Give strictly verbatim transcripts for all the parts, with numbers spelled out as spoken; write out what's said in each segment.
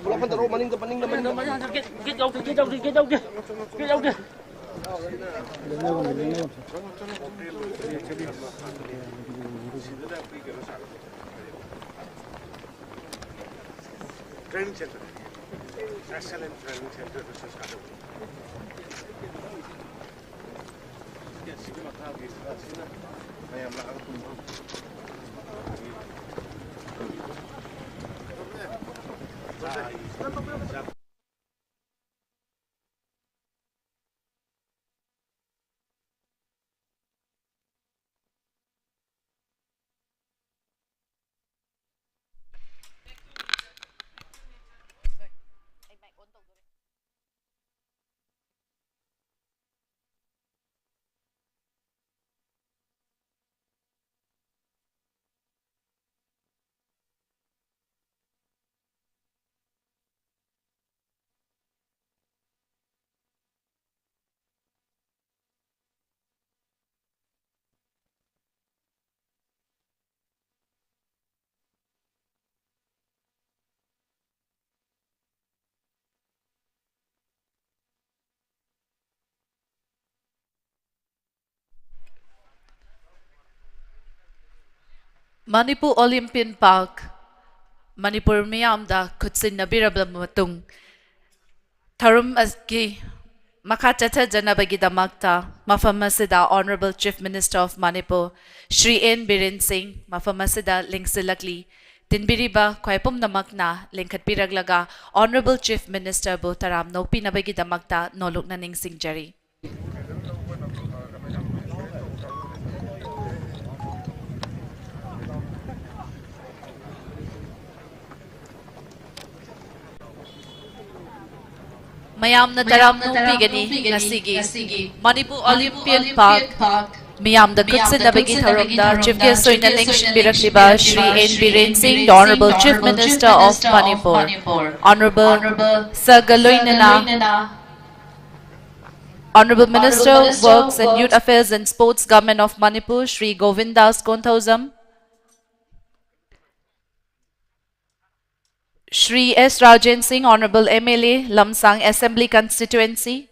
ꯄꯨꯂꯞ ꯍꯟꯊꯔꯛꯑꯣ, ꯃꯅꯤꯡꯗ, ꯃꯅꯤꯡꯗ, ꯃꯅꯤꯡꯗ꯫ ꯒꯦꯠ ꯌꯥꯎꯗꯦ, ꯒꯦꯠ ꯌꯥꯎꯗꯦ, ꯒꯦꯠ ꯌꯥꯎꯗꯦ, ꯒꯦꯠ ꯌꯥꯎꯗꯦ꯫ Training center. Excellent training center. Manipur Olympian park, Manipur ꯃꯤꯌꯥꯝꯗ ꯈꯨꯠꯁꯤꯟꯅꯕꯤꯔꯕ ꯃꯇꯨꯡ, ꯊꯧꯔꯝ ꯑꯁꯤꯒꯤ ꯃꯈꯥ ꯆꯠꯊꯖꯅꯕꯒꯤꯗꯃꯛꯇ ꯃꯐꯝ ꯑꯁꯤꯗ Honourable Chief Minister of Manipur Shri N Biren Singh ꯃꯐꯝ ꯑꯁꯤꯗ ꯂꯦꯡꯁꯤꯜꯂꯛꯂꯤ꯫ ꯇꯤꯟꯕꯤꯔꯤꯕ ꯈ꯭ꯋꯥꯏ ꯄꯨꯝꯅꯃꯛꯅ ꯂꯤꯡꯈꯠꯄꯤꯔꯛꯂꯒ Honourable Chief Ministerꯕꯨ ꯇꯔꯥꯝꯅ ꯑꯣꯛꯄꯤꯅꯕꯒꯤꯗꯃꯛꯇ ꯅꯣꯂꯨꯛꯅ ꯅꯤꯡꯁꯤꯡꯖꯔꯤ꯫ ꯃꯌꯥꯝꯅ ꯇꯔꯥꯝꯅ ꯑꯣꯛꯄꯤꯒꯅꯤ ꯉꯁꯤꯒꯤ ꯃꯅꯤꯄꯨꯔ ꯑꯣꯂꯤꯝꯄꯤꯌꯟ ꯄꯥꯔꯛ ꯃꯤꯌꯥꯝꯗ ꯈꯨꯠꯁꯤꯟꯅꯕꯒꯤ ꯊꯧꯔꯝꯗ Chief Guest ꯑꯣꯏꯅ ꯂꯦꯡꯁꯤꯟꯕꯤꯔꯛꯂꯤꯕ ꯁ꯭ꯔꯤ ꯑꯦꯟ ꯕꯤꯔꯦꯟ ꯁꯤꯡ, the Honourable Chief Minister of Manipur, Honourable ꯁꯔꯒ ꯂꯣꯏꯅꯅ Honorable Minister of Works and Youth Affairs and Sports, Government of Manipur, Shri Govindas Konthoujam. Shri S Rajen Singh, Honorable M L A, Lamsang Assembly Constituency,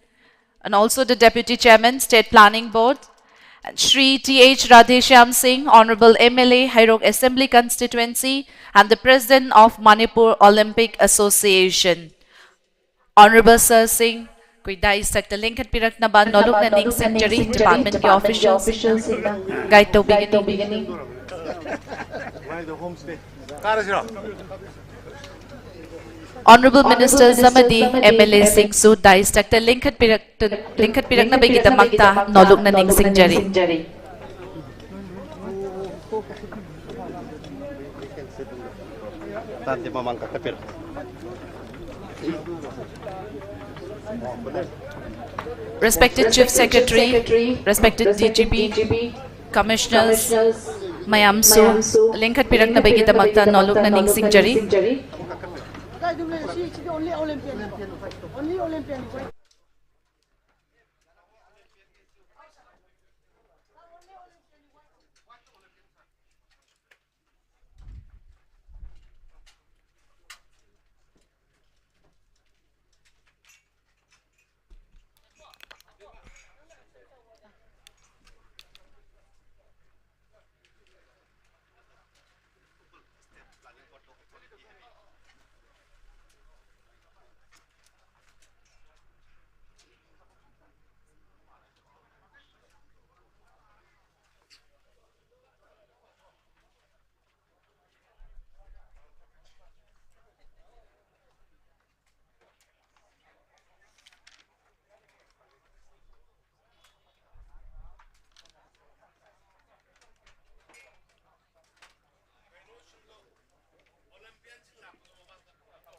and also the Deputy Chairman, State Planning Board, and Shri T H Radheshyam Singh, Honorable M L A, Heirok Assembly Constituency, and the President of Manipur Olympic Association. Honorable Sir ꯁꯤꯡ, ꯑꯩꯈꯣꯏ dais ꯊꯛꯇ ꯂꯦꯡꯈꯠꯄꯤꯔꯛꯅꯕ ꯅꯣꯂꯨꯛꯅ ꯅꯤꯡꯁꯤꯡꯖꯔꯤ꯫ Department ꯀꯤ official ꯁꯤꯡꯅ guide ꯇꯧꯕꯤꯒꯅꯤ꯫ Honorable Ministers ꯑꯃꯗꯤ M L A ꯁꯤꯡꯁꯨ dais ꯊꯛꯇ ꯂꯦꯡꯈꯠꯄꯤꯔꯛꯇ-, ꯂꯦꯡꯈꯠꯄꯤꯔꯛꯅꯕꯒꯤꯗꯃꯛꯇ ꯅꯣꯂꯨꯛꯅ ꯅꯤꯡꯁꯤꯡꯖꯔꯤ꯫ ꯇꯥꯟꯗꯤ ꯃꯃꯥꯡ ꯀꯥꯈꯠꯄꯤꯔꯣ꯫ Respected Chief Secretary, respected D G P, Commissioners, ꯃꯌꯥꯝꯁꯨ ꯂꯦꯡꯈꯠꯄꯤꯔꯛꯅꯕꯒꯤꯗꯃꯛꯇ ꯅꯣꯂꯨꯛꯅ ꯅꯤꯡꯁꯤꯡꯖꯔꯤ꯫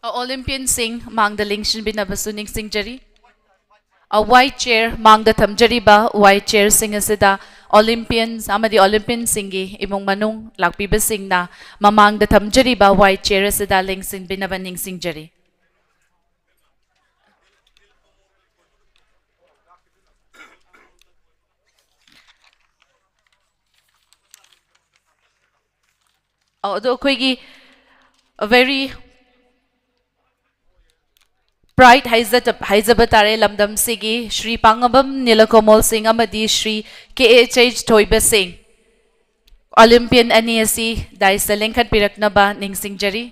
Olympian ꯁꯤꯡ ꯃꯥꯡꯗ ꯂꯦꯡꯁꯤꯟꯕꯤꯅꯕꯁꯨ ꯅꯤꯡꯁꯤꯡꯖꯔꯤ꯫ ꯑ, white chair ꯃꯥꯡꯗ ꯊꯝꯖꯔꯤꯕ white chair ꯁꯤꯡ ꯑꯁꯤꯗ Olympians ꯑꯃꯗꯤ Olympian ꯁꯤꯡꯒꯤ ꯏꯃꯨꯡ ꯃꯅꯨꯡ ꯂꯥꯛꯄꯤꯕꯁꯤꯡꯅ ꯃꯃꯥꯡꯗ ꯊꯝꯖꯔꯤꯕ white chair ꯑꯁꯤꯗ ꯂꯦꯡꯁꯤꯟꯕꯤꯅꯕ ꯅꯤꯡꯁꯤꯡꯖꯔꯤ꯫ ꯑꯗꯣ ꯑꯩꯈꯣꯏꯒꯤ very proud ꯍꯥꯏꯖꯕ ꯇꯥꯔꯦ, ꯂꯝꯗꯝꯁꯤꯒꯤ ꯁ꯭ꯔꯤ ꯄꯥꯡꯉꯕꯝ ꯅꯤꯂꯀꯃꯣꯜ ꯁꯤꯡ ꯑꯃꯗꯤ ꯁ꯭ꯔꯤ ꯀꯦ ꯑꯦꯆ ꯑꯩꯆ ꯊꯣꯏꯕ ꯁꯤꯡ, ꯑꯣꯂꯤꯝꯄꯤꯌꯟ ꯑꯅꯤ ꯑꯁꯤ ꯗꯥꯏꯁꯇ ꯂꯦꯡꯈꯠꯄꯤꯔꯛꯅꯕ ꯅꯤꯡꯁꯤꯡꯖꯔꯤ꯫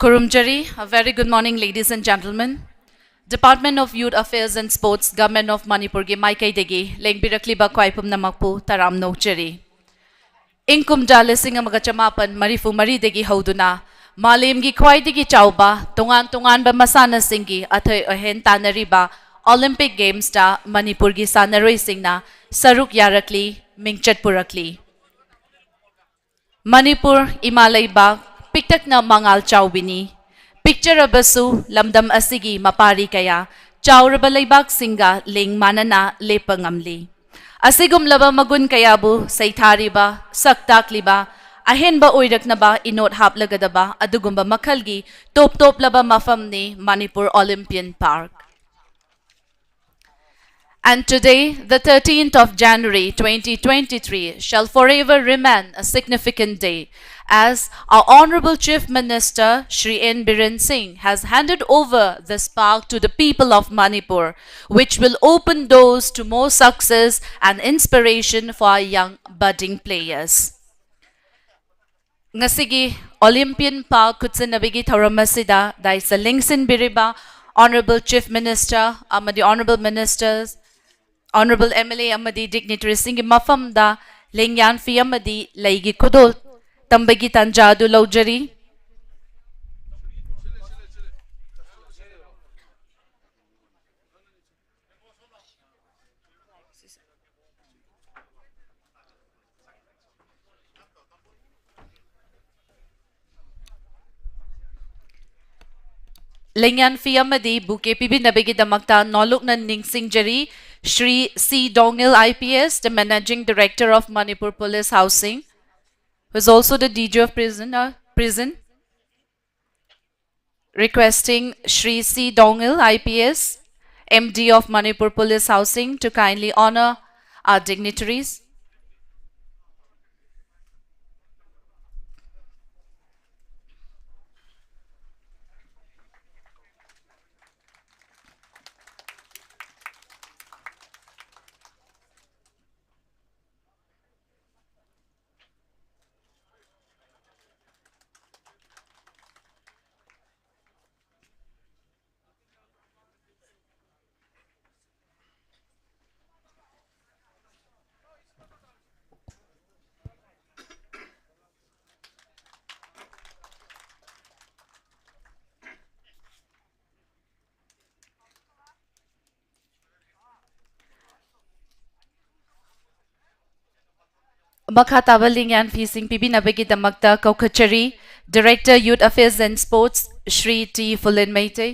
ꯈꯨꯔꯨꯝꯖꯔꯤ꯫ A very good morning, ladies and gentlemen. Department of Youth Affairs and Sports, Government of ꯃꯅꯤꯄꯨꯔꯒꯤ ꯃꯥꯏꯀꯩꯗꯒꯤ ꯂꯦꯡꯕꯤꯔꯛꯂꯤꯕ ꯈ꯭ꯋꯥꯏ ꯄꯨꯝꯅꯃꯛꯄꯨ ꯇꯔꯥꯝꯅ ꯑꯣꯛꯆꯔꯤ꯫ ꯏꯪ ꯀꯨꯝꯖꯥ ꯂꯤꯁꯤꯡ ꯑꯃꯒ ꯆꯃꯥꯄꯟ ꯃꯔꯤꯐꯨ ꯃꯔꯤꯗꯒꯤ ꯍꯧꯗꯨꯅ ꯃꯥꯂꯦꯝꯒꯤ ꯈ꯭ꯋꯥꯏꯗꯒꯤ ꯆꯥꯎꯕ ꯇꯣꯉꯥꯟ ꯇꯣꯉꯥꯟꯕ ꯃꯁꯥꯟꯅꯁꯤꯡꯒꯤ ꯑꯊꯣꯏ ꯑꯍꯦꯟ ꯇꯥꯟꯅꯔꯤꯕ Olympic Gamesꯇ ꯃꯅꯤꯄꯨꯔꯒꯤ ꯁꯥꯟꯅꯔꯣꯏꯁꯤꯡꯅ ꯁꯔꯨꯛ ꯌꯥꯔꯛꯂꯤ, ꯃꯤꯡꯆꯠ ꯄꯨꯔꯛꯂꯤ꯫ ꯃꯅꯤꯄꯨꯔ ꯏꯃꯥ ꯂꯩꯕꯥꯛ ꯄꯤꯛꯇꯛꯅ ꯃꯉꯥꯜ ꯆꯥꯎꯕꯤꯅꯤ꯫ ꯄꯤꯛꯆꯔꯕꯁꯨ ꯂꯝꯗꯝ ꯑꯁꯤꯒꯤ ꯃꯄꯥꯔꯤ ꯀꯌꯥ ꯆꯥꯎꯔꯕ ꯂꯩꯕꯥꯛꯁꯤꯡꯒ ꯂꯦꯡ ꯃꯥꯟꯅꯅ ꯂꯦꯞꯄ ꯉꯝꯂꯤ꯫ ꯑꯁꯤꯒꯨꯝꯂꯕ ꯃꯒꯨꯟ ꯀꯌꯥꯕꯨ ꯁꯩꯊꯥꯔꯤꯕ, ꯁꯛ ꯇꯥꯛꯂꯤꯕ, ꯑꯍꯦꯟꯕ ꯑꯣꯏꯔꯛꯅꯕ ꯏꯅꯣꯠ ꯍꯥꯞꯂꯒꯗꯕ ꯑꯗꯨꯒꯨꯝꯕ ꯃꯈꯜꯒꯤ ꯇꯣꯞ ꯇꯣꯞꯂꯕ ꯃꯐꯝꯅꯤ Manipur Olympian Park꯫ And today, the thirteenth of January twenty twenty-three, shall forever remain a significant day, as our Honorable Chief Minister Shri N Biren Singh has handed over this park to the people of Manipur, which will open doors to more success and inspiration for our young budding players. ꯉꯁꯤꯒꯤ Olympian Park ꯈꯨꯠꯁꯤꯟꯅꯕꯒꯤ ꯊꯧꯔꯝ ꯑꯁꯤꯗ ꯗꯥꯏꯁꯇ ꯂꯦꯡꯁꯤꯟꯕꯤꯔꯤꯕ Honorable Chief Minister ꯑꯃꯗꯤ Honorable Ministers, Honorable M L A ꯑꯃꯗꯤ dignitaries ꯁꯤꯡꯒꯤ ꯃꯐꯝꯗ ꯂꯦꯡꯌꯥꯟ ꯐꯤ ꯑꯃꯗꯤ ꯂꯩꯒꯤ ꯈꯨꯗꯣꯜ ꯇꯝꯕꯒꯤ ꯇꯥꯟꯖꯥ ꯑꯗꯨ ꯂꯧꯖꯔꯤ꯫ ꯂꯦꯡꯌꯥꯟ ꯐꯤ ꯑꯃꯗꯤ bouquet ꯄꯤꯕꯤꯅꯕꯒꯤꯗꯃꯛꯇ ꯅꯣꯂꯨꯛꯅ ꯅꯤꯡꯁꯤꯡꯖꯔꯤ, Shri C Dongil I P S, the Managing Director of Manipur Police Housing, who is also the D G of prison, uh, prison. Requesting Shri C Dongil I P S, M D of Manipur Police Housing, to kindly honor our dignitaries. ꯃꯈꯥ ꯇꯥꯕ ꯂꯤꯡꯌꯥꯟꯐꯤꯁꯤꯡ ꯄꯤꯕꯤꯅꯕꯒꯤꯗꯃꯛꯇ ꯀꯧꯈꯠꯆꯔꯤ, Director Youth Affairs and Sports, Shri T Phulen Meitei.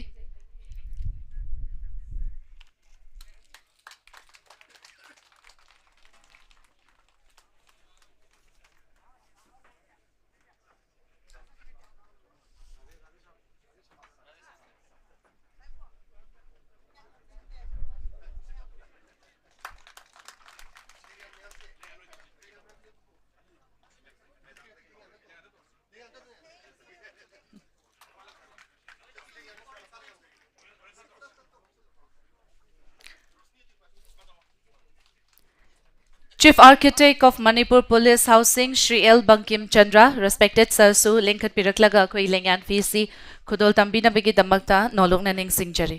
Chief Architect of Manipur Police Housing, Shri L Bangkim Chandra, respected sir ꯁꯨ ꯂꯦꯡꯈꯠꯄꯤꯔꯛꯂꯒ ꯑꯩꯈꯣꯏ ꯂꯦꯡꯌꯥꯟꯐꯤꯁꯤ ꯈꯨꯗꯣꯜ ꯇꯝꯕꯤꯅꯕꯒꯤꯗꯃꯛꯇ ꯅꯣꯂꯨꯛꯅ ꯅꯤꯡꯁꯤꯡꯖꯔꯤ꯫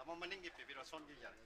ꯇꯥꯃꯣ, ꯃꯅꯤꯡꯒꯤ ꯄꯤꯕꯤꯔꯣ, ꯁꯣꯝꯒꯤ ꯌꯥꯔꯦ꯫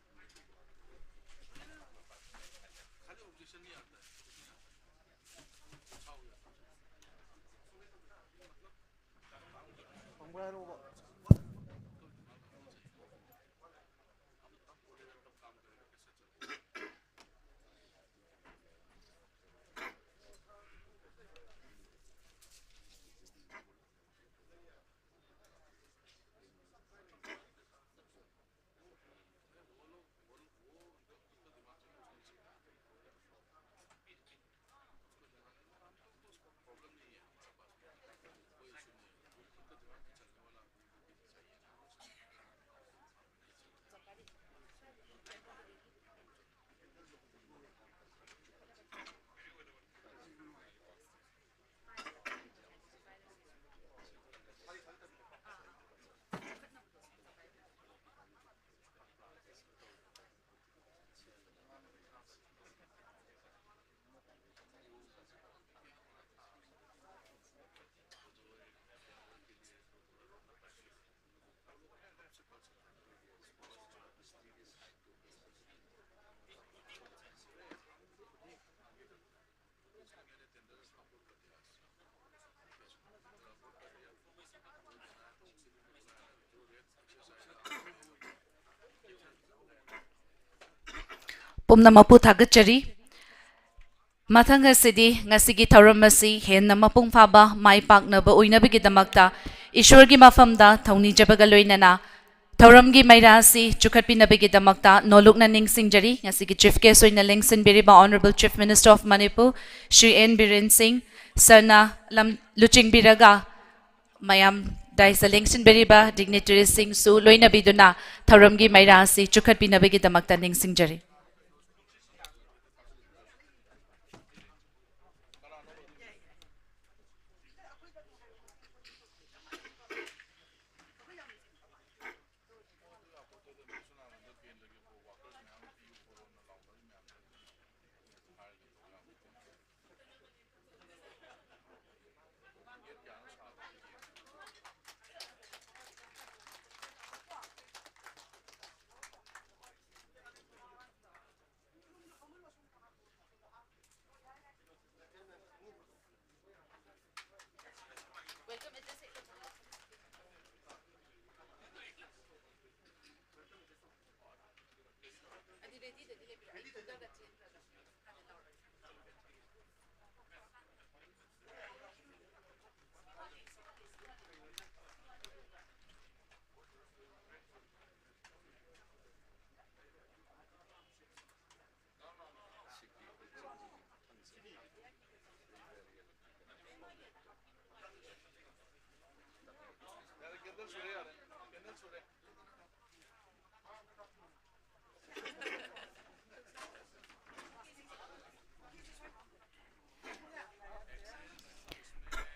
ꯄꯨꯝꯅꯃꯛꯄꯨ ꯊꯥꯒꯠꯆꯔꯤ꯫ ꯃꯊꯪ ꯑꯁꯤꯗꯤ ꯉꯁꯤꯒꯤ ꯊꯧꯔꯝ ꯑꯁꯤ ꯍꯦꯟꯅ ꯃꯄꯨꯡ ꯐꯥꯕ, ꯃꯥꯏ ꯄꯥꯛꯅꯕ ꯑꯣꯏꯅꯕꯒꯤꯗꯃꯛꯇ ꯏꯁꯣꯔꯒꯤ ꯃꯐꯝꯗ ꯊꯧꯅꯤꯖꯕꯒ ꯂꯣꯏꯅꯅ ꯊꯧꯔꯝꯒꯤ ꯃꯩꯔꯥ ꯑꯁꯤ ꯆꯨꯈꯠꯄꯤꯅꯕꯒꯤꯗꯃꯛꯇ ꯅꯣꯂꯨꯛꯅ ꯅꯤꯡꯁꯤꯡꯖꯔꯤ꯫ ꯉꯁꯤꯒꯤ Chief Guest ꯑꯣꯏꯅ ꯂꯦꯡꯁꯤꯟꯕꯤꯔꯤꯕ Honourable Chief Minister of Manipur, Shri N Biren Singh ꯁꯔꯅ ꯂꯝ ꯂꯨꯆꯤꯡꯕꯤꯔꯒ ꯃꯌꯥꯝ dais ꯇ ꯂꯦꯡꯁꯤꯟꯕꯤꯔꯤꯕ dignitaries ꯁꯤꯡꯁꯨ ꯂꯣꯏꯅꯕꯤꯗꯨꯅ ꯊꯧꯔꯝꯒꯤ ꯃꯩꯔꯥ ꯑꯁꯤ ꯆꯨꯈꯠꯄꯤꯅꯕꯒꯤꯗꯃꯛꯇ ꯅꯤꯡꯁꯤꯡꯖꯔꯤ꯫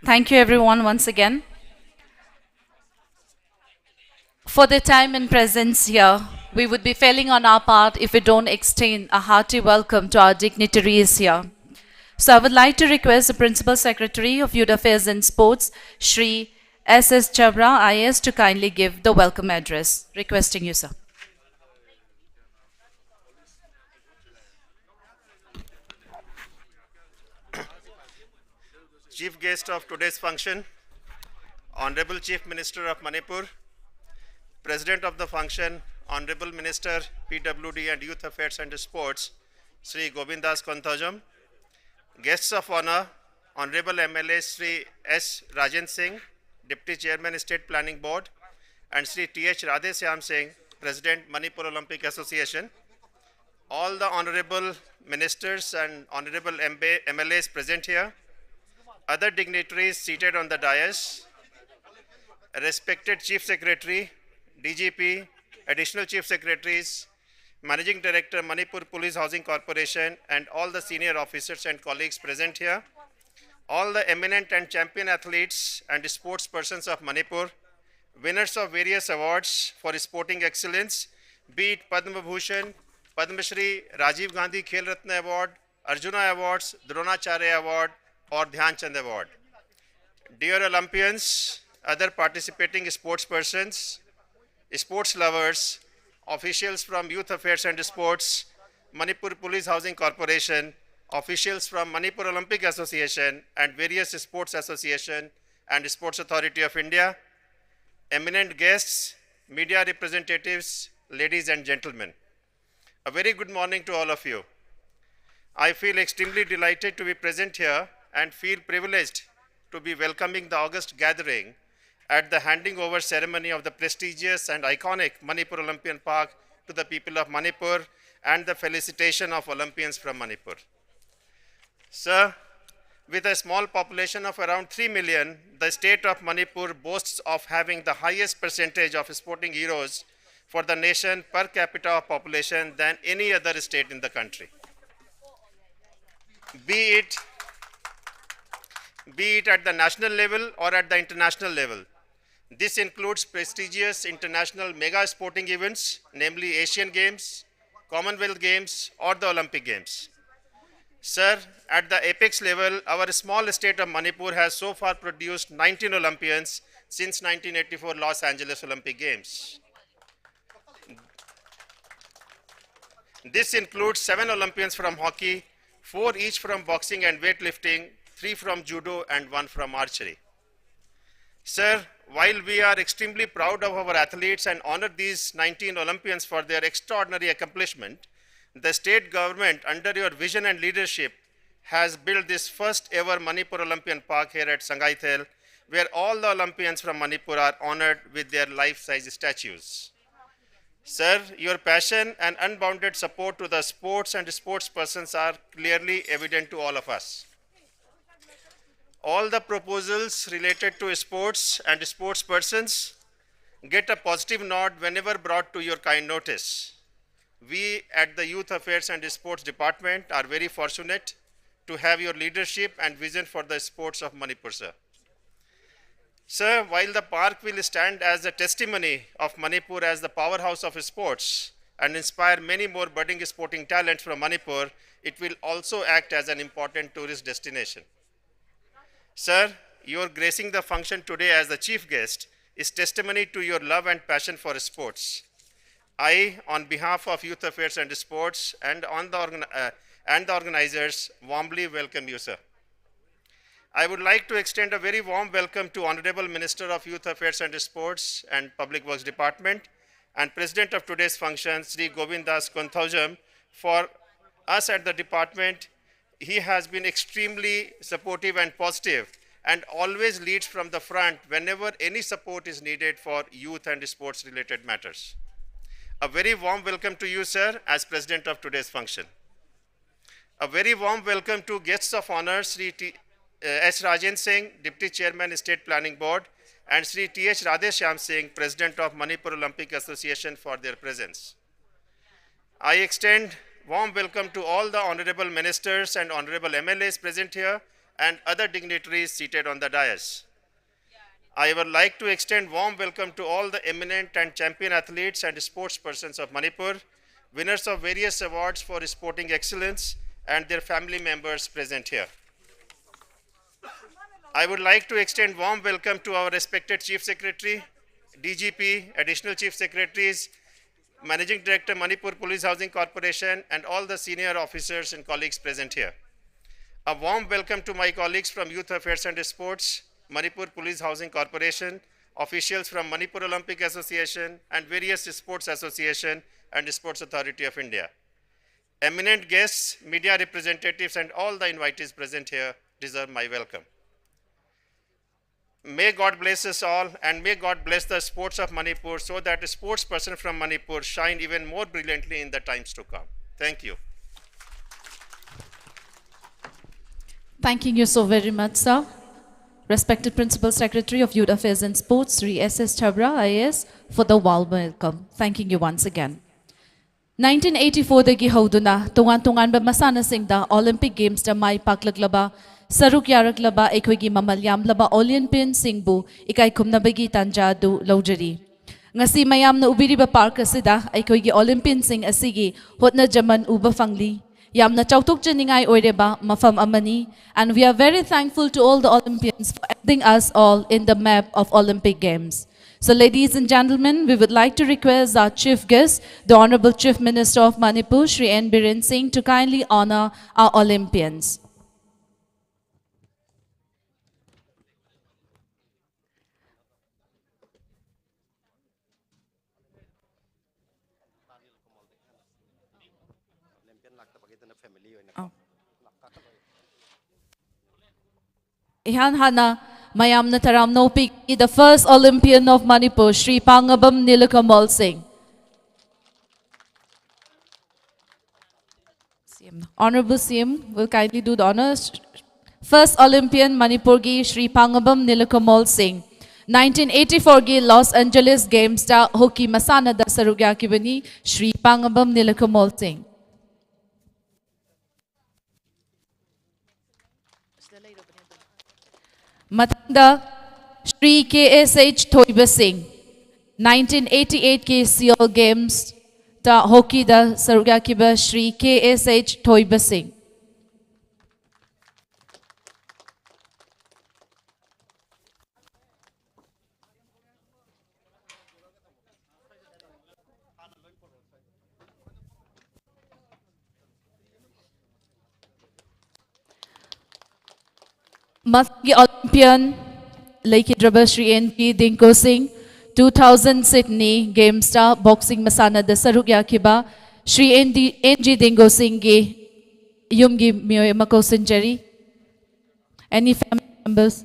Thank you, everyone, once again. For the time and presence here, we would be failing on our part if we don't extend a hearty welcome to our dignitaries here. So I would like to request the Principal Secretary of Youth Affairs and Sports, Shri S S Chabra, I A S, to kindly give the welcome address. Requesting you, sir. Chief guest of today's function, Honorable Chief Minister of Manipur, President of the function, Honorable Minister, P W D and Youth Affairs and Sports, Shri Govindas Konthoujam. Guests of honor, Honorable M L A Shri S Rajen Singh, Deputy Chairman, State Planning Board, and Shri T H Radheshyam Singh, President, Manipur Olympic Association. All the honorable ministers and honorable M L As present here, other dignitaries seated on the dais, respected Chief Secretary, D G P, Additional Chief Secretaries, Managing Director, Manipur Police Housing Corporation, and all the senior officers and colleagues present here, all the eminent and champion athletes and sports persons of Manipur, winners of various awards for sporting excellence, be it Padma Bhushan, Padma Shri, Rajiv Gandhi Khel Ratna Award, Arjuna Awards, Dronacharya Award, or Dhyan Chand Award. Dear Olympians, other participating sports persons, sports lovers, officials from Youth Affairs and Sports, Manipur Police Housing Corporation, officials from Manipur Olympic Association and various sports association and Sports Authority of India, eminent guests, media representatives, ladies and gentlemen. A very good morning to all of you. I feel extremely delighted to be present here and feel privileged to be welcoming the August gathering at the handing over ceremony of the prestigious and iconic Manipur Olympian Park to the people of Manipur and the felicitation of Olympians from Manipur. Sir, with a small population of around three million, the state of Manipur boasts of having the highest percentage of sporting heroes for the nation per capita of population than any other state in the country. Be it, be it at the national level or at the international level. This includes prestigious international mega sporting events, namely Asian Games, Commonwealth Games, or the Olympic Games. Sir, at the apex level, our small state of Manipur has so far produced nineteen Olympians since nineteen eighty-four Los Angeles Olympic Games. This includes seven Olympians from hockey, four each from boxing and weightlifting, three from judo, and one from archery. Sir, While we are extremely proud of our athletes and honor these nineteen Olympians for their extraordinary accomplishment, the state government, under your vision and leadership, has built this first ever Manipur Olympian Park here at Sangaithel, where all the Olympians from Manipur are honored with their life-size statues. Sir, your passion and unbounded support to the sports and sports persons are clearly evident to all of us. All the proposals related to sports and sports persons get a positive nod whenever brought to your kind notice. We at the Youth Affairs and Sports Department are very fortunate to have your leadership and vision for the sports of Manipur, sir. Sir, while the park will stand as a testimony of Manipur as the powerhouse of sports and inspire many more budding sporting talents from Manipur, it will also act as an important tourist destination. Sir, your gracing the function today as the chief guest is testimony to your love and passion for sports. I, on behalf of Youth Affairs and Sports and on the organ-, uh, and the organizers, warmly welcome you, sir. I would like to extend a very warm welcome to Honorable Minister of Youth Affairs and Sports and Public Works Department and President of today's function, Sri Govind Das Konthoujam, for us at the department. He has been extremely supportive and positive and always leads from the front whenever any support is needed for youth and sports related matters. A very warm welcome to you, sir, as President of today's function. A very warm welcome to guests of honor, Sri T-, uh, S Rajen Singh, Deputy Chairman, State Planning Board, and Sri T H Radheshyam Singh, President of Manipur Olympic Association, for their presence. I extend warm welcome to all the honorable ministers and honorable M L As present here and other dignitaries seated on the dais. I would like to extend warm welcome to all the eminent and champion athletes and sports persons of Manipur, winners of various awards for sporting excellence, and their family members present here. I would like to extend warm welcome to our respected Chief Secretary, D G P, Additional Chief Secretaries, Managing Director, Manipur Police Housing Corporation, and all the senior officers and colleagues present here. A warm welcome to my colleagues from Youth Affairs and Sports, Manipur Police Housing Corporation, officials from Manipur Olympic Association and various sports association and Sports Authority of India. Eminent guests, media representatives, and all the invitees present here deserve my welcome. May God bless us all, and may God bless the sports of Manipur so that sports person from Manipur shine even more brilliantly in the times to come. Thank you. Thanking you so very much, sir. Respected Principal Secretary of Youth Affairs and Sports, Sri S S Chabra, I A S, for the warm welcome. Thanking you once again. Nineteen eighty-four ꯗꯒꯤ ꯍꯧꯗꯨꯅ ꯇꯣꯉꯥꯟ ꯇꯣꯉꯥꯟꯕ ꯃꯁꯥꯟꯅꯁꯤꯡꯗ Olympic Games ꯇ ꯃꯥꯏ ꯄꯥꯛꯂꯛꯂꯕ, ꯁꯔꯨꯛ ꯌꯥꯔꯛꯂꯕ ꯑꯩꯈꯣꯏꯒꯤ ꯃꯃꯜ ꯌꯥꯝꯂꯕ Olympian ꯁꯤꯡꯕꯨ ꯏꯀꯥꯏ ꯈꯨꯝꯅꯕꯒꯤ ꯇꯥꯟꯖꯥ ꯑꯗꯨ ꯂꯧꯖꯔꯤ꯫ ꯉꯁꯤ ꯃꯌꯥꯝꯅ ꯎꯕꯤꯔꯤꯕ park ꯑꯁꯤꯗ ꯑꯩꯈꯣꯏꯒꯤ Olympian ꯁꯤꯡ ꯑꯁꯤꯒꯤ ꯍꯣꯠꯅꯖꯃꯟ ꯎꯕ ꯐꯪꯂꯤ꯫ ꯌꯥꯝꯅ ꯆꯥꯎꯊꯣꯛꯆꯅꯤꯡꯉꯥꯏ ꯑꯣꯏꯔꯕ ꯃꯐꯝ ꯑꯃꯅꯤ, and we are very thankful to all the Olympians for adding us all in the map of Olympic Games. So, ladies and gentlemen, we would like to request our chief guest, the Honorable Chief Minister of Manipur, Shri N Biren Singh, to kindly honor our Olympians. ꯑꯣ꯫ ꯏꯍꯥꯟ ꯍꯥꯟꯅ ꯃꯌꯥꯝꯅ ꯇꯔꯥꯝꯅ ꯑꯣꯛꯄꯤꯒꯅꯤ, the first Olympian of Manipur, Shri Pangabam Nilakamol Singh. C M, Honorable C M will kindly do the honors. First Olympian ꯃꯅꯤꯄꯨꯔꯒꯤ ꯁ꯭ꯔꯤ ꯄꯥꯉꯝꯕꯝ ꯅꯤꯂꯀꯃꯣꯜ ꯁꯤꯡ, nineteen eighty-four ꯒꯤ Los Angeles Games ꯇ hockey ꯃꯁꯥꯟꯅꯗ ꯁꯔꯨꯛ ꯌꯥꯈꯤꯕꯅꯤ ꯁ꯭ꯔꯤ ꯄꯥꯉꯝꯕꯝ ꯅꯤꯂꯀꯃꯣꯜ ꯁꯤꯡ꯫ ꯃꯊꯪꯗ ꯁ꯭ꯔꯤ ꯀꯦ ꯑꯦꯁ ꯑꯩꯆ ꯊꯣꯏꯕ ꯁꯤꯡ, nineteen eighty-eight ꯀꯤ Seoul Games ꯇ hockey ꯗ ꯁꯔꯨꯛ ꯌꯥꯈꯤꯕ ꯁ꯭ꯔꯤ ꯀꯦ ꯑꯦꯁ ꯑꯩꯆ ꯊꯣꯏꯕ ꯁꯤꯡ꯫ ꯃꯊꯪꯒꯤ Olympian ꯂꯩꯈꯤꯗ꯭ꯔꯕ Shri and G Dingko Singh, two thousand Sydney ꯒꯦꯝꯁꯇ ꯕꯣꯛꯁꯤꯡ ꯃꯁꯥꯟꯅꯗ ꯁꯔꯨꯛ ꯌꯥꯈꯤꯕ Shri N D, N G Dingko ꯁꯤꯡꯒꯤ ꯌꯨꯝꯒꯤ ꯃꯤꯑꯣꯏ ꯑꯃ ꯀꯧꯁꯤꯟꯖꯔꯤ꯫ Any family members?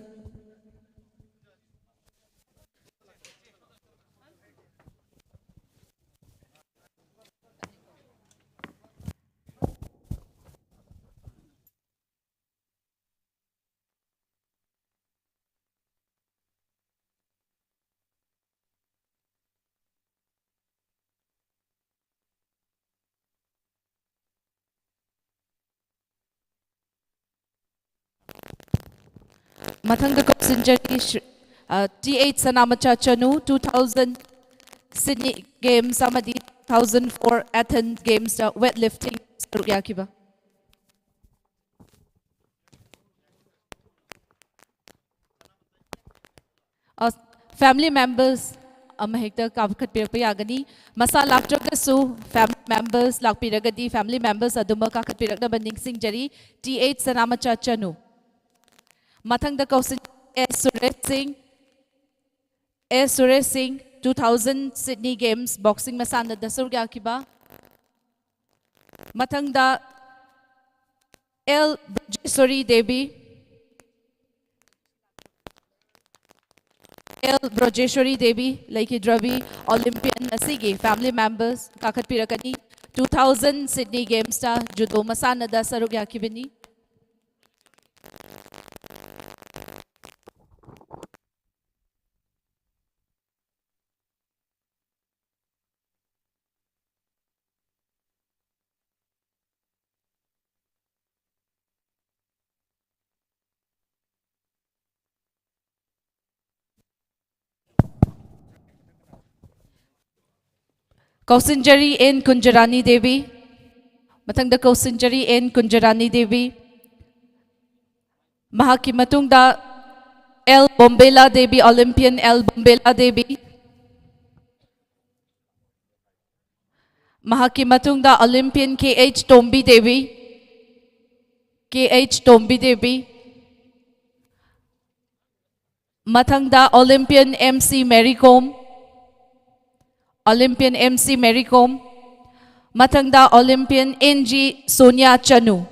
ꯃꯊꯪꯗ ꯀꯧꯁꯤꯟꯖꯔꯤ ꯁ꯭ꯔꯤ-, ꯑ, T H Sanamacha Chanu, two thousand Sydney games ꯑꯃꯗꯤ ꯇꯨ ꯊꯥꯎꯖꯟ ꯐꯣꯔ ꯑꯦꯊꯦꯟꯁ ꯒꯦꯝꯁꯇ ꯋꯦꯠ ꯂꯤꯐꯇꯤꯡ ꯁꯔꯨꯛ ꯌꯥꯈꯤꯕ꯫ ꯑ, ꯐꯦꯃꯤꯂꯤ ꯃꯦꯝꯕꯔꯁ ꯑꯃꯍꯦꯛꯇ ꯀꯥꯈꯠꯄꯤꯔꯛꯄ ꯌꯥꯒꯅꯤ꯫ ꯃꯁꯥ ꯂꯥꯛꯇ꯭ꯔꯒꯁꯨ ꯐꯦꯃꯤꯂꯤ ꯃꯦꯝꯕꯔꯁ ꯂꯥꯛꯄꯤꯔꯒꯗꯤ ꯐꯦꯃꯤꯂꯤ ꯃꯦꯝꯕꯔꯁ ꯑꯗꯨꯃꯛ ꯀꯥꯈꯠꯄꯤꯔꯛꯅꯕ ꯅꯤꯡꯁꯤꯡꯖꯔꯤ꯫ T H Sanamacha Chanu. ꯃꯊꯪꯗ ꯀꯧꯁꯤꯟ S Suresh Singh, S Suresh Singh, two thousand Sydney games boxing ꯃꯁꯥꯟꯅꯗ ꯁꯔꯨꯛ ꯌꯥꯈꯤꯕ꯫ ꯃꯊꯪꯗ ꯑꯦꯜ ꯕ꯭ꯔꯖꯦꯁꯣꯔꯤ ꯗꯦꯕꯤ, ꯑꯦꯜ ꯕ꯭ꯔꯖꯦꯁꯣꯔꯤ ꯗꯦꯕꯤ ꯂꯩꯈꯤꯗ꯭ꯔꯕꯤ ꯑꯣꯂꯤꯝꯄꯤꯌꯟ ꯑꯁꯤꯒꯤ family members ꯀꯥꯈꯠꯄꯤꯔꯛꯀꯅꯤ꯫ Two thousand Sydney ꯒꯦꯝꯁꯇ judo ꯃꯁꯥꯟꯅꯗ ꯁꯔꯨꯛ ꯌꯥꯈꯤꯕꯅꯤ꯫ ꯀꯧꯁꯤꯟꯖꯔꯤ ꯑꯦꯟ ꯀꯨꯟꯖꯔꯥꯅꯤ ꯗꯦꯕꯤ꯫ ꯃꯊꯪꯗ ꯀꯧꯁꯤꯟꯖꯔꯤ ꯑꯦꯟ ꯀꯨꯟꯖꯔꯥꯅꯤ ꯗꯦꯕꯤ꯫ ꯃꯍꯥꯛꯀꯤ ꯃꯇꯨꯡꯗ ꯑꯦꯜ ꯕꯣꯝꯕꯦꯂꯥ ꯗꯦꯕꯤ, ꯑꯣꯂꯤꯝꯄꯤꯌꯟ ꯑꯦꯜ ꯕꯣꯝꯕꯦꯂꯥ ꯗꯦꯕꯤ꯫ ꯃꯍꯥꯛꯀꯤ ꯃꯇꯨꯡꯗ ꯑꯣꯂꯤꯝꯄꯤꯌꯟ ꯀꯦ ꯑꯩꯆ ꯇꯣꯝꯕꯤ ꯗꯦꯕꯤ, ꯀꯦ ꯑꯩꯆ ꯇꯣꯝꯕꯤ ꯗꯦꯕꯤ꯫ ꯃꯊꯪꯗ Olympian M C Mary Kom, Olympian M C Mary Kom꯫ ꯃꯊꯪꯗ Olympian N G Sonia Chanu,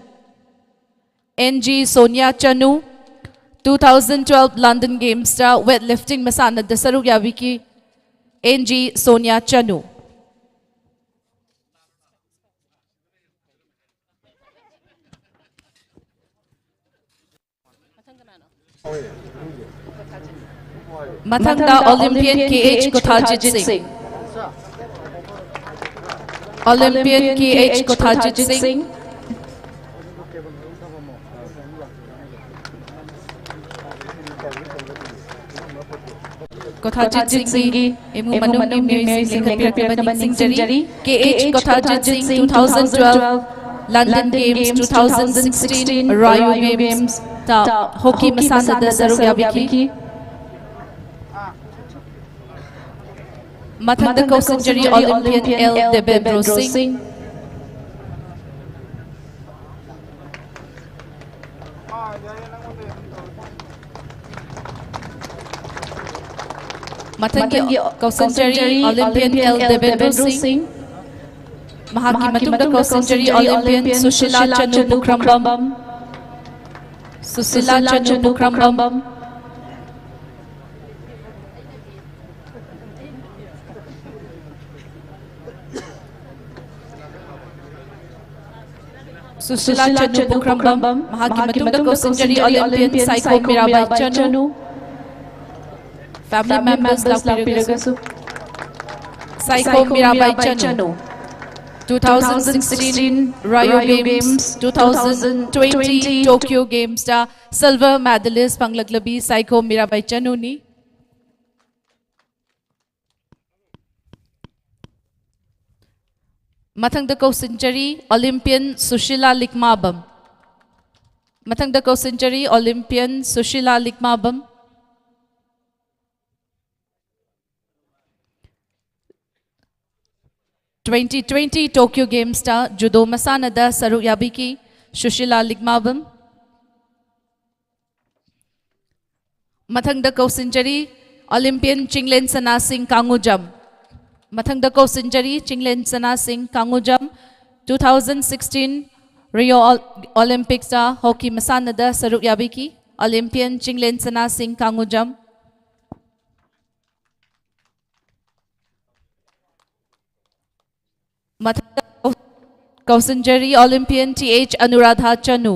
N G Sonia Chanu꯫ Two thousand twelve London Gamesꯇ weightlifting ꯃꯁꯥꯟꯅꯗ ꯁꯔꯨꯛ ꯌꯥꯕꯤꯈꯤ N G Sonia Chanu꯫ ꯃꯊꯪꯗ Olympian K H Kothajit Singh, Olympian K H Kothajit Singh꯫ ꯀꯣꯊꯥꯖꯤꯠ ꯁꯤꯡꯒꯤ ꯏꯃꯨꯡ ꯃꯅꯨꯡꯒꯤ ꯃꯤꯑꯣꯏꯁꯤꯡ ꯂꯤꯡꯈꯠꯄꯤꯔꯛꯄꯗ ꯅꯤꯡꯁꯤꯡꯖꯔꯤ꯫ K H Kothajit Singh, two thousand twelve London Games, two thousand sixteen Rio Gamesꯇ hockey ꯃꯁꯥꯟꯅꯗ ꯁꯔꯨꯛ ꯌꯥꯕꯤꯈꯤ꯫ ꯃꯊꯪꯗ ꯀꯧꯁꯤꯟꯖꯔꯤ Olympian L Devendra Singh꯫ ꯃꯊꯪꯒꯤ ꯀꯧꯁꯤꯟꯖꯔꯤ Olympian L Devendra Singh꯫ ꯃꯍꯥꯛꯀꯤ ꯃꯇꯨꯡꯗ ꯀꯧꯁꯤꯟꯖꯔꯤ Olympian Sushila Chanu Pukhrambam, Sushila Chanu Pukhrambam꯫ Sushila Chanu Pukhrambam, ꯃꯍꯥꯛꯀꯤ ꯃꯇꯨꯡꯗ ꯀꯧꯁꯤꯟꯖꯔꯤ Olympian Saikho Mirabai Chanu꯫ Family members ꯂꯥꯛꯄꯤꯔꯒꯁꯨ꯫ Saikho Mirabai Chanu, two thousand sixteen Rio Games, two thousand twenty Tokyo Gamesꯇ silver medalist ꯐꯪꯂꯛꯂꯕꯤ Saikho Mirabai Chanuꯅꯤ꯫ ꯃꯊꯪꯗ ꯀꯧꯁꯤꯟꯖꯔꯤ Olympian Sushila Likmabam꯫ ꯃꯊꯪꯗ ꯀꯧꯁꯤꯟꯖꯔꯤ Olympian Sushila Likmabam꯫ Twenty twenty Tokyo Gamesꯇ judo ꯃꯁꯥꯟꯅꯗ ꯁꯔꯨꯛ ꯌꯥꯕꯤꯈꯤ Sushila Likmabam꯫ ꯃꯊꯪꯗ ꯀꯧꯁꯤꯟꯖꯔꯤ Olympian Chinglen ꯁꯅꯥꯁꯤꯡ ꯀꯥꯡꯉꯨꯖꯝ꯫ ꯃꯊꯪꯗ ꯀꯧꯁꯤꯟꯖꯔꯤ Chinglen ꯁꯅꯥꯁꯤꯡ ꯀꯥꯡꯉꯨꯖꯝ, two thousand sixteen Rio Ol-, Olympicsꯇ hockey ꯃꯁꯥꯟꯅꯗ ꯁꯔꯨꯛ ꯌꯥꯕꯤꯈꯤ Olympian Chinglen ꯁꯅꯥꯁꯤꯡ ꯀꯥꯡꯉꯨꯖꯝ꯫ ꯃꯊꯪꯗ ꯀꯧꯁꯤꯟꯖꯔꯤ Olympian th Anuradha Chanu꯫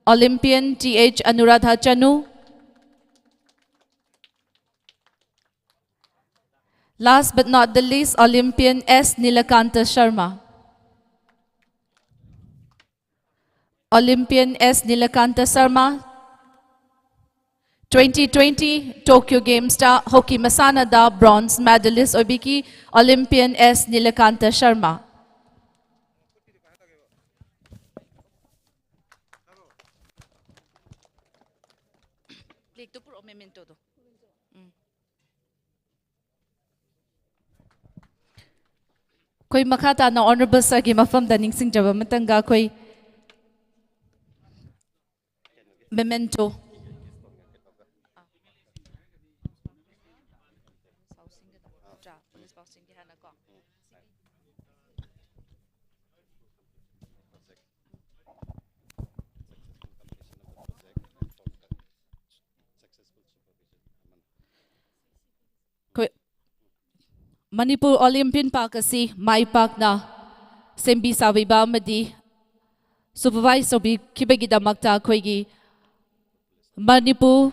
Olympian th Anuradha Chanu꯫ Last but not the least, Olympian S Nilakanta Sharma. Olympian S Nilakanta Sharma, twenty twenty Tokyo Gamesꯇ hockey ꯃꯁꯥꯟꯅꯗ bronze medalist ꯑꯣꯏꯕꯤꯈꯤ Olympian S Nilakanta Sharma꯫ Plaqueꯇꯨ ꯄꯨꯔꯛꯑꯣ, mementoꯗꯣ꯫ ꯎꯝ꯫ ꯑꯩꯈꯣꯏ ꯃꯈꯥ ꯇꯥꯅ Honourable Sirꯒꯤ ꯃꯐꯝꯗ ꯅꯤꯡꯁꯤꯡꯖꯕ ꯑꯃꯇꯪꯒ ꯑꯩꯈꯣꯏ memento꯫ ꯑꯩꯈꯣꯏ Manipur Olympian Park ꯑꯁꯤ ꯃꯥꯏ ꯄꯥꯛꯅ ꯁꯦꯝꯕꯤ ꯁꯥꯕꯤꯕ ꯑꯃꯗꯤ supervise ꯇꯧꯕꯤꯈꯤꯕꯒꯤꯗꯃꯛꯇ ꯑꯩꯈꯣꯏꯒꯤ ꯃꯅꯤꯄꯨꯔ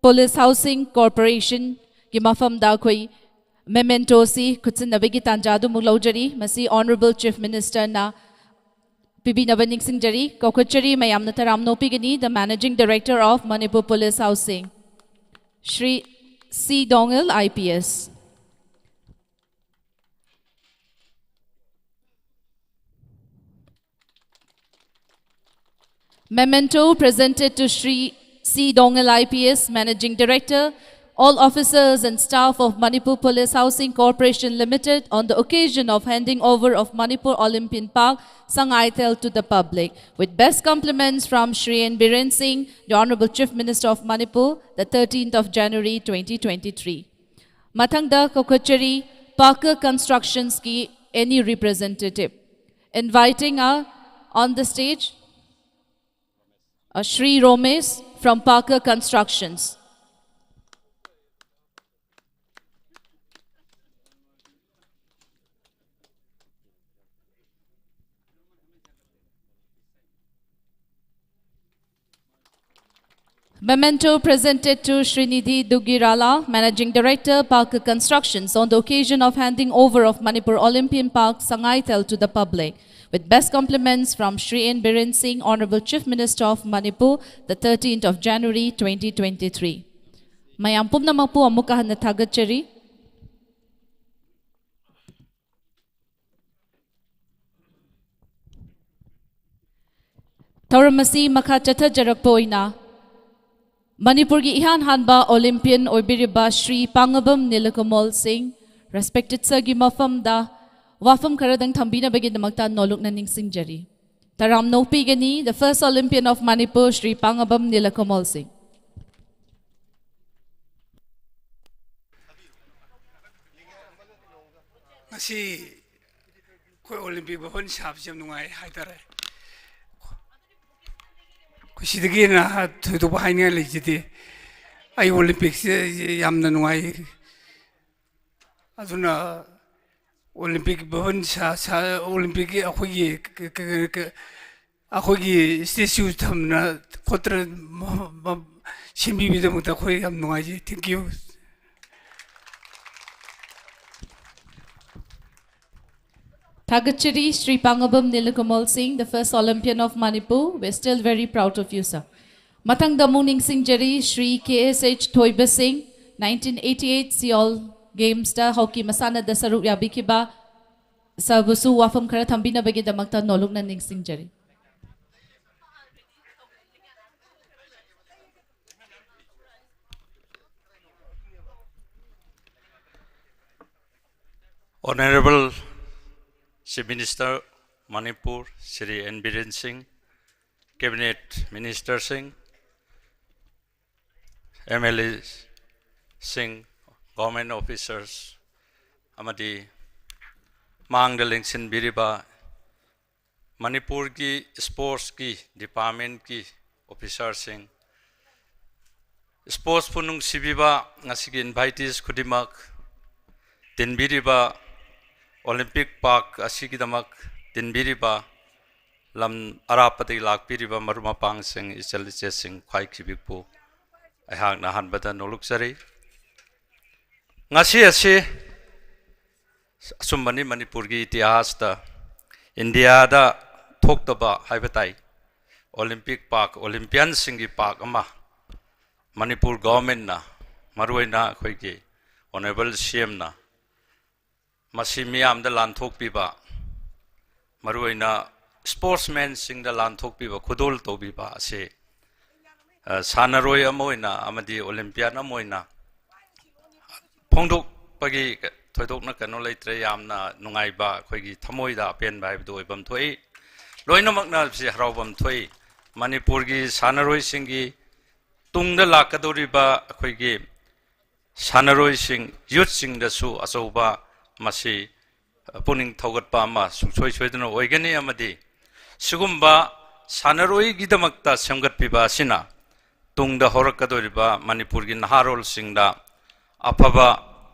Police Housing Corporationꯒꯤ ꯃꯐꯝꯗ ꯑꯩꯈꯣꯏ mementoꯁꯤ ꯈꯨꯠꯁꯤꯟꯅꯕꯒꯤ ꯇꯥꯟꯖꯥ ꯑꯗꯨꯃꯨꯛ ꯂꯧꯖꯔꯤ꯫ ꯃꯁꯤ Honourable Chief Ministerꯅ ꯄꯤꯕꯤꯅꯕ ꯅꯤꯡꯁꯤꯡꯖꯔꯤ꯫ ꯀꯧꯈꯠꯆꯔꯤ, ꯃꯌꯥꯝꯅ ꯇꯔꯥꯝꯅ ꯑꯣꯛꯄꯤꯒꯅꯤ, the Managing Director of Manipur Police Housing, Shri C Dongel, I P S. Memento presented to Shri C Dongel, I P S, Managing Director, all officers and staff of Manipur Police Housing Corporation Limited on the occasion of handing over of Manipur Olympian Park, Sangaithel to the public, with best compliments from Shri N Biren Singh, the Honorable Chief Minister of Manipur, the thirteenth of January twenty twenty-three. ꯃꯊꯪꯗ ꯀꯧꯈꯠꯆꯔꯤ ꯄꯥꯀꯔ ꯀꯟꯁꯇ꯭ꯔꯛꯁꯟꯁꯀꯤ any representative. Inviting uh, on the stage, uh, Shri Romesh from Packer Constructions. Memento presented to Srinidhi Dugirala, Managing Director, Packer Constructions, on the occasion of handing over of Manipur Olympian Park, Sangaithel, to the public, with best compliments from Shri N Biren Singh, Honorable Chief Minister of Manipur, the thirteenth of January twenty twenty-three. ꯃꯌꯥꯝ ꯄꯨꯝꯅꯃꯛꯄꯨ ꯑꯃꯨꯛꯀ ꯍꯟꯅ ꯊꯥꯒꯠꯆꯔꯤ꯫ ꯊꯧꯔꯝ ꯑꯁꯤ ꯃꯈꯥ ꯆꯠꯊꯖꯔꯛꯄ ꯑꯣꯏꯅ ꯃꯅꯤꯄꯨꯔꯒꯤ ꯏꯍꯥꯟ ꯍꯥꯟꯕ ꯑꯣꯂꯤꯝꯄꯤꯌꯟ ꯑꯣꯏꯕꯤꯔꯤꯕ ꯁ꯭ꯔꯤ ꯄꯥꯉꯕꯝ ꯅꯤꯂꯀꯃꯣꯜ ꯁꯤꯡ, respected sirꯒꯤ ꯃꯐꯝꯗ ꯋꯥꯐꯝ ꯈꯔꯗꯪ ꯊꯝꯕꯤꯅꯕꯒꯤꯗꯃꯛꯇ ꯅꯣꯂꯨꯛꯅ ꯅꯤꯡꯁꯤꯡꯖꯔꯤ꯫ ꯇꯔꯥꯝꯅ ꯑꯣꯛꯄꯤꯒꯅꯤ, the first Olympian of Manipur, Shri ꯄꯥꯉꯕꯝ ꯅꯤꯂꯀꯃꯣꯜ ꯁꯤꯡ꯫ ꯉꯁꯤ ꯑꯩꯈꯣꯏ ꯑꯣꯂꯤꯝꯄꯤꯛ ꯚꯕꯟ ꯁꯥꯕꯁꯤ ꯌꯥꯝ ꯅꯨꯡꯉꯥꯏ ꯍꯥꯏꯇꯥꯔꯦ꯫ ꯑꯩꯈꯣꯏ ꯁꯤꯗꯒꯤ ꯍꯦꯟꯅ ꯊꯣꯏꯗꯣꯛꯄ ꯍꯥꯏꯅꯤꯡꯉꯥꯏ ꯂꯩꯖꯗꯦ꯫ ꯑꯩ ꯑꯣꯂꯤꯝꯄꯤꯛꯁꯦ ꯌꯥꯝꯅ ꯅꯨꯡꯉꯥꯏ꯫ ꯑꯗꯨꯅ ꯑꯣꯂꯤꯝꯄꯤꯛ ꯚꯕꯟ ꯁꯥ-, ꯁꯥ-, ꯑꯣꯂꯤꯝꯄꯤꯛꯀꯤ ꯑꯩꯈꯣꯏꯒꯤ ꯀ-, ꯀ-, ꯀ-, ꯀ-, ꯑꯩꯈꯣꯏꯒꯤ statue ꯊꯝꯅ ꯈꯣꯠꯇꯅ ꯃ-, ꯃ-, ꯁꯦꯝꯕꯤꯕꯒꯤꯗꯃꯛꯇ ꯑꯩꯈꯣꯏ ꯌꯥꯝ ꯅꯨꯡꯉꯥꯏꯖꯩ꯫ Thank you. ꯊꯥꯒꯠꯆꯔꯤ, ꯁ꯭ꯔꯤ ꯄꯥꯉꯕꯝ ꯅꯤꯂꯀꯃꯜ ꯁꯤꯡ, the first Olympian of Manipur. We're still very proud of you, sir. ꯃꯊꯪꯗ ꯑꯃꯨꯛ ꯅꯤꯡꯁꯤꯡꯖꯔꯤ, ꯁ꯭ꯔꯤ ꯀꯦ ꯑꯦꯁ ꯑꯩꯆ ꯊꯣꯏꯕ ꯁꯤꯡ, nineteen eighty-eight Seoul Gamesꯇ ꯍꯣꯀꯤ ꯃꯁꯥꯟꯅꯗ ꯁꯔꯨꯛ ꯌꯥꯕꯤꯈꯤꯕ sirꯕꯨꯁꯨ ꯋꯥꯐꯝ ꯈꯔ ꯊꯝꯕꯤꯅꯕꯒꯤꯗꯃꯛꯇ ꯅꯣꯂꯨꯛꯅ ꯅꯤꯡꯁꯤꯡꯖꯔꯤ꯫ Honorable Chief Minister Manipur, Shri N Biren Singh, Cabinet Ministerꯁꯤꯡ, M L Aꯁꯤꯡ, Government Officers, ꯑꯃꯗꯤ ꯃꯥꯡꯗ ꯂꯦꯡꯁꯤꯟꯕꯤꯔꯤꯕ ꯃꯅꯤꯄꯨꯔꯒꯤ sportsꯀꯤ departmentꯀꯤ officerꯁꯤꯡ, sportsꯄꯨ ꯅꯨꯡꯁꯤꯕꯤꯕ ꯉꯁꯤꯒꯤ invitees ꯈꯨꯗꯤꯡꯃꯛ, ꯇꯤꯟꯕꯤꯔꯤꯕ Olympic Park ꯑꯁꯤꯒꯤꯗꯃꯛ ꯇꯤꯟꯕꯤꯔꯤꯕ ꯂꯝ ꯑꯔꯥꯞꯄꯗꯒꯤ ꯂꯥꯛꯄꯤꯔꯤꯕ ꯃꯔꯨꯞ ꯃꯄꯥꯡꯁꯤꯡ, ꯏꯆꯜ ꯏꯆꯦꯁꯤꯡ, ꯈ꯭ꯋꯥꯏ ꯈꯤꯕꯤꯛꯄꯨ ꯑꯩꯍꯥꯛꯅ ꯑꯍꯥꯟꯕꯗ ꯅꯣꯂꯨꯛꯆꯔꯤ꯫ ꯉꯁꯤ ꯑꯁꯤ ꯑꯆꯨꯝꯕꯅꯤ, ꯃꯅꯤꯄꯨꯔꯒꯤ ꯏꯇꯤꯍꯥꯁꯇ ꯏꯟꯗꯤꯌꯥꯗ ꯊꯣꯛꯇꯕ ꯍꯥꯏꯕ ꯇꯥꯏ꯫ Olympic Park, Olympianꯁꯤꯡꯒꯤ park ꯑꯃ ꯃꯅꯤꯄꯨꯔ governmentꯅ, ꯃꯔꯨꯑꯣꯏꯅ ꯑꯩꯈꯣꯏꯒꯤ Honorable CMꯅ ꯃꯁꯤ ꯃꯤꯌꯥꯝꯗ ꯂꯥꯟꯊꯣꯛꯄꯤꯕ, ꯃꯔꯨꯑꯣꯏꯅ sportsmanꯁꯤꯡꯗ ꯂꯥꯟꯊꯣꯛꯄꯤꯕ, ꯈꯨꯗꯣꯜ ꯇꯧꯕꯤꯕ ꯑꯁꯤ, ꯑ, ꯁꯥꯟꯅꯔꯣꯏ ꯑꯃ ꯑꯣꯏꯅ ꯑꯃꯗꯤ Olympian ꯑꯃ ꯑꯣꯏꯅ ꯐꯣꯡꯗꯣꯛꯄꯒꯤ ꯊꯣꯏꯗꯣꯛꯅ ꯀꯩꯅꯣ ꯂꯩꯇ꯭ꯔꯦ꯫ ꯌꯥꯝꯅ ꯅꯨꯡꯉꯥꯏꯕ, ꯑꯩꯈꯣꯏꯒꯤ ꯊꯃꯣꯏꯗ ꯑꯄꯦꯟꯕ ꯍꯥꯏꯕꯗꯨ ꯑꯣꯏꯐꯝ ꯊꯣꯛꯏ꯫ ꯂꯣꯏꯅꯃꯛꯅ ꯁꯤ ꯍꯔꯥꯎꯐꯝ ꯊꯣꯛꯏ꯫ ꯃꯅꯤꯄꯨꯔꯒꯤ ꯁꯥꯟꯅꯔꯣꯏꯁꯤꯡꯒꯤ ꯇꯨꯡꯗ ꯂꯥꯛꯀꯗꯧꯔꯤꯕ ꯑꯩꯈꯣꯏꯒꯤ ꯁꯥꯟꯅꯔꯣꯏꯁꯤꯡ, youthꯁꯤꯡꯗꯁꯨ ꯑꯆꯧꯕ ꯃꯁꯤ ꯄꯨꯛꯅꯤꯡ ꯊꯧꯒꯠꯄ ꯑꯃ ꯁꯨꯡꯁꯣꯏ ꯁꯣꯏꯗꯅ ꯑꯣꯏꯒꯅꯤ, ꯑꯃꯗꯤ ꯁꯤꯒꯨꯝꯕ ꯁꯥꯟꯅꯔꯣꯏꯒꯤꯗꯃꯛꯇ ꯁꯦꯝꯒꯠꯄꯤꯕ ꯑꯁꯤꯅ ꯇꯨꯡꯗ ꯍꯧꯔꯛꯀꯗꯧꯔꯤꯕ ꯃꯅꯤꯄꯨꯔꯒꯤ ꯅꯍꯥꯔꯣꯜꯁꯤꯡꯗ ꯑꯐꯕ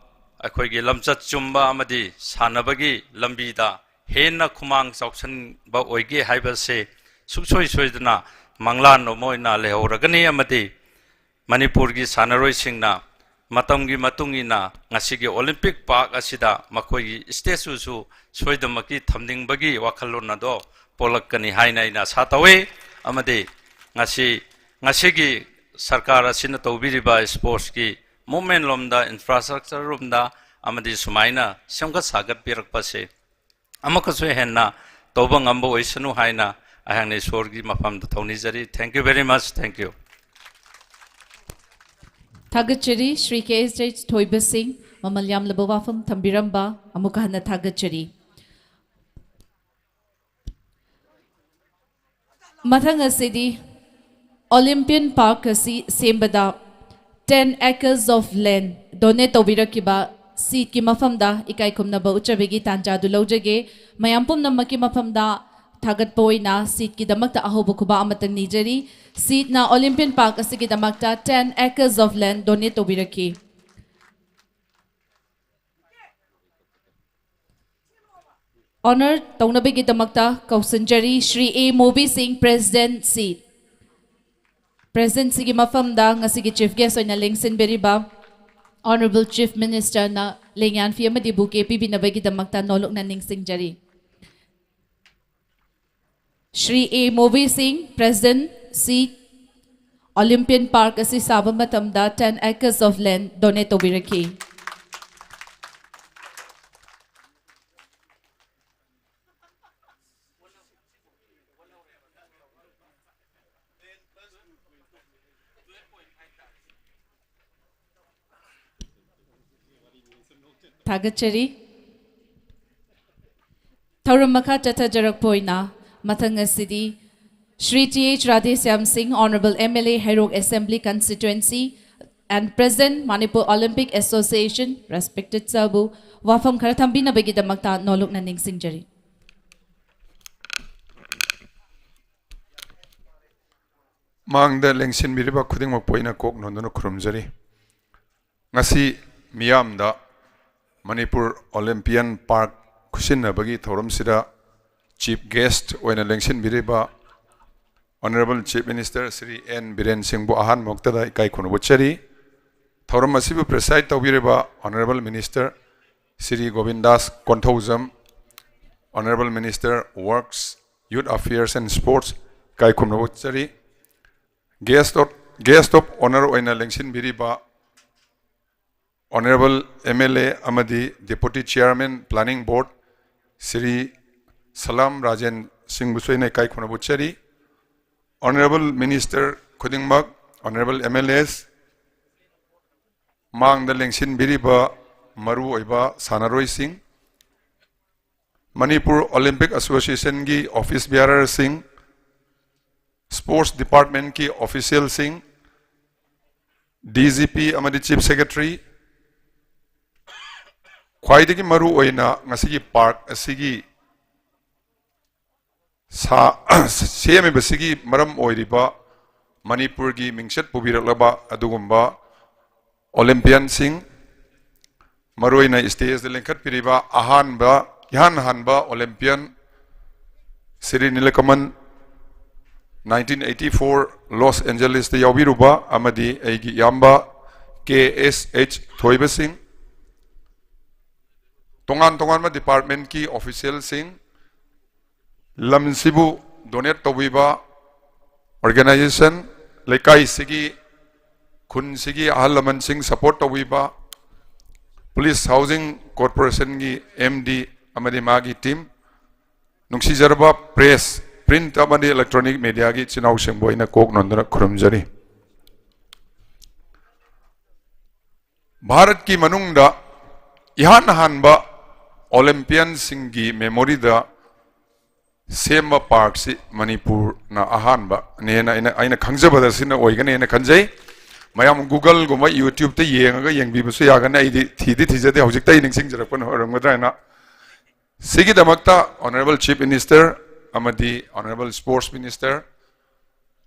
ꯑꯩꯈꯣꯏꯒꯤ ꯂꯝꯆꯠ ꯆꯨꯝꯕ ꯑꯃꯗꯤ ꯁꯥꯟꯅꯕꯒꯤ ꯂꯝꯕꯤꯗ ꯍꯦꯟꯅ ꯈꯨꯃꯥꯡ ꯆꯥꯎꯁꯤꯟꯕ ꯑꯣꯏꯒꯦ ꯍꯥꯏꯕꯁꯦ ꯁꯨꯡꯁꯣꯏ ꯁꯣꯏꯗꯅ ꯃꯪꯂꯥꯟ ꯑꯃ ꯑꯣꯏꯅ ꯂꯩꯍꯧꯔꯒꯅꯤ꯫ ꯑꯃꯗꯤ ꯃꯅꯤꯄꯨꯔꯒꯤ ꯁꯥꯟꯅꯔꯣꯏꯁꯤꯡꯅ ꯃꯇꯝꯒꯤ ꯃꯇꯨꯡ ꯏꯟꯅ ꯉꯁꯤꯒꯤ Olympic Park ꯑꯁꯤꯗ ꯃꯈꯣꯏꯒꯤ statueꯁꯨ ꯁꯣꯏꯗꯅꯃꯛꯀꯤ ꯊꯝꯅꯤꯡꯕꯒꯤ ꯋꯥꯈꯜꯂꯣꯟ ꯑꯗꯣ ꯄꯣꯛꯂꯛꯀꯅꯤ ꯍꯥꯏꯅ ꯑꯩꯅ ꯑꯥꯁꯥ ꯇꯧꯏ꯫ ꯑꯃꯗꯤ ꯉꯁꯤ, ꯉꯁꯤꯒꯤ ꯁꯔꯀꯥꯔ ꯑꯁꯤꯅ ꯇꯧꯕꯤꯔꯤꯕ sportsꯀꯤ movement ꯂꯣꯝꯗ, infrastructure ꯂꯣꯝꯗ ꯑꯃꯗꯤ ꯁꯨꯃꯥꯏꯅ ꯁꯦꯝꯒꯠ ꯁꯥꯒꯠꯄꯤꯔꯛꯄꯁꯦ ꯑꯃꯨꯛꯀꯁꯨ ꯍꯦꯟꯅ ꯇꯧꯕ ꯉꯝꯕ ꯑꯣꯏꯁꯅꯨ ꯍꯥꯏꯅ ꯑꯩꯍꯥꯛꯅ ꯏꯁꯣꯔꯒꯤ ꯃꯐꯝꯗ ꯊꯧꯅꯤꯖꯔꯤ꯫ Thank you very much. Thank you. ꯊꯥꯒꯠꯆꯔꯤ ꯁ꯭ꯔꯤ ꯀꯦ ꯑꯦꯁ ꯖꯦ ꯊꯣꯏꯕ ꯁꯤꯡ꯫ ꯃꯃꯜ ꯌꯥꯝꯂꯕ ꯋꯥꯐꯝ ꯊꯝꯕꯤꯔꯝꯕ ꯑꯃꯨꯛꯀ ꯍꯟꯅ ꯊꯥꯒꯠꯆꯔꯤ꯫ ꯃꯊꯪ ꯑꯁꯤꯗꯤ Olympian Park ꯑꯁꯤ ꯁꯦꯝꯕꯗ ten acres of land donate ꯇꯧꯕꯤꯔꯛꯈꯤꯕ ꯁꯤꯠꯀꯤ ꯃꯐꯝꯗ ꯏꯀꯥꯏ ꯈꯨꯝꯅꯕ ꯎꯠꯆꯕꯒꯤ ꯇꯥꯟꯖꯥꯗꯨ ꯂꯧꯖꯒꯦ꯫ ꯃꯌꯥꯝ ꯄꯨꯝꯅꯃꯛꯀꯤ ꯃꯐꯝꯗ ꯊꯥꯒꯠꯄ ꯑꯣꯏꯅ ꯁꯤꯠꯀꯤꯗꯃꯛꯇ ꯑꯍꯧꯕ ꯈꯨꯕꯥꯛ ꯑꯃꯇꯪ ꯅꯤꯖꯔꯤ꯫ ꯁꯤꯠꯅ Olympian Park ꯑꯁꯤꯒꯤꯗꯃꯛꯇ ten acres of land donate ꯇꯧꯕꯤꯔꯛꯈꯤ꯫ Honour ꯇꯧꯅꯕꯒꯤꯗꯃꯛꯇ ꯀꯧꯁꯤꯟꯖꯔꯤ ꯁ꯭ꯔꯤ ꯑꯦ ꯃꯣꯕꯤ ꯁꯤꯡ, President ꯁꯤꯠ꯫ President ꯁꯤꯒꯤ ꯃꯐꯝꯗ ꯉꯁꯤꯒꯤ Chief Guest ꯑꯣꯏꯅ ꯂꯦꯡꯁꯤꯟꯕꯤꯔꯤꯕ Honourable Chief Minister ꯅ ꯂꯦꯡꯌꯥꯟꯐꯤ ꯑꯃꯗꯤ bouquet ꯄꯤꯕꯤꯅꯕꯒꯤꯗꯃꯛꯇ ꯅꯣꯂꯨꯛꯅ ꯅꯤꯡꯁꯤꯡꯖꯔꯤ꯫ ꯁ꯭ꯔꯤ ꯑꯦ ꯃꯣꯕꯤ ꯁꯤꯡ, President ꯁꯤꯠ, Olympian Park ꯑꯁꯤ ꯁꯥꯕ ꯃꯇꯝꯗ ten acres of land donate ꯇꯧꯕꯤꯔꯛꯈꯤ꯫ ꯊꯥꯒꯠꯆꯔꯤ꯫ ꯊꯧꯔꯝ ꯃꯈꯥ ꯆꯠꯊꯖꯔꯛꯄ ꯑꯣꯏꯅ ꯃꯊꯪ ꯑꯁꯤꯗꯤ ꯁ꯭ꯔꯤ ꯇꯤ ꯑꯩꯆ ꯔꯥꯙꯦꯁ꯭ꯌꯥꯝ ꯁꯤꯡ, Honourable M L A, Heirok Assembly Constituency and President, Manipur Olympic Association, respected sir ꯕꯨ ꯋꯥꯐꯝ ꯈꯔ ꯊꯝꯕꯤꯅꯕꯒꯤꯗꯃꯛꯇ ꯅꯣꯂꯨꯛꯅ ꯅꯤꯡꯁꯤꯡꯖꯔꯤ꯫ ꯃꯥꯡꯗ ꯂꯦꯡꯁꯤꯟꯕꯤꯔꯤꯕ ꯈꯨꯗꯤꯡꯃꯛꯄꯨ ꯑꯩꯅ ꯀꯣꯛ ꯅꯣꯟꯗꯨꯅ ꯈꯨꯔꯨꯝꯖꯔꯤ꯫ ꯉꯁꯤ ꯃꯤꯌꯥꯝꯗ Manipur Olympian Park ꯈꯨꯠꯁꯤꯟꯅꯕꯒꯤ ꯊꯧꯔꯝꯁꯤꯗ Chief Guest ꯑꯣꯏꯅ ꯂꯦꯡꯁꯤꯟꯕꯤꯔꯤꯕ Honourable Chief Minister Shri N Biren ꯁꯤꯡꯕꯨ ꯑꯍꯥꯟꯕ ꯃꯛꯇꯗ ꯏꯀꯥꯏ ꯈꯨꯝꯅꯕ ꯎꯠꯆꯔꯤ꯫ ꯊꯧꯔꯝ ꯑꯁꯤꯕꯨ preside ꯇꯧꯕꯤꯔꯤꯕ Honourable Minister Shri ꯒꯣꯕꯤꯟꯗꯥꯁ Konthoujam, Honourable Minister Works, Youth Affairs and Sports, ꯏꯀꯥꯏ ꯈꯨꯝꯅꯕ ꯎꯠꯆꯔꯤ꯫ Guest of, Guest of Honour ꯑꯣꯏꯅ ꯂꯦꯡꯁꯤꯟꯕꯤꯔꯤꯕ Honourable M L A ꯑꯃꯗꯤ Deputy Chairman Planning Board Shri ꯁꯂꯥꯝ ꯔꯥꯖꯦꯟ ꯁꯤꯡꯕꯨꯁꯨ ꯑꯩꯅ ꯏꯀꯥꯏ ꯈꯨꯝꯅꯕ ꯎꯠꯆꯔꯤ꯫ Honourable Minister ꯈꯨꯗꯤꯡꯃꯛ, Honourable M L As, ꯃꯥꯡꯗ ꯂꯦꯡꯁꯤꯟꯕꯤꯔꯤꯕ ꯃꯔꯨꯑꯣꯏꯕ ꯁꯥꯟꯅꯔꯣꯏꯁꯤꯡ, Manipur Olympic ꯑꯦꯁꯣꯁꯤꯌꯦꯁꯟꯒꯤ office ꯕꯤꯌꯥꯔꯔꯁꯤꯡ, sports ꯗꯤꯄꯥꯔꯠꯃꯦꯟꯠꯀꯤ ꯑꯣꯐꯤꯁꯤꯌꯦꯜꯁꯤꯡ, D G P ꯑꯃꯗꯤ ꯆꯤꯐ ꯁꯦꯀ꯭ꯔꯦꯇꯔꯤ, ꯈ꯭ꯋꯥꯏꯗꯒꯤ ꯃꯔꯨ ꯑꯣꯏꯅ ꯉꯁꯤꯒꯤ ꯄꯥꯔꯛ ꯑꯁꯤꯒꯤ ꯁꯥ-, ꯁꯦꯝꯃꯤꯕꯁꯤꯒꯤ ꯃꯔꯝ ꯑꯣꯏꯔꯤꯕ ꯃꯅꯤꯄꯨꯔꯒꯤ ꯃꯤꯡꯆꯠ ꯄꯨꯕꯤꯔꯛꯂꯕ ꯑꯗꯨꯒꯨꯝꯕ ꯑꯣꯂꯤꯝꯄꯤꯌꯟꯁꯤꯡ, ꯃꯔꯨꯑꯣꯏꯅ ꯁ꯭ꯇꯦꯖꯇ ꯂꯤꯡꯈꯠꯄꯤꯔꯤꯕ ꯑꯍꯥꯟꯕ, ꯏꯍꯥꯟ ꯍꯥꯟꯕ Olympian Shri Nilakamal, nineteen eighty four Los ꯑꯦꯟꯖꯦꯂꯤꯁꯇ ꯌꯥꯎꯕꯤꯔꯨꯕ ꯑꯃꯗꯤ ꯑꯩꯒꯤ ꯏꯌꯥꯝꯕ ꯀꯦ ꯑꯦꯁ ꯑꯩꯆ ꯊꯣꯏꯕꯁꯤꯡ, ꯇꯣꯉꯥꯟ ꯇꯣꯉꯥꯟꯕ ꯗꯤꯄꯥꯔꯠꯃꯦꯟꯠꯀꯤ ꯑꯣꯐꯤꯁꯤꯌꯦꯜꯁꯤꯡ, ꯂꯝꯁꯤꯕꯨ ꯗꯣꯅꯦꯠ ꯇꯧꯕꯤꯕ ꯑꯣꯔꯒꯅꯥꯏꯖꯦꯁꯟ, ꯂꯩꯀꯥꯏꯁꯤꯒꯤ, ꯈꯨꯟꯁꯤꯒꯤ ꯑꯍꯜ ꯂꯃꯟꯁꯤꯡ ꯁꯄꯣꯔꯠ ꯇꯧꯕꯤꯕ, ꯄꯨꯂꯤꯁ ꯍꯥꯎꯁꯤꯡ ꯀꯣꯔꯄꯣꯔꯦꯁꯟꯒꯤ ꯑꯦꯝ ꯗꯤ ꯑꯃꯗꯤ ꯃꯥꯒꯤ ꯇꯤꯝ, ꯅꯨꯡꯁꯤꯖꯔꯕ ꯄ꯭ꯔꯦꯁ, ꯄ꯭ꯔꯤꯟꯠ ꯑꯃꯗꯤ ꯏꯂꯦꯛꯇ꯭ꯔꯣꯅꯤꯛ ꯃꯦꯗꯤꯌꯥꯒꯤ ꯏꯆꯤꯟ ꯏꯅꯥꯎꯁꯤꯡꯕꯨ ꯑꯩꯅ ꯀꯣꯛ ꯅꯣꯟꯗꯨꯅ ꯈꯨꯔꯨꯝꯖꯔꯤ꯫ ꯚꯥꯔꯠꯀꯤ ꯃꯅꯨꯡꯗ ꯏꯍꯥꯟ ꯍꯥꯟꯕ ꯑꯣꯂꯤꯝꯄꯤꯌꯟꯁꯤꯡꯒꯤ ꯃꯦꯃꯣꯔꯤꯗ ꯁꯦꯝꯕ ꯄꯥꯔꯛꯁꯤ ꯃꯅꯤꯄꯨꯔꯅ ꯑꯍꯥꯟꯕꯅꯦꯅ ꯑꯩꯅ, ꯑꯩꯅ ꯈꯪꯖꯕꯗ ꯁꯤꯅ ꯑꯣꯏꯒꯅꯦꯅ ꯈꯟꯖꯩ꯫ ꯃꯌꯥꯝ Google-ꯒꯨꯝꯕ YouTube-ꯇ ꯌꯦꯡꯉꯒ ꯌꯦꯡꯕꯤꯕꯁꯨ ꯌꯥꯒꯅꯤ, ꯑꯩꯗꯤ ꯊꯤꯗꯤ ꯊꯤꯖꯗꯦ, ꯍꯧꯖꯤꯛꯇ ꯑꯩ ꯅꯤꯡꯁꯤꯡꯖꯔꯛꯄꯅ ꯑꯣꯏꯔꯝꯒꯗ꯭ꯔꯥ ꯍꯥꯏꯅ꯫ ꯁꯤꯒꯤꯗꯃꯛꯇ Honourable Chief Minister ꯑꯃꯗꯤ Honourable Sports Minister,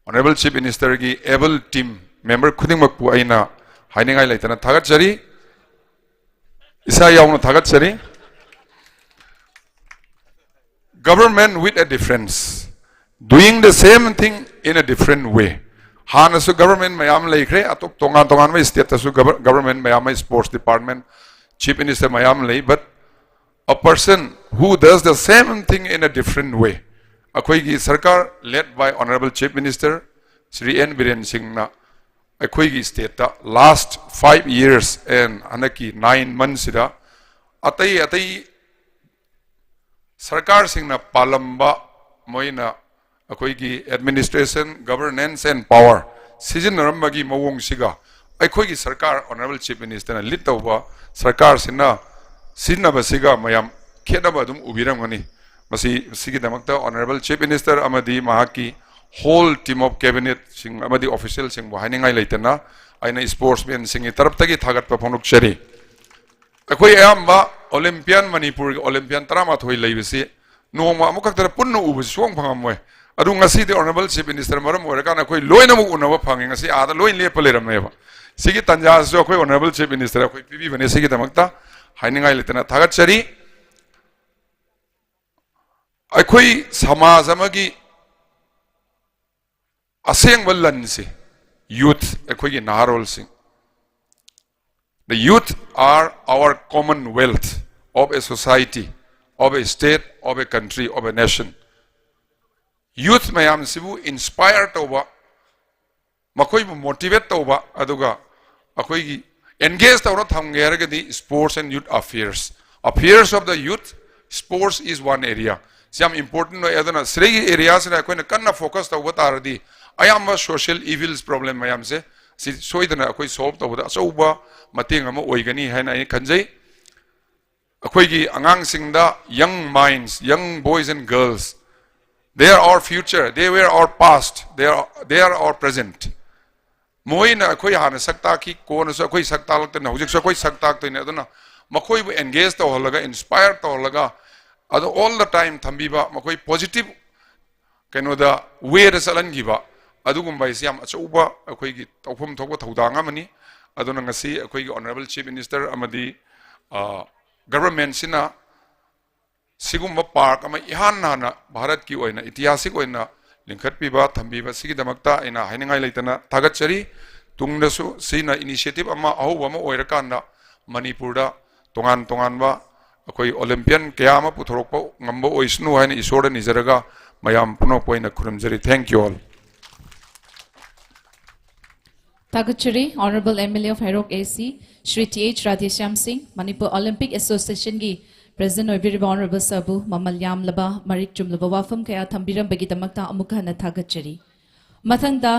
Honourable Chief Minister-ꯒꯤ ꯑꯦꯕꯜ ꯇꯤꯝ ꯃꯦꯝꯕꯔ ꯈꯨꯗꯤꯡꯃꯛꯄꯨ ꯑꯩꯅ ꯍꯥꯏꯅꯤꯡꯉꯥꯏ ꯂꯩꯇꯅ ꯊꯥꯒꯠꯆꯔꯤ, ꯏꯁꯥ ꯌꯥꯎꯅ ꯊꯥꯒꯠꯆꯔꯤ꯫ Government with a difference, doing the same thing in a different way. ꯍꯥꯟꯅꯁꯨ ꯒꯕꯔꯟꯃꯦꯟꯠ ꯃꯌꯥꯝ ꯂꯩꯈ꯭ꯔꯦ, ꯑꯇꯣꯞ ꯇꯣꯉꯥꯟ ꯇꯣꯉꯥꯟꯕ ꯁ꯭ꯇꯦꯠꯇꯁꯨ ꯒꯕꯔ-, ꯒꯕꯔꯟꯃꯦꯟꯠ ꯃꯌꯥꯝ ꯑꯃ, ꯁ꯭ꯄꯣꯔꯠꯁ ꯗꯤꯄꯥꯔꯠꯃꯦꯟꯠ, ꯆꯤꯐ ꯃꯤꯅꯤꯁꯇꯔ ꯃꯌꯥꯝ ꯂꯩ, but a person who does the same thing in a different way, ꯑꯩꯈꯣꯏꯒꯤ ꯁꯔꯀꯥꯔ led by Honourable Chief Minister Shri N Biren ꯁꯤꯡꯅ ꯑꯩꯈꯣꯏꯒꯤ ꯁ꯭ꯇꯦꯠꯇ last five years and ꯍꯟꯗꯛꯀꯤ nine months-ꯁꯤꯗ ꯑꯇꯩ ꯑꯇꯩ ꯁꯔꯀꯥꯔꯁꯤꯡꯅ ꯄꯥꯜꯂꯝꯕ, ꯃꯣꯏꯅ ꯑꯩꯈꯣꯏꯒꯤ administration, governance and power ꯁꯤꯖꯤꯟꯅꯔꯝꯕꯒꯤ ꯃꯑꯣꯡꯁꯤꯒ ꯑꯩꯈꯣꯏꯒꯤ ꯁꯔꯀꯥꯔ, ꯑꯣꯅꯔꯦꯕꯜ ꯆꯤꯐ ꯃꯤꯅꯤꯁꯇꯔꯅ ꯂꯤꯗ ꯇꯧꯕ ꯁꯔꯀꯥꯔꯁꯤꯅ ꯁꯤꯖꯤꯟꯅꯕꯁꯤꯒ ꯃꯌꯥꯝ ꯈꯦꯠꯅꯕ ꯑꯗꯨꯝ ꯎꯕꯤꯔꯝꯒꯅꯤ꯫ ꯃꯁꯤ, ꯁꯤꯒꯤꯗꯃꯛꯇ ꯑꯣꯅꯔꯦꯕꯜ ꯆꯤꯐ ꯃꯤꯅꯤꯁꯇꯔ ꯑꯃꯗꯤ ꯃꯍꯥꯛꯀꯤ whole team of cabinet ꯁꯤꯡ ꯑꯃꯗꯤ ꯑꯣꯐꯤꯁꯤꯌꯦꯜꯁꯤꯡꯕꯨ ꯍꯥꯏꯅꯤꯡꯉꯥꯏ ꯂꯩꯇꯅ ꯑꯩꯅ ꯁ꯭ꯄꯣꯔꯠꯁꯃꯦꯟꯁꯤꯡꯒꯤ ꯇꯔꯞꯇꯒꯤ ꯊꯥꯒꯠꯄ ꯐꯣꯡꯗꯣꯛꯆꯔꯤ꯫ ꯑꯩꯈꯣꯏ ꯑꯌꯥꯝꯕ ꯑꯣꯂꯤꯝꯄꯤꯌꯥꯟ, ꯃꯅꯤꯄꯨꯔꯒꯤ ꯑꯣꯂꯤꯝꯄꯤꯌꯥꯟ ꯇꯔꯥꯃꯥꯊꯣꯏ ꯂꯩꯕꯁꯤ ꯅꯣꯡꯃ ꯑꯃꯈꯛꯇꯗ ꯄꯨꯟꯅ ꯎꯕꯁꯤ ꯁꯨꯡꯐꯪ ꯐꯪꯉꯝꯃꯣꯏ꯫ ꯑꯗꯨ ꯉꯁꯤꯗꯤ ꯑꯣꯅꯔꯦꯕꯜ ꯆꯤꯐ ꯃꯤꯅꯤꯁꯇꯔ ꯃꯔꯝ ꯑꯣꯏꯔꯀꯥꯟꯗ ꯑꯩꯈꯣꯏ ꯂꯣꯏꯅꯃꯛ ꯎꯅꯕ ꯐꯪꯉꯤ꯫ ꯉꯁꯤ ꯑꯥꯗ ꯂꯣꯏ ꯂꯦꯞꯄ ꯂꯩꯔꯝꯃꯦꯕ꯫ ꯁꯤꯒꯤ ꯇꯥꯟꯖꯥꯁꯤꯁꯨ ꯑꯩꯈꯣꯏ ꯑꯣꯅꯔꯦꯕꯜ ꯆꯤꯐ ꯃꯤꯅꯤꯁꯇꯔ ꯑꯩꯈꯣꯏ ꯄꯤꯕꯤꯕꯅꯦ꯫ ꯁꯤꯒꯤꯗꯃꯛꯇ ꯍꯥꯏꯅꯤꯡꯉꯥꯏ ꯂꯩꯇꯅ ꯊꯥꯒꯠꯆꯔꯤ꯫ ꯑꯩꯈꯣꯏ ꯁꯃꯥꯖ ꯑꯃꯒꯤ ꯑꯁꯦꯡꯕ ꯂꯟꯁꯤ ꯌꯨꯊ, ꯑꯩꯈꯣꯏꯒꯤ ꯅꯍꯥꯔꯣꯜꯁꯤꯡ꯫ The youth are our common wealth of a society, of a state, of a country, of a nation. Youth ꯃꯌꯥꯝꯁꯤꯕꯨ ꯏꯟꯁꯄꯥꯌꯔ ꯇꯧꯕ, ꯃꯈꯣꯏꯕꯨ ꯃꯣꯇꯤꯚꯦꯠ ꯇꯧꯕ, ꯑꯗꯨꯒ ꯑꯩꯈꯣꯏꯒꯤ ꯑꯦꯟꯒꯦꯖ ꯇꯧꯔ ꯊꯝꯒꯦ ꯍꯥꯏꯔꯒꯗꯤ sports and youth affairs, affairs of the youth, sports is one area꯫ ꯁꯤ ꯌꯥꯝ ꯏꯝꯄꯣꯔꯇꯦꯟ ꯑꯣꯏ꯫ ꯑꯗꯨꯅ ꯁꯤꯗꯒꯤ ꯑꯦꯔꯤꯌꯥꯁꯤꯗ ꯑꯩꯈꯣꯏꯅ ꯀꯟꯅ ꯐꯣꯀꯁ ꯇꯧꯕ ꯇꯥꯔꯗꯤ ꯑꯌꯥꯝꯕ ꯁꯣꯁꯤꯌꯦꯜ ꯏꯚꯤꯜꯁ ꯄ꯭ꯔꯣꯕ꯭ꯂꯦꯝ ꯃꯌꯥꯝꯁꯦ ꯁꯤ ꯁꯣꯏꯗꯅ ꯑꯩꯈꯣꯏ ꯁꯣꯜꯕ ꯇꯧꯕꯗ ꯑꯆꯧꯕ ꯃꯇꯦꯡ ꯑꯃ ꯑꯣꯏꯒꯅꯤ ꯍꯥꯏꯅ ꯑꯩꯅ ꯈꯟꯖꯩ꯫ ꯑꯩꯈꯣꯏꯒꯤ ꯑꯉꯥꯡꯁꯤꯡꯗ, young minds, young boys and girls, they are our future, they were our past, they are, they are our present꯫ ꯃꯣꯏꯅ ꯑꯩꯈꯣꯏ ꯍꯥꯟꯅ ꯁꯛ ꯇꯥꯛꯈꯤ, ꯀꯣꯟꯅꯁꯨ ꯑꯩꯈꯣꯏ ꯁꯛ ꯇꯥꯛꯂꯛꯇꯣꯏꯅꯤ, ꯍꯧꯖꯤꯛꯁꯨ ꯑꯩꯈꯣꯏ ꯁꯛ ꯇꯥꯛꯇꯣꯏꯅꯤ꯫ ꯑꯗꯨꯅ ꯃꯈꯣꯏꯕꯨ ꯑꯦꯟꯒꯦꯖ ꯇꯧꯍꯜꯂꯒ, ꯏꯟꯁꯄꯥꯌꯔ ꯇꯧꯍꯜꯂꯒ, ꯑꯗꯣ all the time ꯊꯝꯕꯤꯕ, ꯃꯈꯣꯏ ꯄꯣꯖꯤꯇꯤꯚ ꯀꯩꯅꯣꯗ, ꯋꯦꯗ ꯆꯠꯍꯟꯈꯤꯕ, ꯑꯗꯨꯒꯨꯝꯕ ꯍꯥꯏꯁꯤ ꯌꯥꯝ ꯑꯆꯧꯕ ꯑꯩꯈꯣꯏꯒꯤ ꯇꯧꯐꯝ ꯊꯣꯛꯄ ꯊꯧꯗꯥꯡ ꯑꯃꯅꯤ꯫ ꯑꯗꯨꯅ ꯉꯁꯤ ꯑꯩꯈꯣꯏꯒꯤ ꯑꯣꯅꯔꯦꯕꯜ ꯆꯤꯐ ꯃꯤꯅꯤꯁꯇꯔ ꯑꯃꯗꯤ, ꯑ, ꯒꯚꯔꯟꯃꯦꯟꯁꯤꯅ ꯁꯤꯒꯨꯝꯕ ꯄꯥꯔꯛ ꯑꯃ ꯏꯍꯥꯟ ꯍꯥꯟꯅ ꯚꯥꯔꯠꯀꯤ ꯑꯣꯏꯅ, ꯏꯇꯤꯍꯥꯁꯤꯛ ꯑꯣꯏꯅ ꯂꯤꯡꯈꯠꯄꯤꯕ, ꯊꯝꯕꯤꯕ, ꯁꯤꯒꯤꯗꯃꯛꯇ ꯑꯩꯅ ꯍꯥꯏꯅꯤꯡꯉꯥꯏ ꯂꯩꯇꯅ ꯊꯥꯒꯠꯆꯔꯤ꯫ ꯇꯨꯡꯗꯁꯨ ꯁꯤꯅ ꯏꯅꯤꯁꯤꯌꯦꯇꯤꯚ ꯑꯃ, ꯑꯍꯧꯕ ꯑꯃ ꯑꯣꯏꯔꯀꯥꯟꯗ ꯃꯅꯤꯄꯨꯔꯗ ꯇꯣꯉꯥꯟ ꯇꯣꯉꯥꯟꯕ ꯑꯩꯈꯣꯏ ꯑꯣꯂꯤꯝꯄꯤꯌꯟ ꯀꯌꯥ ꯑꯃ ꯄꯨꯊꯣꯔꯛꯄ ꯉꯝꯕ ꯑꯣꯏꯁꯅꯨ ꯍꯥꯏꯅ ꯏꯁꯣꯔꯗ ꯅꯤꯖꯔꯒ ꯃꯌꯥꯝ ꯄꯨꯝꯅꯃꯛꯄꯨ ꯑꯩꯅ ꯈꯨꯔꯨꯝꯖꯔꯤ꯫ Thank you all꯫ ꯊꯥꯒꯠꯆꯔꯤ꯫ Honourable M L A of Heirok A C, Shri T H Radheshyam Singh, Manipur Olympic Association ꯒꯤ President ꯑꯣꯏꯕꯤꯔꯤꯕ Honourable sir ꯕꯨ ꯃꯃꯜ ꯌꯥꯝꯂꯕ, ꯃꯔꯤꯛ ꯆꯨꯝꯂꯕ ꯋꯥꯐꯝ ꯀꯌꯥ ꯊꯝꯕꯤꯔꯝꯕꯒꯤꯗꯃꯛꯇ ꯑꯃꯨꯛ ꯍꯟꯅ ꯊꯥꯒꯠꯆꯔꯤ꯫ ꯃꯊꯪꯗ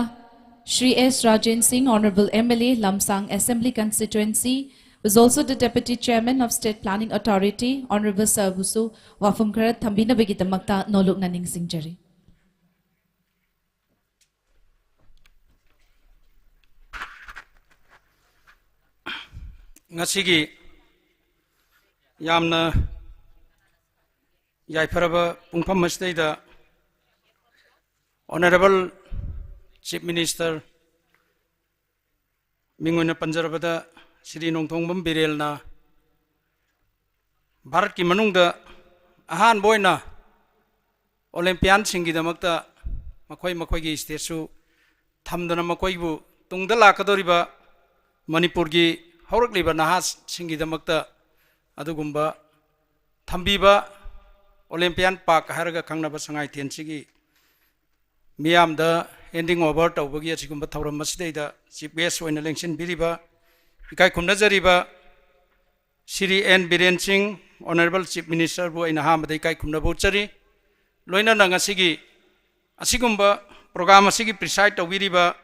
Shri S Rajen Singh, Honorable M L A, Lamsang Assembly Constituency, who is also the Deputy Chairman of State Planning Authority, Honorable Sir ꯕꯨꯁꯨ ꯋꯥꯐꯝ ꯈꯔ ꯊꯝꯕꯤꯅꯕꯒꯤꯗꯃꯛꯇ ꯅꯣꯂꯨꯛꯅ ꯅꯤꯡꯁꯤꯡꯖꯔꯤ꯫ ꯉꯁꯤꯒꯤ ꯌꯥꯝꯅ ꯌꯥꯏꯐꯔꯕ ꯄꯨꯡꯐꯝ ꯑꯁꯤꯗꯩꯗ Honorable Chief Minister, ꯃꯤꯡ ꯑꯣꯏꯅ ꯄꯟꯖꯔꯕꯗ ꯁ꯭ꯔꯤ ꯅꯣꯡꯊꯣꯡꯕꯝ ꯕꯤꯔꯦꯟꯅ ꯚꯥꯔꯠꯀꯤ ꯃꯅꯨꯡꯗ ꯑꯍꯥꯟꯕ ꯑꯣꯏꯅ ꯑꯣꯂꯦꯝꯄꯤꯌꯥꯟꯁꯤꯡꯒꯤꯗꯃꯛꯇ ꯃꯈꯣꯏ ꯃꯈꯣꯏꯒꯤ statue ꯊꯝꯗꯨꯅ ꯃꯈꯣꯏꯕꯨ ꯇꯨꯡꯗ ꯂꯥꯛꯀꯗꯧꯔꯤꯕ ꯃꯅꯤꯄꯨꯔꯒꯤ ꯍꯧꯔꯛꯂꯤꯕ ꯅꯍꯥꯁꯤꯡꯒꯤꯗꯃꯛꯇ ꯑꯗꯨꯒꯨꯝꯕ ꯊꯝꯕꯤꯕ, Olympian Park ꯍꯥꯏꯔꯒ ꯈꯪꯅꯕ ꯁꯉꯥꯏꯊꯦꯟꯁꯤꯒꯤ ꯃꯤꯌꯥꯝꯗ handing over ꯇꯧꯕꯒꯤ ꯑꯁꯤꯒꯨꯝꯕ ꯊꯧꯔꯝ ꯑꯁꯤꯗꯩꯗ Chief Guest ꯑꯣꯏꯅ ꯂꯦꯡꯁꯤꯟꯕꯤꯔꯤꯕ, ꯏꯀꯥꯏ ꯈꯨꯝꯅꯖꯔꯤꯕ ꯁ꯭ꯔꯤ ꯑꯦꯟ ꯕꯤꯔꯦꯟ ꯁꯤꯡ, Honorable Chief Minister ꯕꯨ ꯑꯩꯅ ꯑꯍꯥꯟꯕꯗ ꯏꯀꯥꯏ ꯈꯨꯝꯅꯕ ꯎꯠꯆꯔꯤ꯫ ꯂꯣꯏꯅꯅ ꯉꯁꯤꯒꯤ ꯑꯁꯤꯒꯨꯝꯕ program ꯑꯁꯤꯒꯤ preside ꯇꯧꯕꯤꯔꯤꯕ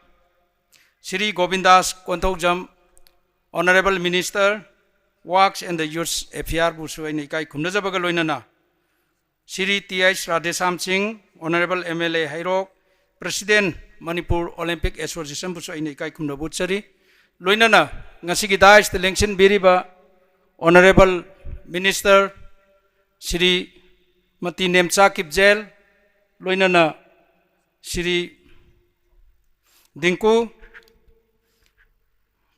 Shri ꯒꯣꯕꯤꯟꯗꯥꯁ Konthoujam, Honorable Minister, Works and the Youth Affair ꯕꯨꯁꯨ ꯑꯩꯅ ꯏꯀꯥꯏ ꯈꯨꯝꯅꯖꯕꯒ ꯂꯣꯏꯅꯅ ꯁ꯭ꯔꯤ ꯇꯤ ꯑꯩꯆ ꯔꯥꯙꯦꯁ꯭ꯌꯥꯝ ꯁꯤꯡ, Honorable M L A Heirok, President Manipur Olympic Association ꯕꯨꯁꯨ ꯑꯩꯅ ꯏꯀꯥꯏ ꯈꯨꯝꯅꯕ ꯎꯠꯆꯔꯤ꯫ ꯂꯣꯏꯅꯅ ꯉꯁꯤꯒꯤ dais ꯇ ꯂꯦꯡꯁꯤꯟꯕꯤꯔꯤꯕ Honorable Minister ꯁ꯭ꯔꯤꯃꯇꯤ ꯅꯦꯝꯆꯥ ꯀꯤꯞꯖꯦꯜ, ꯂꯣꯏꯅꯅ ꯁ꯭ꯔꯤ ꯗꯤꯡꯀꯨ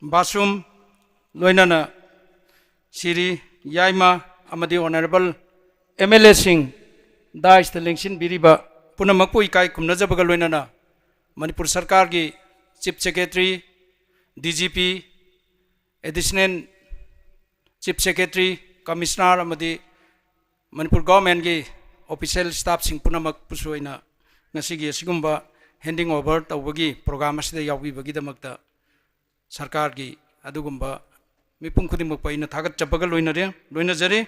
ꯕꯥꯁꯨꯝ, ꯂꯣꯏꯅꯅ ꯁ꯭ꯔꯤ ꯌꯥꯏꯃ ꯑꯃꯗꯤ Honorable M L A ꯁꯤꯡ, dais ꯇ ꯂꯦꯡꯁꯤꯟꯕꯤꯔꯤꯕ ꯄꯨꯝꯅꯃꯛꯄꯨ ꯏꯀꯥꯏ ꯈꯨꯝꯅꯖꯕꯒ ꯂꯣꯏꯅꯅ ꯃꯅꯤꯄꯨꯔ ꯁꯔꯀꯥꯔꯒꯤ Chief Secretary, D G P, Additional Chief Secretary, Commissioner ꯑꯃꯗꯤ ꯃꯅꯤꯄꯨꯔ government ꯀꯤ official staff ꯁꯤꯡ ꯄꯨꯝꯅꯃꯛꯄꯨꯁꯨ ꯑꯩꯅ ꯉꯁꯤꯒꯤ ꯑꯁꯤꯒꯨꯝꯕ handing over ꯇꯧꯕꯒꯤ program ꯑꯁꯤꯗ ꯌꯥꯎꯕꯤꯕꯒꯤꯗꯃꯛꯇ ꯁꯔꯀꯥꯔꯒꯤ ꯑꯗꯨꯒꯨꯝꯕ ꯃꯤꯄꯨꯝ ꯈꯨꯗꯤꯡꯃꯛꯄꯨ ꯑꯩꯅ ꯊꯥꯒꯠꯆꯕꯒ ꯂꯣꯏꯅꯔꯦ, ꯂꯣꯏꯅꯖꯔꯤ꯫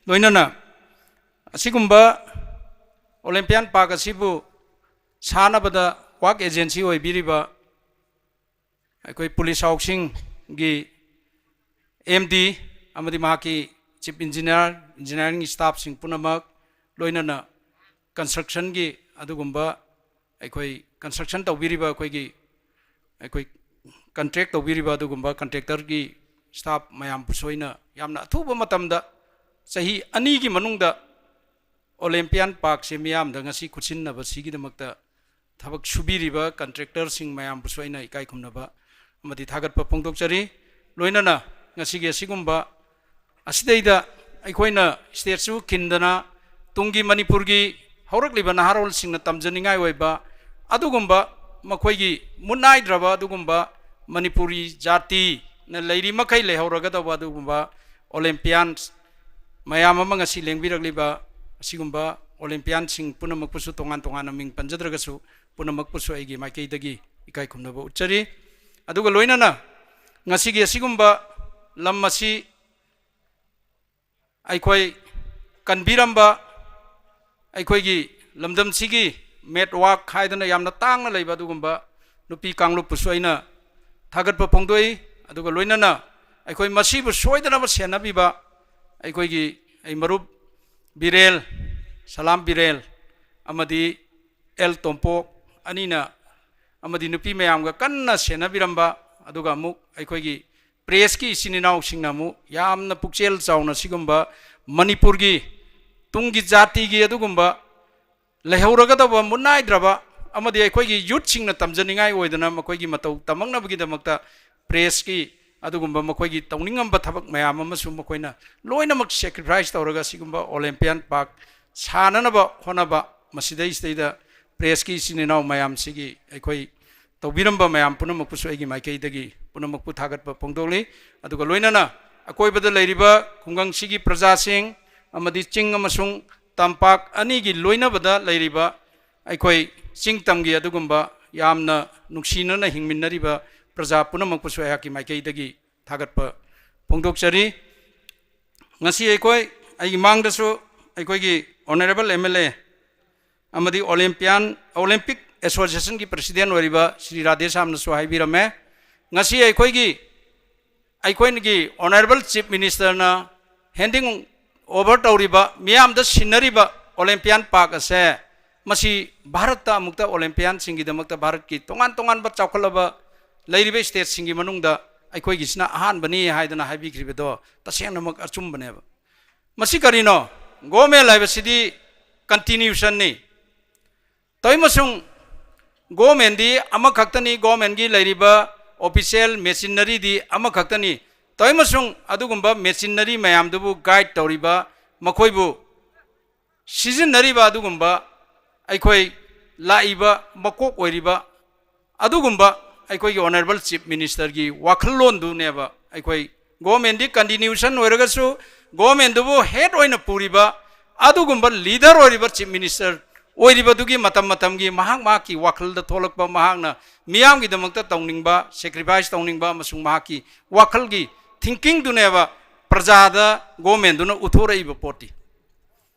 ꯂꯣꯏꯅꯅ ꯑꯁꯤꯒꯨꯝꯕ Olympian Park ꯑꯁꯤꯕꯨ ꯁꯥꯅꯕꯗ work agency ꯑꯣꯏꯕꯤꯔꯤꯕ ꯑꯩꯈꯣꯏ ꯄꯨꯂꯤꯁ ꯍꯥꯎꯁꯤꯡꯒꯤ ꯑꯦꯝ ꯗꯤ ꯑꯃꯗꯤ ꯃꯍꯥꯛꯀꯤ ꯆꯤꯐ ꯏꯟꯖꯤꯅꯤꯌꯥꯔ, ꯏꯟꯖꯤꯅꯤꯌꯥꯔꯤꯡ ꯁ꯭ꯇꯥꯐꯁꯤꯡ ꯄꯨꯝꯅꯃꯛ, ꯂꯣꯏꯅꯅ ꯀꯟꯁꯇ꯭ꯔꯛꯁꯟꯒꯤ ꯑꯗꯨꯒꯨꯝꯕ ꯑꯩꯈꯣꯏ ꯀꯟꯁꯇ꯭ꯔꯛꯁꯟ ꯇꯧꯕꯤꯔꯤꯕ ꯑꯩꯈꯣꯏꯒꯤ, ꯑꯩꯈꯣꯏ ꯀꯟꯇ꯭ꯔꯦꯛ ꯇꯧꯕꯤꯔꯤꯕ ꯑꯗꯨꯒꯨꯝꯕ ꯀꯟꯇ꯭ꯔꯦꯛꯇꯔꯒꯤ ꯁ꯭ꯇꯥꯐ ꯃꯌꯥꯝꯕꯨꯁꯨ ꯑꯩꯅ ꯌꯥꯝꯅ ꯑꯊꯨꯕ ꯃꯇꯝꯗ, ꯆꯍꯤ ꯑꯅꯤꯒꯤ ꯃꯅꯨꯡꯗ ꯑꯣꯂꯦꯝꯄꯤꯌꯥꯟ ꯄꯥꯔꯛꯁꯦ ꯃꯤꯌꯥꯝꯗ ꯉꯁꯤ ꯈꯨꯠꯁꯤꯟꯅꯕꯁꯤꯒꯤꯗꯃꯛꯇ ꯊꯕꯛ ꯁꯨꯕꯤꯔꯤꯕ ꯀꯟꯇ꯭ꯔꯦꯛꯇꯔꯁꯤꯡ ꯃꯌꯥꯝꯕꯨꯁꯨ ꯑꯩꯅ ꯏꯀꯥꯏ ꯈꯨꯝꯅꯕ ꯑꯃꯗꯤ ꯊꯥꯒꯠꯄ ꯐꯣꯡꯗꯣꯛꯆꯔꯤ꯫ ꯂꯣꯏꯅꯅ ꯉꯁꯤꯒꯤ ꯑꯁꯤꯒꯨꯝꯕ ꯑꯁꯤꯗꯩꯗ ꯑꯩꯈꯣꯏꯅ ꯁ꯭ꯇꯦꯠꯁꯨ ꯈꯤꯟꯗꯅ ꯇꯨꯡꯒꯤ ꯃꯅꯤꯄꯨꯔꯒꯤ ꯍꯧꯔꯛꯂꯤꯕ ꯅꯍꯥꯔꯣꯜꯁꯤꯡꯅ ꯇꯝꯖꯅꯤꯡꯉꯥꯏ ꯑꯣꯏꯕ ꯑꯗꯨꯒꯨꯝꯕ ꯃꯈꯣꯏꯒꯤ ꯃꯨꯠ ꯅꯥꯏꯗ꯭ꯔꯕ ꯑꯗꯨꯒꯨꯝꯕ ꯃꯅꯤꯄꯨꯔꯤ ꯖꯥꯇꯤꯅ ꯂꯩꯔꯤ ꯃꯈꯩ ꯂꯩꯍꯧꯔꯒꯗꯧꯕ ꯑꯗꯨꯒꯨꯝꯕ ꯑꯣꯂꯦꯝꯄꯤꯌꯥꯟꯁ ꯃꯌꯥꯝ ꯑꯃ ꯉꯁꯤ ꯂꯦꯡꯕꯤꯔꯛꯂꯤꯕ ꯑꯁꯤꯒꯨꯝꯕ ꯑꯣꯂꯦꯝꯄꯤꯌꯥꯟꯁꯤꯡ ꯄꯨꯝꯅꯃꯛꯄꯨꯁꯨ ꯇꯣꯉꯥꯟ ꯇꯣꯉꯥꯟꯅ ꯃꯤꯡ ꯄꯟꯖꯗ꯭ꯔꯒꯁꯨ ꯄꯨꯝꯅꯃꯛꯄꯨꯁꯨ ꯑꯩꯒꯤ ꯃꯥꯏꯀꯩꯗꯒꯤ ꯏꯀꯥꯏ ꯈꯨꯝꯅꯕ ꯎꯠꯆꯔꯤ꯫ ꯑꯗꯨꯒ ꯂꯣꯏꯅꯅ ꯉꯁꯤꯒꯤ ꯑꯁꯤꯒꯨꯝꯕ ꯂꯝ ꯑꯁꯤ ꯑꯩꯈꯣꯏ ꯀꯟꯕꯤꯔꯝꯕ ꯑꯩꯈꯣꯏꯒꯤ ꯂꯝꯗꯝꯁꯤꯒꯤ ꯃꯦꯠꯋꯥꯛ ꯍꯥꯏꯗꯅ ꯌꯥꯝꯅ ꯇꯥꯡꯅ ꯂꯩꯕ ꯑꯗꯨꯒꯨꯝꯕ ꯅꯨꯄꯤ ꯀꯥꯡꯂꯨꯞꯄꯨꯁꯨ ꯑꯩꯅ ꯊꯥꯒꯠꯄ ꯐꯣꯡꯗꯣꯛꯏ꯫ ꯑꯗꯨꯒ ꯂꯣꯏꯅꯅ ꯑꯩꯈꯣꯏ ꯃꯁꯤꯕꯨ ꯁꯣꯏꯗꯅꯕ ꯁꯦꯟꯅꯕꯤꯕ ꯑꯩꯈꯣꯏꯒꯤ ꯑꯩ ꯃꯔꯨꯞ ꯕꯤꯔꯦꯜ, ꯁꯂꯥꯝ ꯕꯤꯔꯦꯜ ꯑꯃꯗꯤ ꯑꯦꯜ ꯇꯣꯝꯄꯣꯛ ꯑꯅꯤꯅ ꯑꯃꯗꯤ ꯅꯨꯄꯤ ꯃꯌꯥꯝꯒ ꯀꯟꯅ ꯁꯦꯟꯅꯕꯤꯔꯝꯕ, ꯑꯗꯨꯒ ꯑꯃꯨꯛ ꯑꯩꯈꯣꯏꯒꯤ ꯄ꯭ꯔꯦꯁꯀꯤ ꯏꯆꯤꯟ ꯏꯅꯥꯎꯁꯤꯡꯅ ꯑꯃꯨꯛ ꯌꯥꯝꯅ ꯄꯨꯛꯆꯦꯜ ꯆꯥꯎꯅ ꯁꯤꯒꯨꯝꯕ ꯃꯅꯤꯄꯨꯔꯒꯤ ꯇꯨꯡꯒꯤ ꯖꯥꯇꯤꯒꯤ ꯑꯗꯨꯒꯨꯝꯕ ꯂꯩꯍꯧꯔꯒꯗꯕ ꯃꯨꯠ ꯅꯥꯏꯗ꯭ꯔꯕ ꯑꯃꯗꯤ ꯑꯩꯈꯣꯏꯒꯤ ꯌꯨꯠꯁꯤꯡꯅ ꯇꯝꯖꯅꯤꯡꯉꯥꯏ ꯑꯣꯏꯗꯅ ꯃꯈꯣꯏꯒꯤ ꯃꯇꯧ ꯇꯝꯃꯛꯅꯕꯒꯤꯗꯃꯛꯇ ꯄ꯭ꯔꯦꯁꯀꯤ ꯑꯗꯨꯒꯨꯝꯕ ꯃꯈꯣꯏꯒꯤ ꯇꯧꯅꯤꯡꯉꯝꯕ ꯊꯕꯛ ꯃꯌꯥꯝ ꯑꯃꯁꯨ ꯃꯈꯣꯏꯅ ꯂꯣꯏꯅꯃꯛ ꯁꯦꯀ꯭ꯔꯤꯐꯥꯏꯁ ꯇꯧꯔꯒ ꯁꯤꯒꯨꯝꯕ ꯑꯣꯂꯦꯝꯄꯤꯌꯥꯟ ꯄꯥꯔꯛ ꯁꯥꯅꯅꯕ ꯍꯣꯠꯅꯕ, ꯃꯁꯤꯗꯩꯁꯤꯗꯩꯗ ꯄ꯭ꯔꯦꯁꯀꯤ ꯏꯆꯤꯟ ꯏꯅꯥꯎ ꯃꯌꯥꯝꯁꯤꯒꯤ ꯑꯩꯈꯣꯏ ꯇꯧꯕꯤꯔꯝꯕ ꯃꯌꯥꯝ ꯄꯨꯝꯅꯃꯛꯄꯨꯁꯨ ꯑꯩꯒꯤ ꯃꯥꯏꯀꯩꯗꯒꯤ ꯄꯨꯝꯅꯃꯛꯄꯨ ꯊꯥꯒꯠꯄ ꯐꯣꯡꯗꯣꯛꯂꯤ꯫ ꯑꯗꯨꯒ ꯂꯣꯏꯅꯅ ꯑꯀꯣꯏꯕꯗ ꯂꯩꯔꯤꯕ ꯈꯨꯡꯒꯪꯁꯤꯒꯤ ꯄ꯭ꯔꯖꯥꯁꯤꯡ ꯑꯃꯗꯤ ꯆꯤꯡ ꯑꯃꯁꯨꯡ ꯇꯝꯄꯥꯛ ꯑꯅꯤꯒꯤ ꯂꯣꯏꯅꯕꯗ ꯂꯩꯔꯤꯕ ꯑꯩꯈꯣꯏ ꯆꯤꯡ ꯇꯝꯒꯤ ꯑꯗꯨꯒꯨꯝꯕ ꯌꯥꯝꯅ ꯅꯨꯡꯁꯤꯅꯅ ꯍꯤꯡꯃꯤꯟꯅꯔꯤꯕ ꯄ꯭ꯔꯖꯥ ꯄꯨꯝꯅꯃꯛꯄꯨꯁꯨ ꯑꯩꯍꯥꯛꯀꯤ ꯃꯥꯏꯀꯩꯗꯒꯤ ꯊꯥꯒꯠꯄ ꯐꯣꯡꯗꯣꯛꯆꯔꯤ꯫ ꯉꯁꯤ ꯑꯩꯈꯣꯏ, ꯑꯩꯒꯤ ꯃꯥꯡꯗꯁꯨ ꯑꯩꯈꯣꯏꯒꯤ ꯑꯣꯅꯔꯦꯕꯜ ꯑꯦꯝ ꯑꯦꯜ ꯑꯦ ꯑꯃꯗꯤ ꯑꯣꯂꯦꯝꯄꯤꯌꯥꯟ, ꯑꯣꯂꯦꯝꯄꯤꯛ ꯑꯦꯁꯣꯁꯤꯌꯦꯁꯟꯒꯤ ꯄ꯭ꯔꯁꯤꯗꯦꯟ ꯑꯣꯏꯔꯤꯕ ꯁ꯭ꯔꯤ ꯔꯥꯙꯦꯁ꯭ꯌꯥꯝꯅꯁꯨ ꯍꯥꯏꯕꯤꯔꯝꯃꯦ꯫ ꯉꯁꯤ ꯑꯩꯈꯣꯏꯒꯤ, ꯑꯩꯈꯣꯏꯒꯤ Honourable Chief Minister ꯅ handing over ꯇꯧꯔꯤꯕ, ꯃꯤꯌꯥꯝꯗ ꯁꯤꯟꯅꯔꯤꯕ Olympian Park ꯑꯁꯦ, ꯃꯁꯤ ꯚꯥꯔꯠꯇ ꯑꯃꯨꯛꯇ Olympian ꯁꯤꯡꯒꯤꯗꯃꯛꯇ ꯚꯥꯔꯠꯀꯤ ꯇꯣꯉꯥꯟ ꯇꯣꯉꯥꯟꯕ ꯆꯥꯎꯈꯠꯂꯕ ꯂꯩꯔꯤꯕ state ꯁꯤꯡꯒꯤ ꯃꯅꯨꯡꯗ ꯑꯩꯈꯣꯏꯒꯤꯁꯤꯅ ꯑꯍꯥꯟꯕꯅꯤ ꯍꯥꯏꯗꯅ ꯍꯥꯏꯕꯤꯈ꯭ꯔꯤꯕꯗꯣ ꯇꯁꯦꯡꯅꯃꯛ ꯑꯆꯨꯝꯕꯅꯦꯕ꯫ ꯃꯁꯤ ꯀꯔꯤꯅꯣ? Government ꯍꯥꯏꯕꯁꯤꯗꯤ continuation ꯅꯤ꯫ ꯇꯧꯏꯃꯁꯨꯡ government ꯗꯤ ꯑꯃꯈꯛꯇꯅꯤ, government ꯀꯤ ꯂꯩꯔꯤꯕ official machinery ꯗꯤ ꯑꯃꯈꯛꯇꯅꯤ꯫ ꯇꯧꯏꯃꯁꯨꯡ ꯑꯗꯨꯒꯨꯝꯕ machinery ꯃꯌꯥꯝꯗꯨꯕꯨ guide ꯇꯧꯔꯤꯕ, ꯃꯈꯣꯏꯕꯨ ꯁꯤꯖꯤꯟꯅꯔꯤꯕ ꯑꯗꯨꯒꯨꯝꯕ ꯑꯩꯈꯣꯏ ꯂꯥꯛꯏꯕ ꯃꯀꯣꯛ ꯑꯣꯏꯔꯤꯕ ꯑꯗꯨꯒꯨꯝꯕ ꯑꯩꯈꯣꯏꯒꯤ Honourable Chief Minister ꯒꯤ ꯋꯥꯈꯜꯂꯣꯟꯗꯨꯅꯦꯕ꯫ ꯑꯩꯈꯣꯏ government ꯗꯤ continuation ꯑꯣꯏꯔꯒꯁꯨ, government ꯗꯨꯕꯨ head ꯑꯣꯏꯅ ꯄꯨꯔꯤꯕ ꯑꯗꯨꯒꯨꯝꯕ leader ꯑꯣꯏꯔꯤꯕ Chief Minister ꯑꯣꯏꯔꯤꯕꯗꯨꯒꯤ ꯃꯇꯝ ꯃꯇꯝꯒꯤ ꯃꯍꯥꯛ ꯃꯍꯥꯛꯀꯤ ꯋꯥꯈꯜꯗ ꯊꯣꯛꯂꯛꯄ, ꯃꯍꯥꯛꯅ ꯃꯤꯌꯥꯝꯒꯤꯗꯃꯛꯇ ꯇꯧꯅꯤꯡꯕ, sacrifice ꯇꯧꯅꯤꯡꯕ ꯑꯃꯁꯨꯡ ꯃꯍꯥꯛꯀꯤ ꯋꯥꯈꯜꯒꯤ thinking ꯗꯨꯅꯦꯕ ꯄ꯭ꯔꯖꯥꯗ government ꯗꯨꯅ ꯎꯠꯊꯣꯔꯛꯏꯕ ꯄꯣꯠꯇꯤ꯫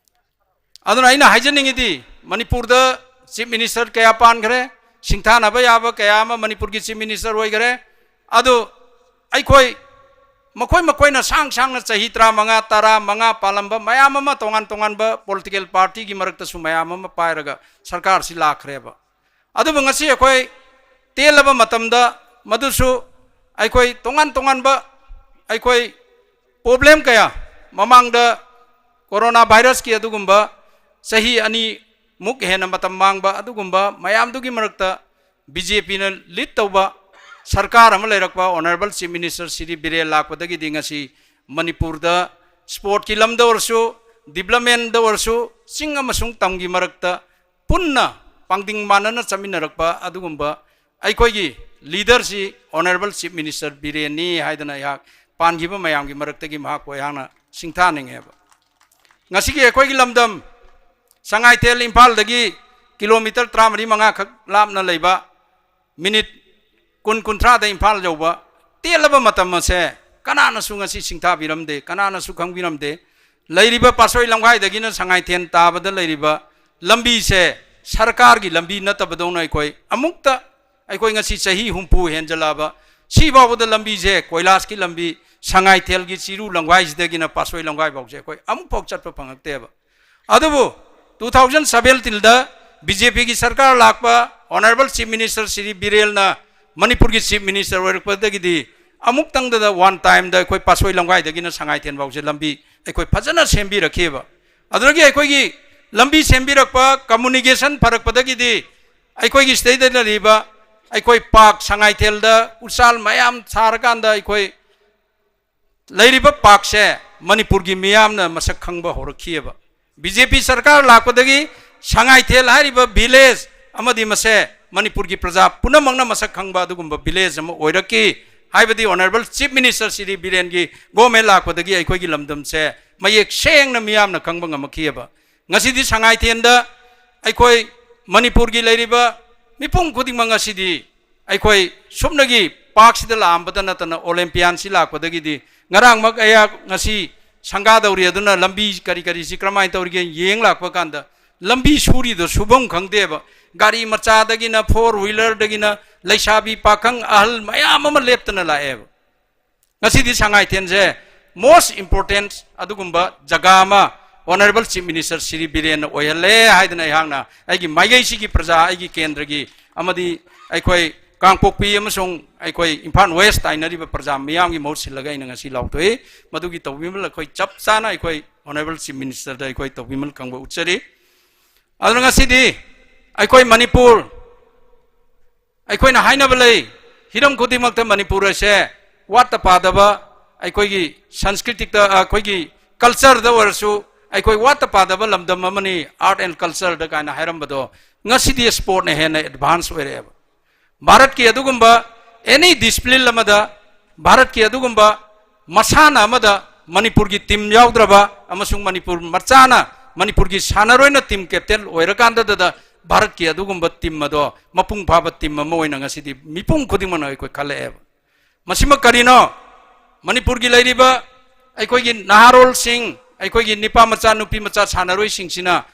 ꯑꯗꯨꯅ ꯑꯩꯅ ꯍꯥꯏꯖꯅꯤꯡꯉꯤꯗꯤ, ꯃꯅꯤꯄꯨꯔꯗ Chief Minister ꯀꯌꯥ ꯄꯥꯟꯈ꯭ꯔꯦ, ꯁꯤꯡꯊꯥꯅꯕ ꯌꯥꯕ ꯀꯌꯥ ꯑꯃ ꯃꯅꯤꯄꯨꯔꯒꯤ Chief Minister ꯑꯣꯏꯈ꯭ꯔꯦ꯫ ꯑꯗꯨ ꯑꯩꯈꯣꯏ ꯃꯈꯣꯏ ꯃꯈꯣꯏꯅ ꯁꯥꯡ ꯁꯥꯡꯅ ꯆꯍꯤ ꯇꯔꯥꯃꯉꯥ, ꯇꯔꯥꯃꯉꯥ ꯄꯥꯜꯂꯝꯕ ꯃꯌꯥꯝ ꯑꯃ, ꯇꯣꯉꯥꯟ ꯇꯣꯉꯥꯟꯕ political party ꯒꯤ ꯃꯔꯛꯇꯁꯨ ꯃꯌꯥꯝ ꯑꯃ ꯄꯥꯏꯔꯒ ꯁꯔꯀꯥꯔꯁꯤ ꯂꯥꯛꯈ꯭ꯔꯦꯕ꯫ ꯑꯗꯨꯕꯨ ꯉꯁꯤ ꯑꯩꯈꯣꯏ ꯇꯦꯜꯂꯕ ꯃꯇꯝꯗ ꯃꯗꯨꯁꯨ ꯑꯩꯈꯣꯏ ꯇꯣꯉꯥꯟ ꯇꯣꯉꯥꯟꯕ ꯑꯩꯈꯣꯏ problem ꯀꯌꯥ, ꯃꯃꯥꯡꯗ corona virus ꯀꯤ ꯑꯗꯨꯒꯨꯝꯕ ꯆꯍꯤ ꯑꯅꯤꯃꯨꯛ ꯍꯦꯟꯅ ꯃꯇꯝ ꯃꯥꯡꯕ ꯑꯗꯨꯒꯨꯝꯕ ꯃꯌꯥꯝꯗꯨꯒꯤ ꯃꯔꯛꯇ BJP ꯅ lead ꯇꯧꯕ ꯁꯔꯀꯥꯔ ꯑꯃ ꯂꯩꯔꯛꯄ, Honourable Chief Minister Shri Biren ꯂꯥꯛꯄꯗꯒꯤꯗꯤ ꯉꯁꯤ ꯃꯅꯤꯄꯨꯔꯗ sport ꯀꯤ ꯂꯝꯗ ꯑꯣꯏꯔꯁꯨ, development ꯗ ꯑꯣꯏꯔꯁꯨ, ꯆꯤꯡ ꯑꯃꯁꯨꯡ ꯇꯝꯒꯤ ꯃꯔꯛꯇ ꯄꯨꯟꯅ ꯄꯥꯡꯗꯤꯡ ꯃꯥꯟꯅꯅ ꯆꯠꯃꯤꯟꯅꯔꯛꯄ ꯑꯗꯨꯒꯨꯝꯕ ꯑꯩꯈꯣꯏꯒꯤ leader ꯁꯤ Honourable Chief Minister ꯕꯤꯔꯦꯟꯅꯤ ꯍꯥꯏꯗꯅ ꯑꯩꯍꯥꯛ ꯄꯥꯟꯈꯤꯕ ꯃꯌꯥꯝꯒꯤ ꯃꯔꯛꯇꯒꯤ ꯃꯍꯥꯛꯄꯨ ꯑꯩꯍꯥꯛꯅ ꯁꯤꯡꯊꯥꯅꯤꯡꯉꯦꯕ꯫ ꯉꯁꯤꯒꯤ ꯑꯩꯈꯣꯏꯒꯤ ꯂꯝꯗꯝ ꯁꯉꯥꯏꯊꯦꯜ ꯏꯝꯐꯥꯜꯗꯒꯤ kilometre ꯇꯔꯥꯃꯔꯤ ꯃꯉꯥꯈꯛ ꯂꯥꯞꯅ ꯂꯩꯕ, minute ꯀꯨꯟ ꯀꯨꯟꯊ꯭ꯔꯥꯗ ꯏꯝꯐꯥꯜ ꯌꯧꯕ ꯇꯦꯜꯂꯕ ꯃꯇꯝ ꯑꯁꯦ ꯀꯅꯥꯅꯁꯨ ꯉꯁꯤ ꯁꯤꯡꯊꯥꯕꯤꯔꯝꯗꯦ, ꯀꯅꯥꯅꯁꯨ ꯈꯪꯕꯤꯔꯝꯗꯦ꯫ ꯂꯩꯔꯤꯕ ꯄꯥꯠꯁꯣꯏ ꯂꯝꯈꯥꯏꯗꯒꯤꯅ ꯁꯉꯥꯏꯊꯦꯜ ꯇꯥꯕꯗ ꯂꯩꯔꯤꯕ ꯂꯝꯕꯤꯁꯦ ꯁꯔꯀꯥꯔꯒꯤ ꯂꯝꯕꯤ ꯅꯠꯇꯕꯗꯧꯅ ꯑꯩꯈꯣꯏ ꯑꯃꯨꯛꯇ, ꯑꯩꯈꯣꯏ ꯉꯁꯤ ꯆꯍꯤ ꯍꯨꯝꯐꯨ ꯍꯦꯟꯖꯜꯂꯛꯑꯕ ꯁꯤ ꯐꯥꯎꯕꯗ ꯂꯝꯕꯤꯁꯦ, ꯀꯣꯏꯂꯥꯁꯀꯤ ꯂꯝꯕꯤ, ꯁꯉꯥꯏꯊꯦꯜꯒꯤ ꯆꯤꯔꯨ ꯂꯝꯒꯥꯏꯁꯤꯗꯒꯤꯅ ꯄꯥꯠꯁꯣꯏ ꯂꯝꯒꯥꯏ ꯐꯥꯎꯁꯦ ꯑꯩꯈꯣꯏ ꯑꯃꯨꯛ ꯐꯥꯎ ꯆꯠꯄ ꯐꯪꯉꯛꯇꯦꯕ꯫ ꯑꯗꯨꯕꯨ two thousand seventeen ꯗ BJP ꯒꯤ ꯁꯔꯀꯥꯔ ꯂꯥꯛꯄ, Honourable Chief Minister ꯁ꯭ꯔꯤ ꯕꯤꯔꯦꯟꯅ ꯃꯅꯤꯄꯨꯔꯒꯤ Chief Minister ꯑꯣꯏꯔꯛꯄꯗꯒꯤꯗꯤ ꯑꯃꯨꯛꯇꯪꯗꯗ one time ꯗ ꯑꯩꯈꯣꯏ ꯄꯥꯠꯁꯣꯏ ꯂꯝꯒꯥꯏꯗꯒꯤꯅ ꯁꯉꯥꯏꯊꯦꯜ ꯐꯥꯎꯁꯦ ꯂꯝꯕꯤ ꯑꯩꯈꯣꯏ ꯐꯖꯅ ꯁꯦꯝꯕꯤꯔꯛꯈꯤꯕ꯫ ꯑꯗꯨꯗꯒꯤ ꯑꯩꯈꯣꯏꯒꯤ ꯂꯝꯕꯤ ꯁꯦꯝꯕꯤꯔꯛꯄ, communication ꯐꯔꯛꯄꯗꯒꯤꯗꯤ ꯑꯩꯈꯣꯏꯒꯤ ꯁꯤꯗꯩꯗ ꯂꯩꯔꯤꯕ ꯑꯩꯈꯣꯏ ꯄꯥꯛ ꯁꯉꯥꯏꯊꯦꯜꯗ ꯎꯆꯥꯜ ꯃꯌꯥꯝ ꯁꯥꯔꯀꯥꯟꯗ ꯑꯩꯈꯣꯏ ꯂꯩꯔꯤꯕ ꯄꯥꯛꯁꯦ ꯃꯅꯤꯄꯨꯔꯒꯤ ꯃꯤꯌꯥꯝꯅ ꯃꯁꯛ ꯈꯪꯕ ꯍꯧꯔꯛꯈꯤꯑꯕ꯫ BJP ꯁꯔꯀꯥꯔ ꯂꯥꯛꯄꯗꯒꯤ ꯁꯉꯥꯏꯊꯦꯜ ꯍꯥꯏꯔꯤꯕ village ꯑꯃꯗꯤ ꯃꯁꯦ ꯃꯅꯤꯄꯨꯔꯒꯤ ꯄ꯭ꯔꯖꯥ ꯄꯨꯝꯅꯃꯛꯅ ꯃꯁꯛ ꯈꯪꯕ ꯑꯗꯨꯒꯨꯝꯕ village ꯑꯃ ꯑꯣꯏꯔꯛꯈꯤ꯫ ꯍꯥꯏꯕꯗꯤ Honourable Chief Minister Shri ꯕꯤꯔꯦꯟꯒꯤ government ꯂꯥꯛꯄꯗꯒꯤ ꯑꯩꯈꯣꯏꯒꯤ ꯂꯝꯗꯝꯁꯦ ꯃꯌꯦꯛ ꯁꯦꯡꯅ ꯃꯤꯌꯥꯝꯅ ꯈꯪꯕ ꯉꯝꯃꯛꯈꯤꯑꯕ꯫ ꯉꯁꯤꯗꯤ ꯁꯉꯥꯏꯊꯦꯜꯗ ꯑꯩꯈꯣꯏ ꯃꯅꯤꯄꯨꯔꯒꯤ ꯂꯩꯔꯤꯕ ꯃꯤꯄꯨꯝ ꯈꯨꯗꯤꯡꯃꯛ ꯉꯁꯤꯗꯤ ꯑꯩꯈꯣꯏ ꯁꯨꯞꯅꯒꯤ ꯄꯥꯛꯁꯤꯗ ꯂꯥꯛꯑꯝꯕꯇ ꯅꯠꯇꯅ Olympian ꯁꯤ ꯂꯥꯛꯄꯗꯒꯤꯗꯤ ꯉꯔꯥꯡꯃꯛ ꯑꯩꯍꯥꯛ ꯉꯁꯤ ꯁꯪꯒꯥꯗꯧꯔꯤ ꯑꯗꯨꯅ ꯂꯝꯕꯤ ꯀꯔꯤ ꯀꯔꯤꯁꯤ ꯀꯔꯝꯍꯥꯏꯅ ꯇꯧꯔꯤꯒꯦ ꯌꯦꯡ ꯂꯥꯛꯄ ꯀꯥꯟꯗ ꯂꯝꯕꯤ ꯁꯨꯔꯤꯗꯣ ꯁꯨꯐꯝ ꯈꯪꯗꯦꯕ꯫ ꯒꯥꯔꯤ ꯃꯆꯥꯗꯒꯤꯅ four wheeler ꯗꯒꯤꯅ ꯂꯩꯁꯥꯕꯤ ꯄꯥꯈꯪ ꯑꯍꯜ ꯃꯌꯥꯝ ꯑꯃ ꯂꯦꯞꯇꯅ ꯂꯥꯛꯑꯦꯕ꯫ ꯉꯁꯤꯗꯤ ꯁꯉꯥꯏꯊꯦꯜꯁꯦ most important ꯑꯗꯨꯒꯨꯝꯕ ꯖꯒꯥ ꯑꯃ Honourable Chief Minister ꯁ꯭ꯔꯤ ꯕꯤꯔꯦꯟꯅ ꯑꯣꯏꯍꯜꯂꯦ ꯍꯥꯏꯗꯅ ꯑꯩꯍꯥꯛꯅ ꯑꯩꯒꯤ ꯃꯥꯏꯀꯩꯁꯤꯒꯤ ꯄ꯭ꯔꯖꯥ, ꯑꯩꯒꯤ ꯀꯦꯟꯗ꯭ꯔꯒꯤ ꯑꯃꯗꯤ ꯑꯩꯈꯣꯏ ꯀꯥꯡꯄꯣꯛꯄꯤ ꯑꯃꯁꯨꯡ ꯑꯩꯈꯣꯏ ꯏꯝꯐꯥꯜ West ꯇꯥꯏꯅꯔꯤꯕ ꯄ꯭ꯔꯖꯥ ꯃꯤꯌꯥꯝꯒꯤ ꯃꯍꯨꯠ ꯁꯤꯜꯂꯒ ꯑꯩꯅ ꯉꯁꯤ ꯂꯥꯎꯊꯣꯛꯏ꯫ ꯃꯗꯨꯒꯤ ꯇꯧꯕꯤꯃꯜ ꯑꯩꯈꯣꯏ ꯆꯞ ꯆꯥꯅ ꯑꯩꯈꯣꯏ Honourable Chief Minister ꯗ ꯑꯩꯈꯣꯏ ꯇꯧꯕꯤꯃꯜ ꯈꯪꯕ ꯎꯠꯆꯔꯤ꯫ ꯑꯗꯨꯅ ꯉꯁꯤꯗꯤ ꯑꯩꯈꯣꯏ ꯃꯅꯤꯄꯨꯔ, ꯑꯩꯈꯣꯏꯅ ꯍꯥꯏꯅꯕ ꯂꯩ, ꯍꯤꯔꯝ ꯈꯨꯗꯤꯡꯃꯛꯇ ꯃꯅꯤꯄꯨꯔ ꯑꯁꯦ ꯋꯥꯠꯇ ꯄꯥꯗꯕ, ꯑꯩꯈꯣꯏꯒꯤ ꯁꯪꯁꯀ꯭ꯔꯤꯇꯤꯛꯇ, ꯑꯩꯈꯣꯏꯒꯤ culture ꯗ ꯑꯣꯏꯔꯁꯨ ꯑꯩꯈꯣꯏ ꯋꯥꯠꯇ ꯄꯥꯗꯕ ꯂꯝꯗꯝ ꯑꯃꯅꯤ, art and culture ꯗ ꯀꯥꯏꯅ ꯍꯥꯏꯔꯝꯕꯗꯣ ꯉꯁꯤꯗꯤ sport ꯅ ꯍꯦꯟꯅ advance ꯑꯣꯏꯔꯛꯑꯦꯕ꯫ ꯚꯥꯔꯠꯀꯤ ꯑꯗꯨꯒꯨꯝꯕ any discipline ꯑꯃꯗ, ꯚꯥꯔꯠꯀꯤ ꯑꯗꯨꯒꯨꯝꯕ ꯃꯁꯥꯟꯅ ꯑꯃꯗ ꯃꯅꯤꯄꯨꯔꯒꯤ team ꯌꯥꯎꯗ꯭ꯔꯕ ꯑꯃꯁꯨꯡ ꯃꯅꯤꯄꯨꯔ ꯃꯆꯥꯅ ꯃꯅꯤꯄꯨꯔꯒꯤ ꯁꯥꯟꯅꯔꯣꯏꯅ team captain ꯑꯣꯏꯔꯀꯥꯟꯗꯗ ꯚꯥꯔꯠꯀꯤ ꯑꯗꯨꯒꯨꯝꯕ team ꯑꯗꯣ ꯃꯄꯨꯡ ꯐꯥꯕ team ꯑꯃ ꯑꯣꯏꯅ ꯉꯁꯤꯗꯤ ꯃꯤꯄꯨꯝ ꯈꯨꯗꯤꯡꯃꯛꯅ ꯑꯩꯈꯣꯏ ꯈꯜꯂꯛꯑꯦꯕ꯫ ꯃꯁꯤꯃꯛ ꯀꯔꯤꯅꯣ? ꯃꯅꯤꯄꯨꯔꯒꯤ ꯂꯩꯔꯤꯕ ꯑꯩꯈꯣꯏꯒꯤ ꯅꯍꯥꯔꯣꯜꯁꯤꯡ, ꯑꯩꯈꯣꯏꯒꯤ ꯅꯤꯄꯥ ꯃꯆꯥ, ꯅꯨꯄꯤ ꯃꯆꯥ ꯁꯥꯟꯅꯔꯣꯏꯁꯤꯡꯁꯤꯅ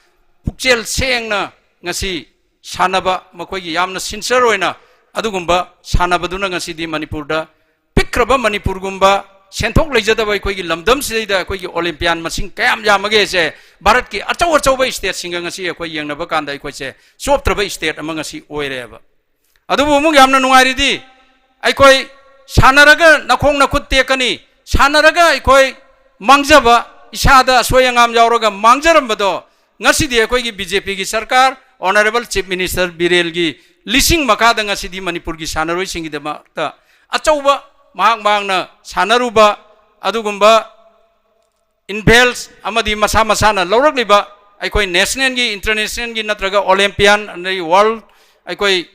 ꯄꯨꯛꯆꯦꯜ ꯁꯦꯡꯅ ꯉꯁꯤ ꯁꯥꯟꯅꯕ, ꯃꯈꯣꯏꯒꯤ ꯌꯥꯝꯅ sincere ꯑꯣꯏꯅ ꯑꯗꯨꯒꯨꯝꯕ ꯁꯥꯟꯅꯕꯗꯨꯅ ꯉꯁꯤꯗꯤ ꯃꯅꯤꯄꯨꯔꯗ, ꯄꯤꯛꯈ꯭ꯔꯕ ꯃꯅꯤꯄꯨꯔꯒꯨꯝꯕ ꯁꯦꯟꯊꯣꯛ ꯂꯩꯖꯗꯕ ꯑꯩꯈꯣꯏꯒꯤ ꯂꯝꯗꯝꯁꯤꯗꯩꯗ ꯑꯩꯈꯣꯏꯒꯤ Olympian ꯃꯁꯤꯡ ꯀꯌꯥꯝ ꯌꯥꯝꯃꯒꯦꯁꯦ ꯚꯥꯔꯠꯀꯤ ꯑꯆꯧ ꯑꯆꯧꯕ stateꯁꯤꯡꯒ ꯉꯁꯤ ꯑꯩꯈꯣꯏ ꯌꯦꯡꯅꯕ ꯀꯥꯟꯗ ꯑꯩꯈꯣꯏꯁꯦ ꯆꯣꯞꯇ꯭ꯔꯕ state ꯑꯃ ꯉꯁꯤ ꯑꯣꯏꯔꯦꯕ꯫ ꯑꯗꯨꯕꯨ ꯑꯃꯨꯛ ꯌꯥꯝꯅ ꯅꯨꯡꯉꯥꯏꯔꯤꯗꯤ, ꯑꯩꯈꯣꯏ ꯁꯥꯟꯅꯔꯒ ꯅꯈꯣꯡ ꯅꯈꯨꯠ ꯇꯦꯛꯀꯅꯤ, ꯁꯥꯟꯅꯔꯒ ꯑꯩꯈꯣꯏ ꯃꯥꯡꯖꯕ, ꯏꯁꯥꯗ ꯑꯁꯣꯏ ꯑꯉꯥꯝ ꯌꯥꯎꯔꯒ ꯃꯥꯡꯖꯔꯝꯕꯗꯣ, ꯉꯁꯤꯗꯤ ꯑꯩꯈꯣꯏꯒꯤ BJPꯒꯤ ꯁꯔꯀꯥꯔ, Honourable Chief Minister ꯕꯤꯔꯦꯟꯒꯤ ꯂꯤꯁꯤꯡ ꯃꯈꯥꯗ ꯉꯁꯤꯗꯤ ꯃꯅꯤꯄꯨꯔꯒꯤ ꯁꯥꯟꯅꯔꯣꯏꯁꯤꯡꯒꯤꯗꯃꯛꯇ ꯑꯆꯧꯕ, ꯃꯍꯥꯛ ꯃꯍꯥꯛꯅ ꯁꯥꯟꯅꯔꯨꯕ ꯑꯗꯨꯒꯨꯝꯕ invals ꯑꯃꯗꯤ ꯃꯁꯥ ꯃꯁꯥꯅ ꯂꯧꯔꯛꯂꯤꯕ ꯑꯩꯈꯣꯏ nationalꯒꯤ, internationalꯒꯤ ꯅꯠꯇ꯭ꯔꯒ Olympian, ꯑꯗꯩ world, ꯑꯩꯈꯣꯏ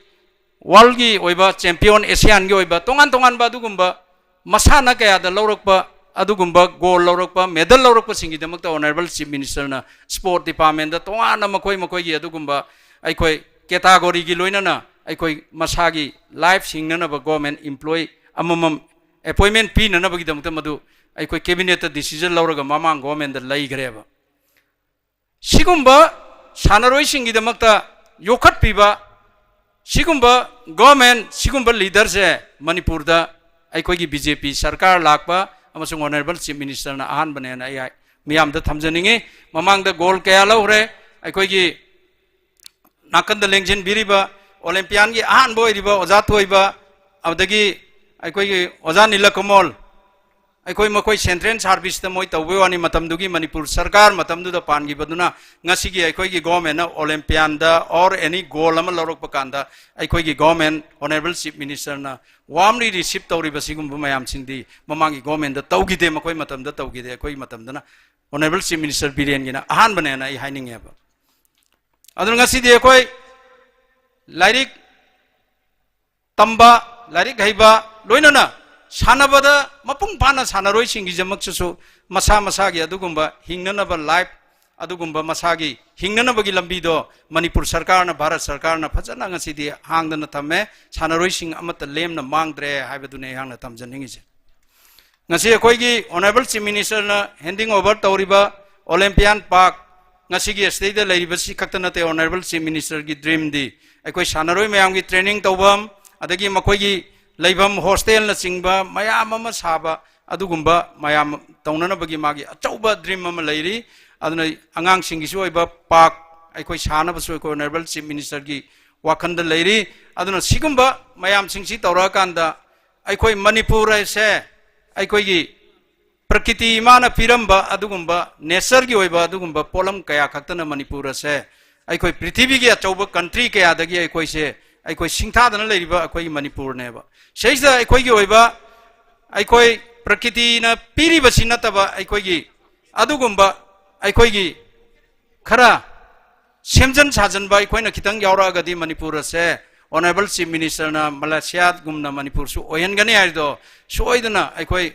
worldꯒꯤ ꯑꯣꯏꯕ champion, Asianꯒꯤ ꯑꯣꯏꯕ ꯇꯣꯉꯥꯟ ꯇꯣꯉꯥꯟꯕ ꯑꯗꯨꯒꯨꯝꯕ ꯃꯁꯥꯟꯅ ꯀꯌꯥꯗ ꯂꯧꯔꯛꯄ, ꯑꯗꯨꯒꯨꯝꯕ gold ꯂꯧꯔꯛꯄ, medal ꯂꯧꯔꯛꯄꯁꯤꯡꯒꯤꯗꯃꯛꯇ Honourable Chief Ministerꯅ sport departmentꯇ ꯇꯣꯉꯥꯟꯅ ꯃꯈꯣꯏ ꯃꯈꯣꯏꯒꯤ ꯑꯗꯨꯒꯨꯝꯕ ꯑꯩꯈꯣꯏ categoryꯒꯤ ꯂꯣꯏꯅꯅ ꯑꯩꯈꯣꯏ ꯃꯁꯥꯒꯤ life ꯍꯤꯡꯅꯅꯕ government employee ꯑꯃꯃꯝ appointment ꯄꯤꯅꯅꯕꯒꯤꯗꯃꯛꯇ ꯃꯗꯨ ꯑꯩꯈꯣꯏ cabinetꯇ decision ꯂꯧꯔꯒ ꯃꯃꯥꯡ governmentꯇ ꯂꯩꯈ꯭ꯔꯦꯕ꯫ ꯁꯤꯒꯨꯝꯕ ꯁꯥꯟꯅꯔꯣꯏꯁꯤꯡꯒꯤꯗꯃꯛꯇ ꯌꯣꯛꯈꯠꯄꯤꯕ ꯁꯤꯒꯨꯝꯕ government, ꯁꯤꯒꯨꯝꯕ leaderꯁꯦ ꯃꯅꯤꯄꯨꯔꯗ ꯑꯩꯈꯣꯏꯒꯤ BJP ꯁꯔꯀꯥꯔ ꯂꯥꯛꯄ ꯑꯃꯁꯨꯡ Honourable Chief Ministerꯅ ꯑꯍꯥꯟꯕꯅꯦꯅ ꯑꯩ ꯍꯥꯏ-, ꯃꯤꯌꯥꯝꯗ ꯊꯝꯖꯅꯤꯡꯉꯤ꯫ ꯃꯃꯥꯡꯗ gold ꯀꯌꯥ ꯂꯧꯈ꯭ꯔꯦ ꯑꯩꯈꯣꯏꯒꯤ ꯅꯥꯀꯟꯗ ꯂꯦꯡꯁꯤꯟꯕꯤꯔꯤꯕ Olympianꯒꯤ ꯑꯍꯥꯟꯕ ꯑꯣꯏꯔꯤꯕ ꯑꯣꯖꯥ ꯊꯣꯏꯕ, ꯑꯗꯒꯤ ꯑꯩꯈꯣꯏꯒꯤ ꯑꯣꯖꯥ ꯅꯤꯂꯀꯃꯣꯜ, ꯑꯩꯈꯣꯏ ꯃꯈꯣꯏ central serviceꯇ ꯃꯣꯏ ꯇꯧꯕꯩ ꯋꯥꯅꯤ, ꯃꯇꯝꯗꯨꯒꯤ ꯃꯅꯤꯄꯨꯔ ꯁꯔꯀꯥꯔ ꯃꯇꯝꯗꯨꯗ ꯄꯥꯟꯈꯤꯕꯗꯨꯅ ꯉꯁꯤꯒꯤ ꯑꯩꯈꯣꯏꯒꯤ governmentꯅ Olympianꯗ or any gold ꯑꯃ ꯂꯧꯔꯛꯄ ꯀꯥꯟꯗ ꯑꯩꯈꯣꯏꯒꯤ government, Honourable Chief Ministerꯅ warmly receive ꯇꯧꯔꯤꯕ ꯁꯤꯒꯨꯝꯕ ꯃꯌꯥꯝꯁꯤꯡꯗꯤ ꯃꯃꯥꯡꯒꯤ governmentꯗ ꯇꯧꯈꯤꯗꯦ, ꯃꯈꯣꯏ ꯃꯇꯝꯗ ꯇꯧꯈꯤꯗꯦ, ꯑꯩꯈꯣꯏꯒꯤ ꯃꯇꯝꯗꯅ Honourable Chief Minister ꯕꯤꯔꯦꯟꯒꯤꯅ ꯑꯍꯥꯟꯕꯅꯦꯅ ꯑꯩ ꯍꯥꯏꯅꯤꯡꯉꯦꯕ꯫ ꯑꯗꯨꯅ ꯉꯁꯤꯗꯤ ꯑꯩꯈꯣꯏ ꯂꯥꯏꯔꯤꯛ ꯇꯝꯕ, ꯂꯥꯏꯔꯤꯛ ꯍꯩꯕ, ꯂꯣꯏꯅꯅ ꯁꯥꯟꯅꯕꯗ ꯃꯄꯨꯡ ꯐꯥꯅ ꯁꯥꯟꯅꯔꯣꯏꯁꯤꯡꯒꯤꯗꯃꯛꯇꯁꯨ ꯃꯁꯥ ꯃꯁꯥꯒꯤ ꯑꯗꯨꯒꯨꯝꯕ ꯍꯤꯡꯅꯅꯕ life, ꯑꯗꯨꯒꯨꯝꯕ ꯃꯁꯥꯒꯤ ꯍꯤꯡꯅꯅꯕꯒꯤ ꯂꯝꯕꯤꯗꯣ ꯃꯅꯤꯄꯨꯔ ꯁꯔꯀꯥꯔꯅ, ꯚꯥꯔꯠ ꯁꯔꯀꯥꯔꯅ ꯐꯖꯅ ꯉꯁꯤꯗꯤ ꯍꯥꯡꯗꯅ ꯊꯝꯃꯦ꯫ ꯁꯥꯟꯅꯔꯣꯏꯁꯤꯡ ꯑꯃꯠꯇ ꯂꯦꯝꯅ ꯃꯥꯡꯗ꯭ꯔꯦ ꯍꯥꯏꯕꯗꯨꯅꯤ ꯑꯩꯍꯥꯛꯅ ꯇꯝꯖꯅꯤꯡꯉꯤꯁꯦ꯫ ꯉꯁꯤ ꯑꯩꯈꯣꯏꯒꯤ Honourable Chief Ministerꯅ handing over ꯇꯧꯔꯤꯕ Olympian Park, ꯉꯁꯤꯒꯤ ꯑꯁꯤꯗꯩꯗ ꯂꯩꯔꯤꯕꯁꯤ ꯈꯛꯇ ꯅꯠꯇꯦ, Honourable Chief Ministerꯒꯤ dreamꯗꯤ ꯑꯩꯈꯣꯏ ꯁꯥꯟꯅꯔꯣꯏ ꯃꯌꯥꯝꯒꯤ training ꯇꯧꯐꯝ, ꯑꯗꯒꯤ ꯃꯈꯣꯏꯒꯤ ꯂꯩꯐꯝ hostelꯅꯆꯤꯡꯕ ꯃꯌꯥꯝ ꯑꯃ ꯁꯥꯕ, ꯑꯗꯨꯒꯨꯝꯕ ꯃꯌꯥꯝ ꯇꯧꯅꯅꯕꯒꯤ ꯃꯥꯒꯤ ꯑꯆꯧꯕ dream ꯑꯃ ꯂꯩꯔꯤ꯫ ꯑꯗꯨꯅ ꯑꯉꯥꯡꯁꯤꯡꯒꯤꯁꯨ ꯑꯣꯏꯕ park ꯑꯩꯈꯣꯏ ꯁꯥꯅꯕꯁꯨ ꯑꯩꯈꯣꯏ Honourable Chief Ministerꯒꯤ ꯋꯥꯈꯜꯗ ꯂꯩꯔꯤ꯫ ꯑꯗꯨꯅ ꯁꯤꯒꯨꯝꯕ ꯃꯌꯥꯝꯁꯤꯡꯁꯤ ꯇꯧꯔꯛꯑꯀꯥꯟꯗ ꯑꯩꯈꯣꯏ ꯃꯅꯤꯄꯨꯔ ꯑꯁꯦ ꯑꯩꯈꯣꯏꯒꯤ ꯄ꯭ꯔꯀꯤꯇꯤ ꯏꯃꯥꯅ ꯄꯤꯔꯝꯕ ꯑꯗꯨꯒꯨꯝꯕ natureꯒꯤ ꯑꯣꯏꯕ ꯑꯗꯨꯒꯨꯝꯕ ꯄꯣꯠꯂꯝ ꯀꯌꯥ ꯈꯛꯇꯅ ꯃꯅꯤꯄꯨꯔ ꯑꯁꯦ ꯑꯩꯈꯣꯏ ꯄ꯭ꯔꯤꯊꯤꯕꯤꯒꯤ ꯑꯆꯧꯕ country ꯀꯌꯥꯗꯒꯤ ꯑꯩꯈꯣꯏꯁꯦ, ꯑꯩꯈꯣꯏ ꯁꯤꯡꯊꯥꯗꯅ ꯂꯩꯔꯤꯕ ꯑꯩꯈꯣꯏꯒꯤ ꯃꯅꯤꯄꯨꯔꯅꯦꯕ꯫ ꯁꯤꯗꯩꯁꯤꯗ ꯑꯩꯈꯣꯏꯒꯤ ꯑꯣꯏꯕ, ꯑꯩꯈꯣꯏ ꯄ꯭ꯔꯀꯤꯇꯤꯅ ꯄꯤꯔꯤꯕꯁꯤ ꯅꯠꯇꯕ ꯑꯩꯈꯣꯏꯒꯤ ꯑꯗꯨꯒꯨꯝꯕ ꯑꯩꯈꯣꯏꯒꯤ ꯈꯔ ꯁꯦꯝꯖꯤꯟ ꯁꯥꯖꯤꯟꯕ ꯑꯩꯈꯣꯏꯅ ꯈꯤꯇꯪ ꯌꯥꯎꯔꯛꯑꯒꯗꯤ ꯃꯅꯤꯄꯨꯔ ꯑꯁꯦ Honourable Chief Ministerꯅ ꯃꯂꯦꯁꯤꯌꯥꯒꯨꯝꯅ ꯃꯅꯤꯄꯨꯔꯁꯨ ꯑꯣꯏꯍꯟꯒꯅꯤ ꯍꯥꯏꯗꯣ ꯁꯣꯏꯗꯅ ꯑꯩꯈꯣꯏ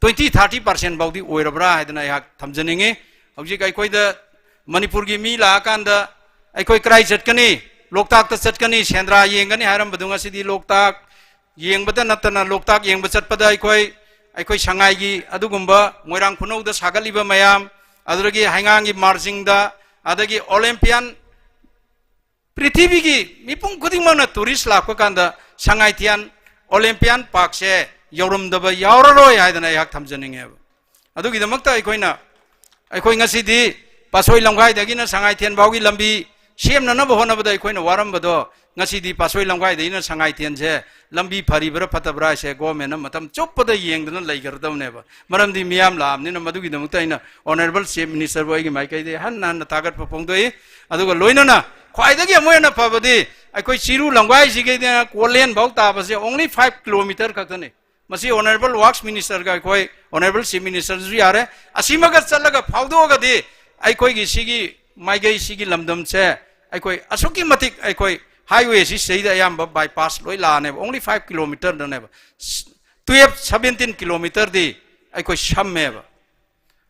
twenty, thirty percent ꯐꯥꯎꯗꯤ ꯑꯣꯏꯔꯕ꯭ꯔꯥ ꯍꯥꯏꯗꯅ ꯑꯩꯍꯥꯛ ꯊꯝꯖꯅꯤꯡꯉꯤ꯫ ꯍꯧꯖꯤꯛ ꯑꯩꯈꯣꯏꯗ ꯃꯅꯤꯄꯨꯔꯒꯤ ꯃꯤ ꯂꯥꯛꯑꯀꯥꯟꯗ ꯑꯩꯈꯣꯏ ꯀꯗꯥꯏ ꯆꯠꯀꯅꯤ? ꯂꯣꯛꯇꯥꯛꯇ ꯆꯠꯀꯅꯤ, ꯁꯦꯟꯗ꯭ꯔꯥ ꯌꯦꯡꯒꯅꯤ ꯍꯥꯏꯔꯝꯕꯗꯨ ꯉꯁꯤꯗꯤ ꯂꯣꯛꯇꯥꯛ ꯌꯦꯡꯕꯗ ꯅꯠꯇꯅ ꯂꯣꯛꯇꯥꯛ ꯌꯦꯡꯕ ꯆꯠꯄꯗ ꯑꯩꯈꯣꯏ, ꯑꯩꯈꯣꯏ ꯁꯉꯥꯏꯒꯤ ꯑꯗꯨꯒꯨꯝꯕ ꯃꯣꯏꯔꯥꯡ ꯈꯨꯅꯧꯗ ꯁꯥꯒꯠꯂꯤꯕ ꯃꯌꯥꯝ, ꯑꯗꯨꯗꯒꯤ ꯍꯩꯉꯥꯡꯒꯤ ꯃꯥꯔꯖꯤꯡꯗ, ꯑꯗꯒꯤ Olympian, ꯄ꯭ꯔꯤꯊꯤꯕꯤꯒꯤ ꯃꯤꯄꯨꯝ ꯈꯨꯗꯤꯡꯃꯛꯅ tourist ꯂꯥꯛꯄ ꯀꯥꯟꯗ ꯁꯉꯥꯏꯊꯦꯟ Olympian Parkꯁꯦ ꯌꯧꯔꯝꯗꯕ ꯌꯥꯎꯔꯔꯣꯏ ꯍꯥꯏꯗꯅ ꯑꯩꯍꯥꯛ ꯊꯝꯖꯅꯤꯡꯉꯦꯕ꯫ ꯑꯗꯨꯒꯤꯗꯃꯛꯇ ꯑꯩꯈꯣꯏꯅ, ꯑꯩꯈꯣꯏ ꯉꯁꯤꯗꯤ ꯄꯥꯠꯁꯣꯏ ꯂꯝꯈꯥꯏꯗꯒꯤꯅ ꯁꯉꯥꯏꯊꯦꯟ ꯐꯥꯎꯒꯤ ꯂꯝꯕꯤ ꯁꯦꯝꯅꯅꯕ ꯍꯣꯠꯅꯕꯗ ꯑꯩꯈꯣꯏꯅ ꯋꯥꯔꯝꯕꯗꯣ ꯉꯁꯤꯗꯤ ꯄꯥꯠꯁꯣꯏ ꯂꯝꯈꯥꯏꯗꯒꯤꯅ ꯁꯉꯥꯏꯊꯦꯟꯁꯦ ꯂꯝꯕꯤ ꯐꯔꯤꯕ꯭ꯔꯥ ꯐꯠꯇꯕ꯭ꯔꯥ ꯍꯥꯏꯁꯦ governmentꯅ ꯃꯇꯝ ꯆꯨꯞꯄꯗ ꯌꯦꯡꯗꯅ ꯂꯩꯈ꯭ꯔꯗꯕꯅꯦꯕ꯫ ꯃꯔꯝꯗꯤ ꯃꯤꯌꯥꯝ ꯂꯥꯛꯑꯕꯅꯤꯅ꯫ ꯃꯗꯨꯒꯤꯗꯃꯛꯇ ꯑꯩꯅ Honourable Chief Ministerꯕꯨ ꯑꯩꯒꯤ ꯃꯥꯏꯀꯩꯗꯒꯤ ꯍꯟꯅ ꯍꯟꯅ ꯊꯥꯒꯠꯄ ꯐꯣꯡꯗꯣꯛꯏ꯫ ꯑꯗꯨꯒ ꯂꯣꯏꯅꯅ ꯈ꯭ꯋꯥꯏꯗꯒꯤ ꯑꯃꯨꯛ ꯍꯦꯟꯅ ꯐꯕꯗꯤ ꯑꯩꯈꯣꯏ ꯆꯤꯔꯨ ꯂꯝꯈꯥꯏꯁꯤꯒꯤꯅ ꯀꯣꯂꯦꯟ ꯐꯥꯎ ꯇꯥꯕꯁꯦ only five kilometre ꯈꯛꯇꯅꯤ꯫ ꯃꯁꯤ Honourable Works Ministerꯒ ꯑꯩꯈꯣꯏ Honourable Chief Ministerꯁꯨ ꯌꯥꯔꯦ, ꯑꯁꯤꯃꯒ ꯆꯠꯂꯒ ꯐꯥꯎꯗꯣꯛꯑꯒꯗꯤ ꯑꯩꯈꯣꯏꯒꯤ ꯁꯤꯒꯤ ꯃꯥꯏꯀꯩ ꯁꯤꯒꯤ ꯂꯝꯗꯝꯁꯦ ꯑꯩꯈꯣꯏ ꯑꯁꯨꯛꯀꯤ ꯃꯇꯤꯛ ꯑꯩꯈꯣꯏ highwayꯁꯤ ꯁꯤꯗꯩꯗ ꯑꯌꯥꯝꯕ bypass ꯂꯣꯏ ꯂꯥꯛꯑꯅꯦꯕ꯫ Only five kilometreꯗꯅꯦꯕ꯫ Twelve, seventeen kilometreꯗꯤ ꯑꯩꯈꯣꯏ ꯁꯝꯃꯦꯕ꯫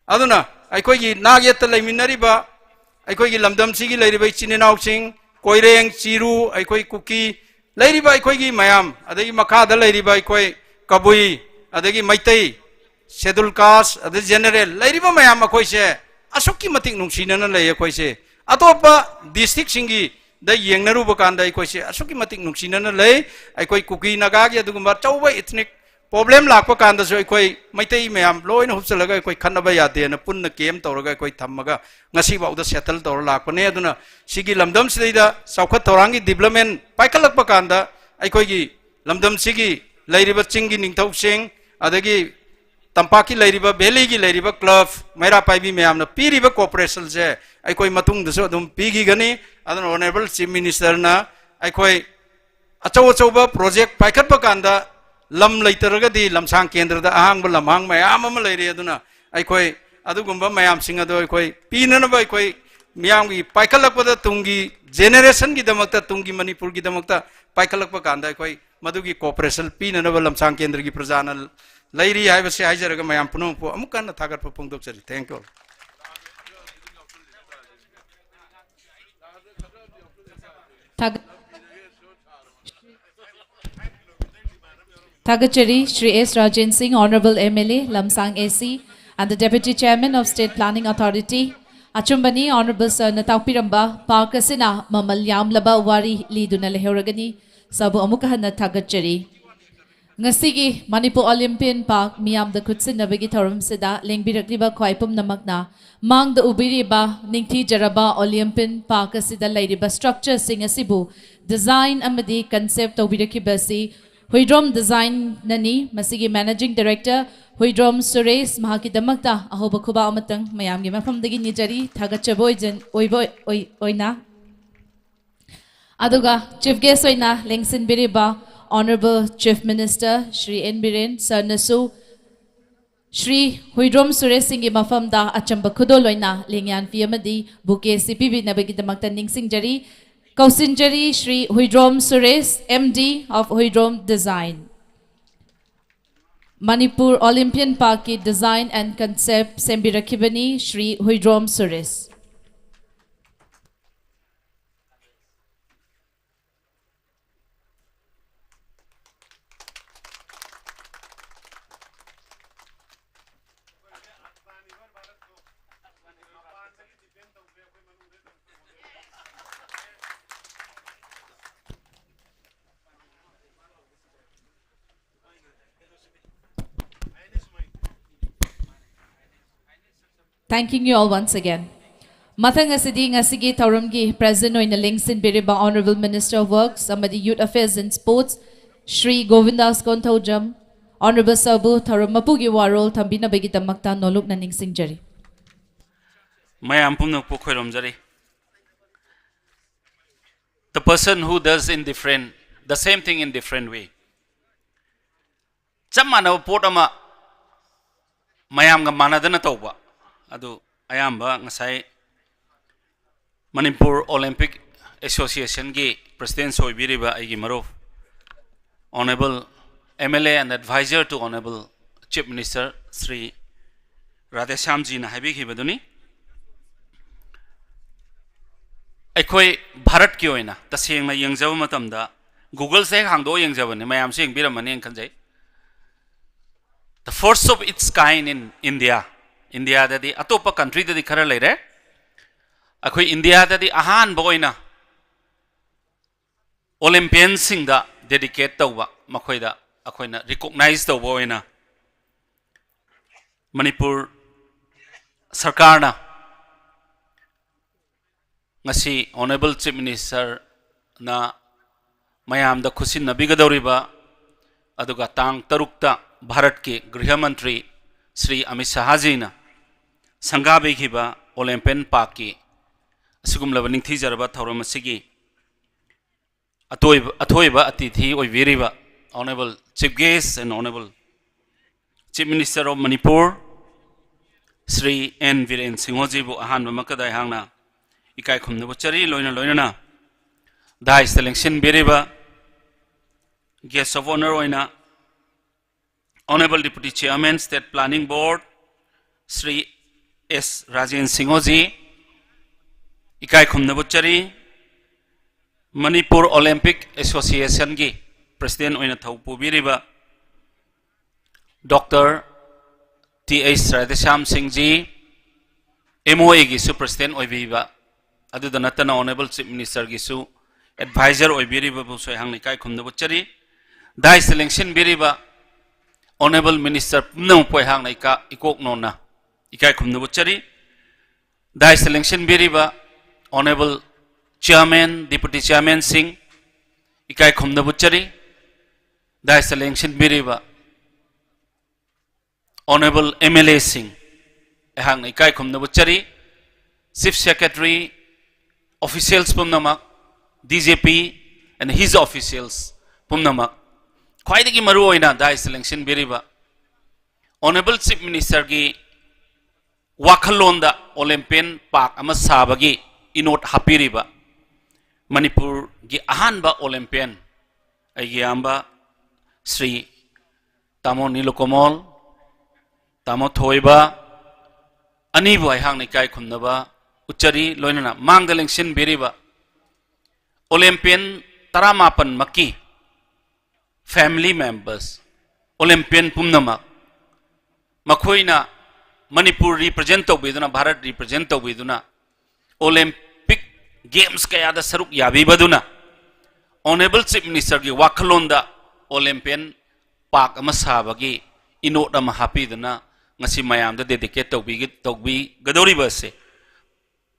ꯑꯗꯨꯅ ꯑꯩꯈꯣꯏꯒꯤ ꯅꯥꯛ ꯌꯦꯠꯇ ꯂꯩꯃꯤꯟꯅꯔꯤꯕ ꯑꯩꯈꯣꯏꯒꯤ ꯂꯝꯗꯝꯁꯤꯒꯤ ꯂꯩꯔꯤꯕ ꯏꯆꯤꯟ ꯏꯅꯥꯎꯁꯤꯡ, ꯀꯣꯏꯔꯦꯡ, ꯆꯤꯔꯨ, ꯑꯩꯈꯣꯏ ꯀꯨꯀꯤ, ꯂꯩꯔꯤꯕ ꯑꯩꯈꯣꯏꯒꯤ ꯃꯌꯥꯝ, ꯑꯗꯒꯤ ꯃꯈꯥꯗ ꯂꯩꯔꯤꯕ ꯑꯩꯈꯣꯏ ꯀꯕꯨꯏ, ꯑꯗꯒꯤ ꯃꯩꯇꯩ, Scheduled Caste, ꯑꯗꯩ general ꯂꯩꯔꯤꯕ ꯃꯌꯥꯝ ꯑꯩꯈꯣꯏꯁꯦ ꯑꯁꯨꯛꯀꯤ ꯃꯇꯤꯛ ꯅꯨꯡꯁꯤꯅꯅ ꯂꯩ꯫ ꯑꯩꯈꯣꯏꯁꯦ ꯑꯇꯣꯞꯄ districtꯁꯤꯡꯒꯤ ꯗ ꯌꯦꯡꯅꯔꯨꯕ ꯀꯥꯟꯗ ꯑꯩꯈꯣꯏꯁꯦ ꯑꯁꯨꯛꯀꯤ ꯃꯇꯤꯛ ꯅꯨꯡꯁꯤꯅꯅ ꯂꯩ꯫ ꯑꯩꯈꯣꯏ ꯀꯨꯀꯤ ꯅꯥꯒꯥꯒꯤ ꯑꯗꯨꯒꯨꯝꯕ ꯑꯆꯧꯕ ethnic problem ꯂꯥꯛꯄ ꯀꯥꯟꯗꯁꯨ ꯑꯩꯈꯣꯏ ꯃꯩꯇꯩ ꯃꯌꯥꯝ ꯂꯣꯏꯅ ꯍꯨꯞꯆꯜꯂꯒ ꯑꯩꯈꯣꯏ ꯈꯠꯅꯕ ꯌꯥꯗꯦꯅ ꯄꯨꯟꯅ camp ꯇꯧꯔꯒ ꯑꯩꯈꯣꯏ ꯊꯝꯃꯒ ꯉꯁꯤꯐꯥꯎꯗ settle ꯇꯧꯔ ꯂꯥꯛꯄꯅꯦ꯫ ꯑꯗꯨꯅ ꯁꯤꯒꯤ ꯂꯝꯗꯝꯁꯤꯗꯩꯗ ꯆꯥꯎꯈꯠ ꯊꯧꯔꯥꯡꯒꯤ development ꯄꯥꯏꯈꯠꯂꯛꯄ ꯀꯥꯟꯗ ꯑꯩꯈꯣꯏꯒꯤ ꯂꯝꯗꯝꯁꯤꯒꯤ ꯂꯩꯔꯤꯕ ꯆꯤꯡꯒꯤ ꯅꯤꯡꯊꯧꯁꯤꯡ, ꯑꯗꯒꯤ ꯇꯝꯄꯥꯛꯀꯤ ꯂꯩꯔꯤꯕ, valleyꯒꯤ ꯂꯩꯔꯤꯕ club, ꯃꯩꯔꯥ ꯄꯥꯏꯕꯤ ꯃꯌꯥꯝꯅ ꯄꯤꯔꯤꯕ cooperationꯁꯦ ꯑꯩꯈꯣꯏ ꯃꯇꯨꯡꯗꯁꯨ ꯑꯗꯨꯝ ꯄꯤꯈꯤꯒꯅꯤ꯫ ꯑꯗꯨꯅ Honourable Chief Ministerꯅ ꯑꯩꯈꯣꯏ ꯑꯆꯧ ꯑꯆꯧꯕ project ꯄꯥꯏꯈꯠꯄ ꯀꯥꯟꯗ ꯂꯝ ꯂꯩꯇ꯭ꯔꯒꯗꯤ ꯂꯝꯁꯥꯡ ꯀꯦꯟꯗ꯭ꯔꯗ ꯑꯍꯥꯡꯕ ꯂꯝꯍꯥꯡ ꯃꯌꯥꯝ ꯑꯃ ꯂꯩꯔꯤ꯫ ꯑꯗꯨꯅ ꯑꯩꯈꯣꯏ ꯑꯗꯨꯒꯨꯝꯕ ꯃꯌꯥꯝꯁꯤꯡ ꯑꯗꯣ ꯑꯩꯈꯣꯏ ꯄꯤꯅꯅꯕ, ꯑꯩꯈꯣꯏ ꯃꯤꯌꯥꯝꯒꯤ ꯄꯥꯏꯈꯠꯂꯛꯄꯗ ꯇꯨꯡꯒꯤ generationꯒꯤꯗꯃꯛꯇ, ꯇꯨꯡꯒꯤ ꯃꯅꯤꯄꯨꯔꯒꯤꯗꯃꯛꯇ ꯄꯥꯏꯈꯠꯂꯛꯄ ꯀꯥꯟꯗ ꯑꯩꯈꯣꯏ ꯃꯗꯨꯒꯤ cooperation ꯄꯤꯅꯅꯕ ꯂꯝꯁꯥꯡ ꯀꯦꯟꯗ꯭ꯔꯒꯤ ꯄ꯭ꯔꯖꯥꯅ ꯂꯩꯔꯤ ꯍꯥꯏꯕꯁꯤ ꯍꯥꯏꯖꯔꯒ ꯃꯌꯥꯝ ꯄꯨꯝꯅꯃꯛꯄꯨ ꯑꯃꯨꯛ ꯍꯟꯅ ꯊꯥꯒꯠꯄ ꯐꯣꯡꯗꯣꯛꯆꯔꯤ꯫ Thank you. ꯊꯥꯒꯠ- ꯊꯥꯒꯠꯆꯔꯤ, ꯁ꯭ꯔꯤ ꯑꯦꯁ ꯔꯥꯖꯦꯟ ꯁꯤꯡ, Honourable M L A, ꯂꯝꯁꯥꯡ A C, and the Deputy Chairman of State Planning Authority꯫ ꯑꯆꯨꯝꯕꯅꯤ, Honourable Sirꯅ ꯇꯥꯛꯄꯤꯔꯝꯕ park ꯑꯁꯤꯅ ꯃꯃꯜ ꯌꯥꯝꯂꯕ ꯋꯥꯔꯤ ꯂꯤꯗꯨꯅ ꯂꯩꯍꯧꯔꯒꯅꯤ꯫ Sirꯕꯨ ꯑꯃꯨꯛꯀ ꯍꯟꯅ ꯊꯥꯒꯠꯆꯔꯤ꯫ ꯉꯁꯤꯒꯤ ꯃꯅꯤꯄꯨꯔ Olympian Park ꯃꯤꯌꯥꯝꯗ ꯈꯨꯠꯁꯤꯟꯅꯕꯒꯤ ꯊꯧꯔꯝꯁꯤꯗ ꯂꯦꯡꯕꯤꯔꯛꯂꯤꯕ ꯈ꯭ꯋꯥꯏ ꯄꯨꯝꯅꯃꯛꯅ ꯃꯥꯡꯗ ꯎꯕꯤꯔꯤꯕ ꯅꯤꯡꯊꯤꯖꯔꯕ Olympian Park ꯑꯁꯤꯗ ꯂꯩꯔꯤꯕ structureꯁꯤꯡ ꯑꯁꯤꯕꯨ design ꯑꯃꯗꯤ concept ꯇꯧꯕꯤꯔꯛꯈꯤꯕ ꯑꯁꯤ ꯍꯨꯏꯗ꯭ꯔꯣꯝ Designꯅꯅꯤ꯫ ꯃꯁꯤꯒꯤ Managing Director ꯍꯨꯏꯗ꯭ꯔꯣꯝ ꯁꯨꯔꯦꯁ, ꯃꯍꯥꯛꯀꯤꯗꯃꯛꯇ ꯑꯍꯧꯕ ꯈꯨꯕꯥꯛ ꯑꯃꯇꯪ ꯃꯌꯥꯝꯒꯤ ꯃꯐꯝꯗꯒꯤ ꯅꯤꯖꯔꯤ, ꯊꯥꯒꯠꯆꯕ ꯑꯣꯏꯖ-, ꯑꯣꯏꯕ ꯑꯣꯏ-, ꯑꯣꯏꯅ꯫ ꯑꯗꯨꯒ Chief Guest ꯑꯣꯏꯅ ꯂꯦꯡꯁꯤꯟꯕꯤꯔꯤꯕ Honourable Chief Minister Shri N Biren Sirꯅꯁꯨ ꯁ꯭ꯔꯤ ꯍꯨꯏꯗ꯭ꯔꯣꯝ ꯁꯨꯔꯦꯁ ꯁꯤꯡꯒꯤ ꯃꯐꯝꯗ ꯑꯆꯝꯕ ꯈꯨꯗꯣꯜ ꯑꯣꯏꯅ ꯂꯦꯡꯌꯥꯟ ꯐꯤ ꯑꯃꯗꯤ bouquet ꯑꯁꯤ ꯄꯤꯕꯤꯅꯕꯒꯤꯗꯃꯛꯇ ꯅꯤꯡꯁꯤꯡꯖꯔꯤ꯫ ꯀꯧꯁꯤꯟꯖꯔꯤ Shri Huidrom Suresh, M D of Huidrom Design꯫ Manipur Olympian Parkꯀꯤ design and concept ꯁꯦꯝꯕꯤꯔꯛꯈꯤꯕꯅꯤ Shri Huidrom Suresh. Thanking you all once again. ꯃꯊꯪ ꯑꯁꯤꯗꯤ ꯉꯁꯤꯒꯤ ꯊꯧꯔꯝꯒꯤ President ꯑꯣꯏꯅ ꯂꯦꯡꯁꯤꯟꯕꯤꯔꯤꯕ Honourable Minister of Works ꯑꯃꯗꯤ Youth Affairs and Sports, Shri ꯒꯣꯕꯤꯟꯗꯥꯁ Konthoujam, Honourable Sir ꯕꯨ ꯊꯧꯔꯝ ꯃꯄꯨꯒꯤ ꯋꯥꯔꯣꯜ ꯊꯝꯕꯤꯅꯕꯒꯤꯗꯃꯛꯇ ꯅꯣꯂꯨꯛꯅ ꯅꯤꯡꯁꯤꯡꯖꯔꯤ꯫ ꯃꯌꯥꯝ ꯄꯨꯝꯅꯃꯛꯄꯨ ꯈꯣꯏꯔꯝꯖꯔꯤ꯫ The person who does in different, the same thing in different way. ꯆꯞ ꯃꯥꯟꯅꯕ ꯄꯣꯠ ꯑꯃ ꯃꯌꯥꯝꯒ ꯃꯥꯟꯅꯗꯅ ꯇꯧꯕ ꯑꯗꯨ ꯑꯌꯥꯝꯕ ꯉꯁꯥꯏ ꯃꯅꯤꯄꯨꯔ ꯑꯣꯂꯦꯝꯄꯤꯛ ꯑꯦꯁꯣꯁꯤꯌꯦꯁꯟꯒꯤ ꯄ꯭ꯔꯁꯤꯗꯦꯟꯁ ꯑꯣꯏꯕꯤꯔꯤꯕ ꯑꯩꯒꯤ ꯃꯔꯨꯞ Honourable M L A and Advisor to Honourable Chief Minister Shri ꯔꯥꯙꯦꯁ꯭ꯌꯥꯝꯖꯤꯅ ꯍꯥꯏꯕꯤꯈꯤꯕꯗꯨꯅꯤ꯫ ꯑꯩꯈꯣꯏ ꯚꯥꯔꯠꯀꯤ ꯑꯣꯏꯅ ꯇꯁꯦꯡꯅ ꯌꯦꯡꯖꯕ ꯃꯇꯝꯗ, Google ꯁꯦ ꯍꯦꯛ ꯍꯥꯡꯗꯣꯛꯑ ꯌꯦꯡꯖꯕꯅꯤ, ꯃꯌꯥꯝꯁꯨ ꯌꯦꯡꯕꯤꯔꯝꯃꯅꯤꯅ ꯈꯟꯖꯩ꯫ The first of its kind in India. ꯏꯟꯗꯤꯌꯥꯗꯗꯤ, ꯑꯇꯣꯞꯄ country ꯗꯗꯤ ꯈꯔ ꯂꯩꯔꯦ, ꯑꯩꯈꯣꯏ ꯏꯟꯗꯤꯌꯥꯗꯗꯤ ꯑꯍꯥꯟꯕ ꯑꯣꯏꯅ ꯑꯣꯂꯦꯝꯄꯤꯌꯟꯁꯤꯡꯗ dedicate ꯇꯧꯕ, ꯃꯈꯣꯏꯗ ꯑꯩꯈꯣꯏꯅ recognize ꯇꯧꯕ ꯑꯣꯏꯅ ꯃꯅꯤꯄꯨꯔ ꯁꯔꯀꯥꯔꯅ ꯉꯁꯤ Honourable Chief Minister ꯅ ꯃꯌꯥꯝꯗ ꯈꯨꯠꯁꯤꯟꯅꯕꯤꯒꯗꯧꯔꯤꯕ, ꯑꯗꯨꯒ ꯇꯥꯡ ꯇꯔꯨꯛꯇ ꯚꯥꯔꯠꯀꯤ ꯒ꯭ꯔꯤꯍ ꯃꯟꯇ꯭ꯔꯤ ꯁ꯭ꯔꯤ ꯑꯃꯤꯠ ꯁꯍꯥꯖꯤꯅ ꯁꯪꯒꯥꯕꯤꯈꯤꯕ ꯑꯣꯂꯦꯝꯄꯤꯌꯟ ꯄꯥꯛꯀꯤ ꯑꯁꯤꯒꯨꯝꯂꯕ ꯅꯤꯡꯊꯤꯖꯔꯕ ꯊꯧꯔꯝ ꯑꯁꯤꯒꯤ ꯑꯇꯣꯏꯕ, ꯑꯊꯣꯏꯕ ꯑꯇꯤꯊꯤ ꯑꯣꯏꯕꯤꯔꯤꯕ Honourable Chief Guest and Honourable Chief Minister of Manipur, Shri N Biren ꯁꯤꯡꯍꯖꯤꯕꯨ ꯑꯍꯥꯟꯕꯃꯛꯇꯗ ꯑꯩꯍꯥꯛꯅ ꯏꯀꯥꯏ ꯈꯨꯝꯅꯕ ꯎꯠꯆꯔꯤ꯫ ꯂꯣꯏꯅ ꯂꯣꯏꯅꯅ dais ꯇ ꯂꯦꯡꯁꯤꯟꯕꯤꯔꯤꯕ guest of honour ꯑꯣꯏꯅ Honourable Deputy Chairman, State Planning Board, Shri ꯑꯦꯁ ꯔꯥꯖꯦꯟ ꯁꯤꯡꯍꯖꯤ ꯏꯀꯥꯏ ꯈꯨꯝꯅꯕ ꯎꯠꯆꯔꯤ꯫ ꯃꯅꯤꯄꯨꯔ ꯑꯣꯂꯦꯝꯄꯤꯛ ꯑꯦꯁꯣꯁꯤꯌꯦꯁꯟꯒꯤ ꯄ꯭ꯔꯁꯤꯗꯦꯟ ꯑꯣꯏꯅ ꯊꯧ ꯄꯨꯕꯤꯔꯤꯕ ꯗꯣꯛꯇꯔ ꯇꯤ ꯑꯩꯆ ꯔꯥꯙꯦꯁ꯭ꯌꯥꯝ ꯁꯤꯡꯖꯤ, ꯑꯦꯝ ꯑꯣ ꯑꯦꯒꯤꯁꯨ ꯄ꯭ꯔꯁꯤꯗꯦꯟ ꯑꯣꯏꯕꯤꯕ, ꯑꯗꯨꯗ ꯅꯠꯇꯅ Honourable Chief Minister ꯒꯤꯁꯨ advisor ꯑꯣꯏꯕꯤꯔꯤꯕꯕꯨꯁꯨ ꯑꯩꯍꯥꯛꯅ ꯏꯀꯥꯏ ꯈꯨꯝꯅꯕ ꯎꯠꯆꯔꯤ꯫ dais ꯇ ꯂꯦꯡꯁꯤꯟꯕꯤꯔꯤꯕ Honourable Minister ꯄꯨꯝꯅꯃꯛꯄꯨ ꯑꯩꯍꯥꯛꯅ ꯏꯀꯥ-, ꯏꯀꯣꯛ ꯅꯣꯟꯅ ꯏꯀꯥꯏ ꯈꯨꯝꯅꯕ ꯎꯠꯆꯔꯤ꯫ Dais ꯇ ꯂꯦꯡꯁꯤꯟꯕꯤꯔꯤꯕ Honourable Chairman, Deputy Chairman ꯁꯤꯡ, ꯏꯀꯥꯏ ꯈꯨꯝꯅꯕ ꯎꯠꯆꯔꯤ꯫ Dais ꯇ ꯂꯦꯡꯁꯤꯟꯕꯤꯔꯤꯕ Honourable M L A ꯁꯤꯡ, ꯑꯩꯍꯥꯛꯅ ꯏꯀꯥꯏ ꯈꯨꯝꯅꯕ ꯎꯠꯆꯔꯤ꯫ Chief Secretary, officials ꯄꯨꯝꯅꯃꯛ, D G P and his officials ꯄꯨꯝꯅꯃꯛ, ꯈ꯭ꯋꯥꯏꯗꯒꯤ ꯃꯔꯨꯑꯣꯏꯅ Dais ꯇ ꯂꯦꯡꯁꯤꯟꯕꯤꯔꯤꯕ Honourable Chief Minister ꯒꯤ ꯋꯥꯈꯜꯂꯣꯟꯗ Olympian Park ꯑꯃ ꯁꯥꯕꯒꯤ ꯏꯅꯣꯠ ꯍꯥꯞꯄꯤꯔꯤꯕ ꯃꯅꯤꯄꯨꯔꯒꯤ ꯑꯍꯥꯟꯕ Olympian, ꯑꯩꯒꯤ ꯏꯌꯥꯝꯕ ꯁ꯭ꯔꯤ ꯇꯥꯃꯣ ꯅꯤꯂꯨꯀꯃꯣꯜ, ꯇꯥꯃꯣ ꯊꯣꯏꯕ ꯑꯅꯤꯕꯨ ꯑꯩꯍꯥꯛꯅ ꯏꯀꯥꯏ ꯈꯨꯝꯅꯕ ꯎꯠꯆꯔꯤ꯫ ꯂꯣꯏꯅꯅ ꯃꯥꯡꯗ ꯂꯦꯡꯁꯤꯟꯕꯤꯔꯤꯕ Olympian ꯇꯔꯥꯃꯥꯄꯟꯃꯛꯀꯤ family members, Olympian ꯄꯨꯝꯅꯃꯛ, ꯃꯈꯣꯏꯅ ꯃꯅꯤꯄꯨꯔ represent ꯇꯧꯕꯤꯗꯨꯅ, ꯚꯥꯔꯠ represent ꯇꯧꯕꯤꯗꯨꯅ Olympic Games ꯀꯌꯥꯗ ꯁꯔꯨꯛ ꯌꯥꯕꯤꯕꯗꯨꯅ Honourable Chief Minister ꯒꯤ ꯋꯥꯈꯜꯂꯣꯟꯗ Olympian Park ꯑꯃ ꯁꯥꯕꯒꯤ ꯏꯅꯣꯠ ꯑꯃ ꯍꯥꯞꯄꯤꯗꯨꯅ ꯉꯁꯤ ꯃꯌꯥꯝꯗ dedicate ꯇꯧꯕꯤꯒ-, ꯇꯧꯕꯤꯒꯗꯧꯔꯤꯕ ꯑꯁꯦ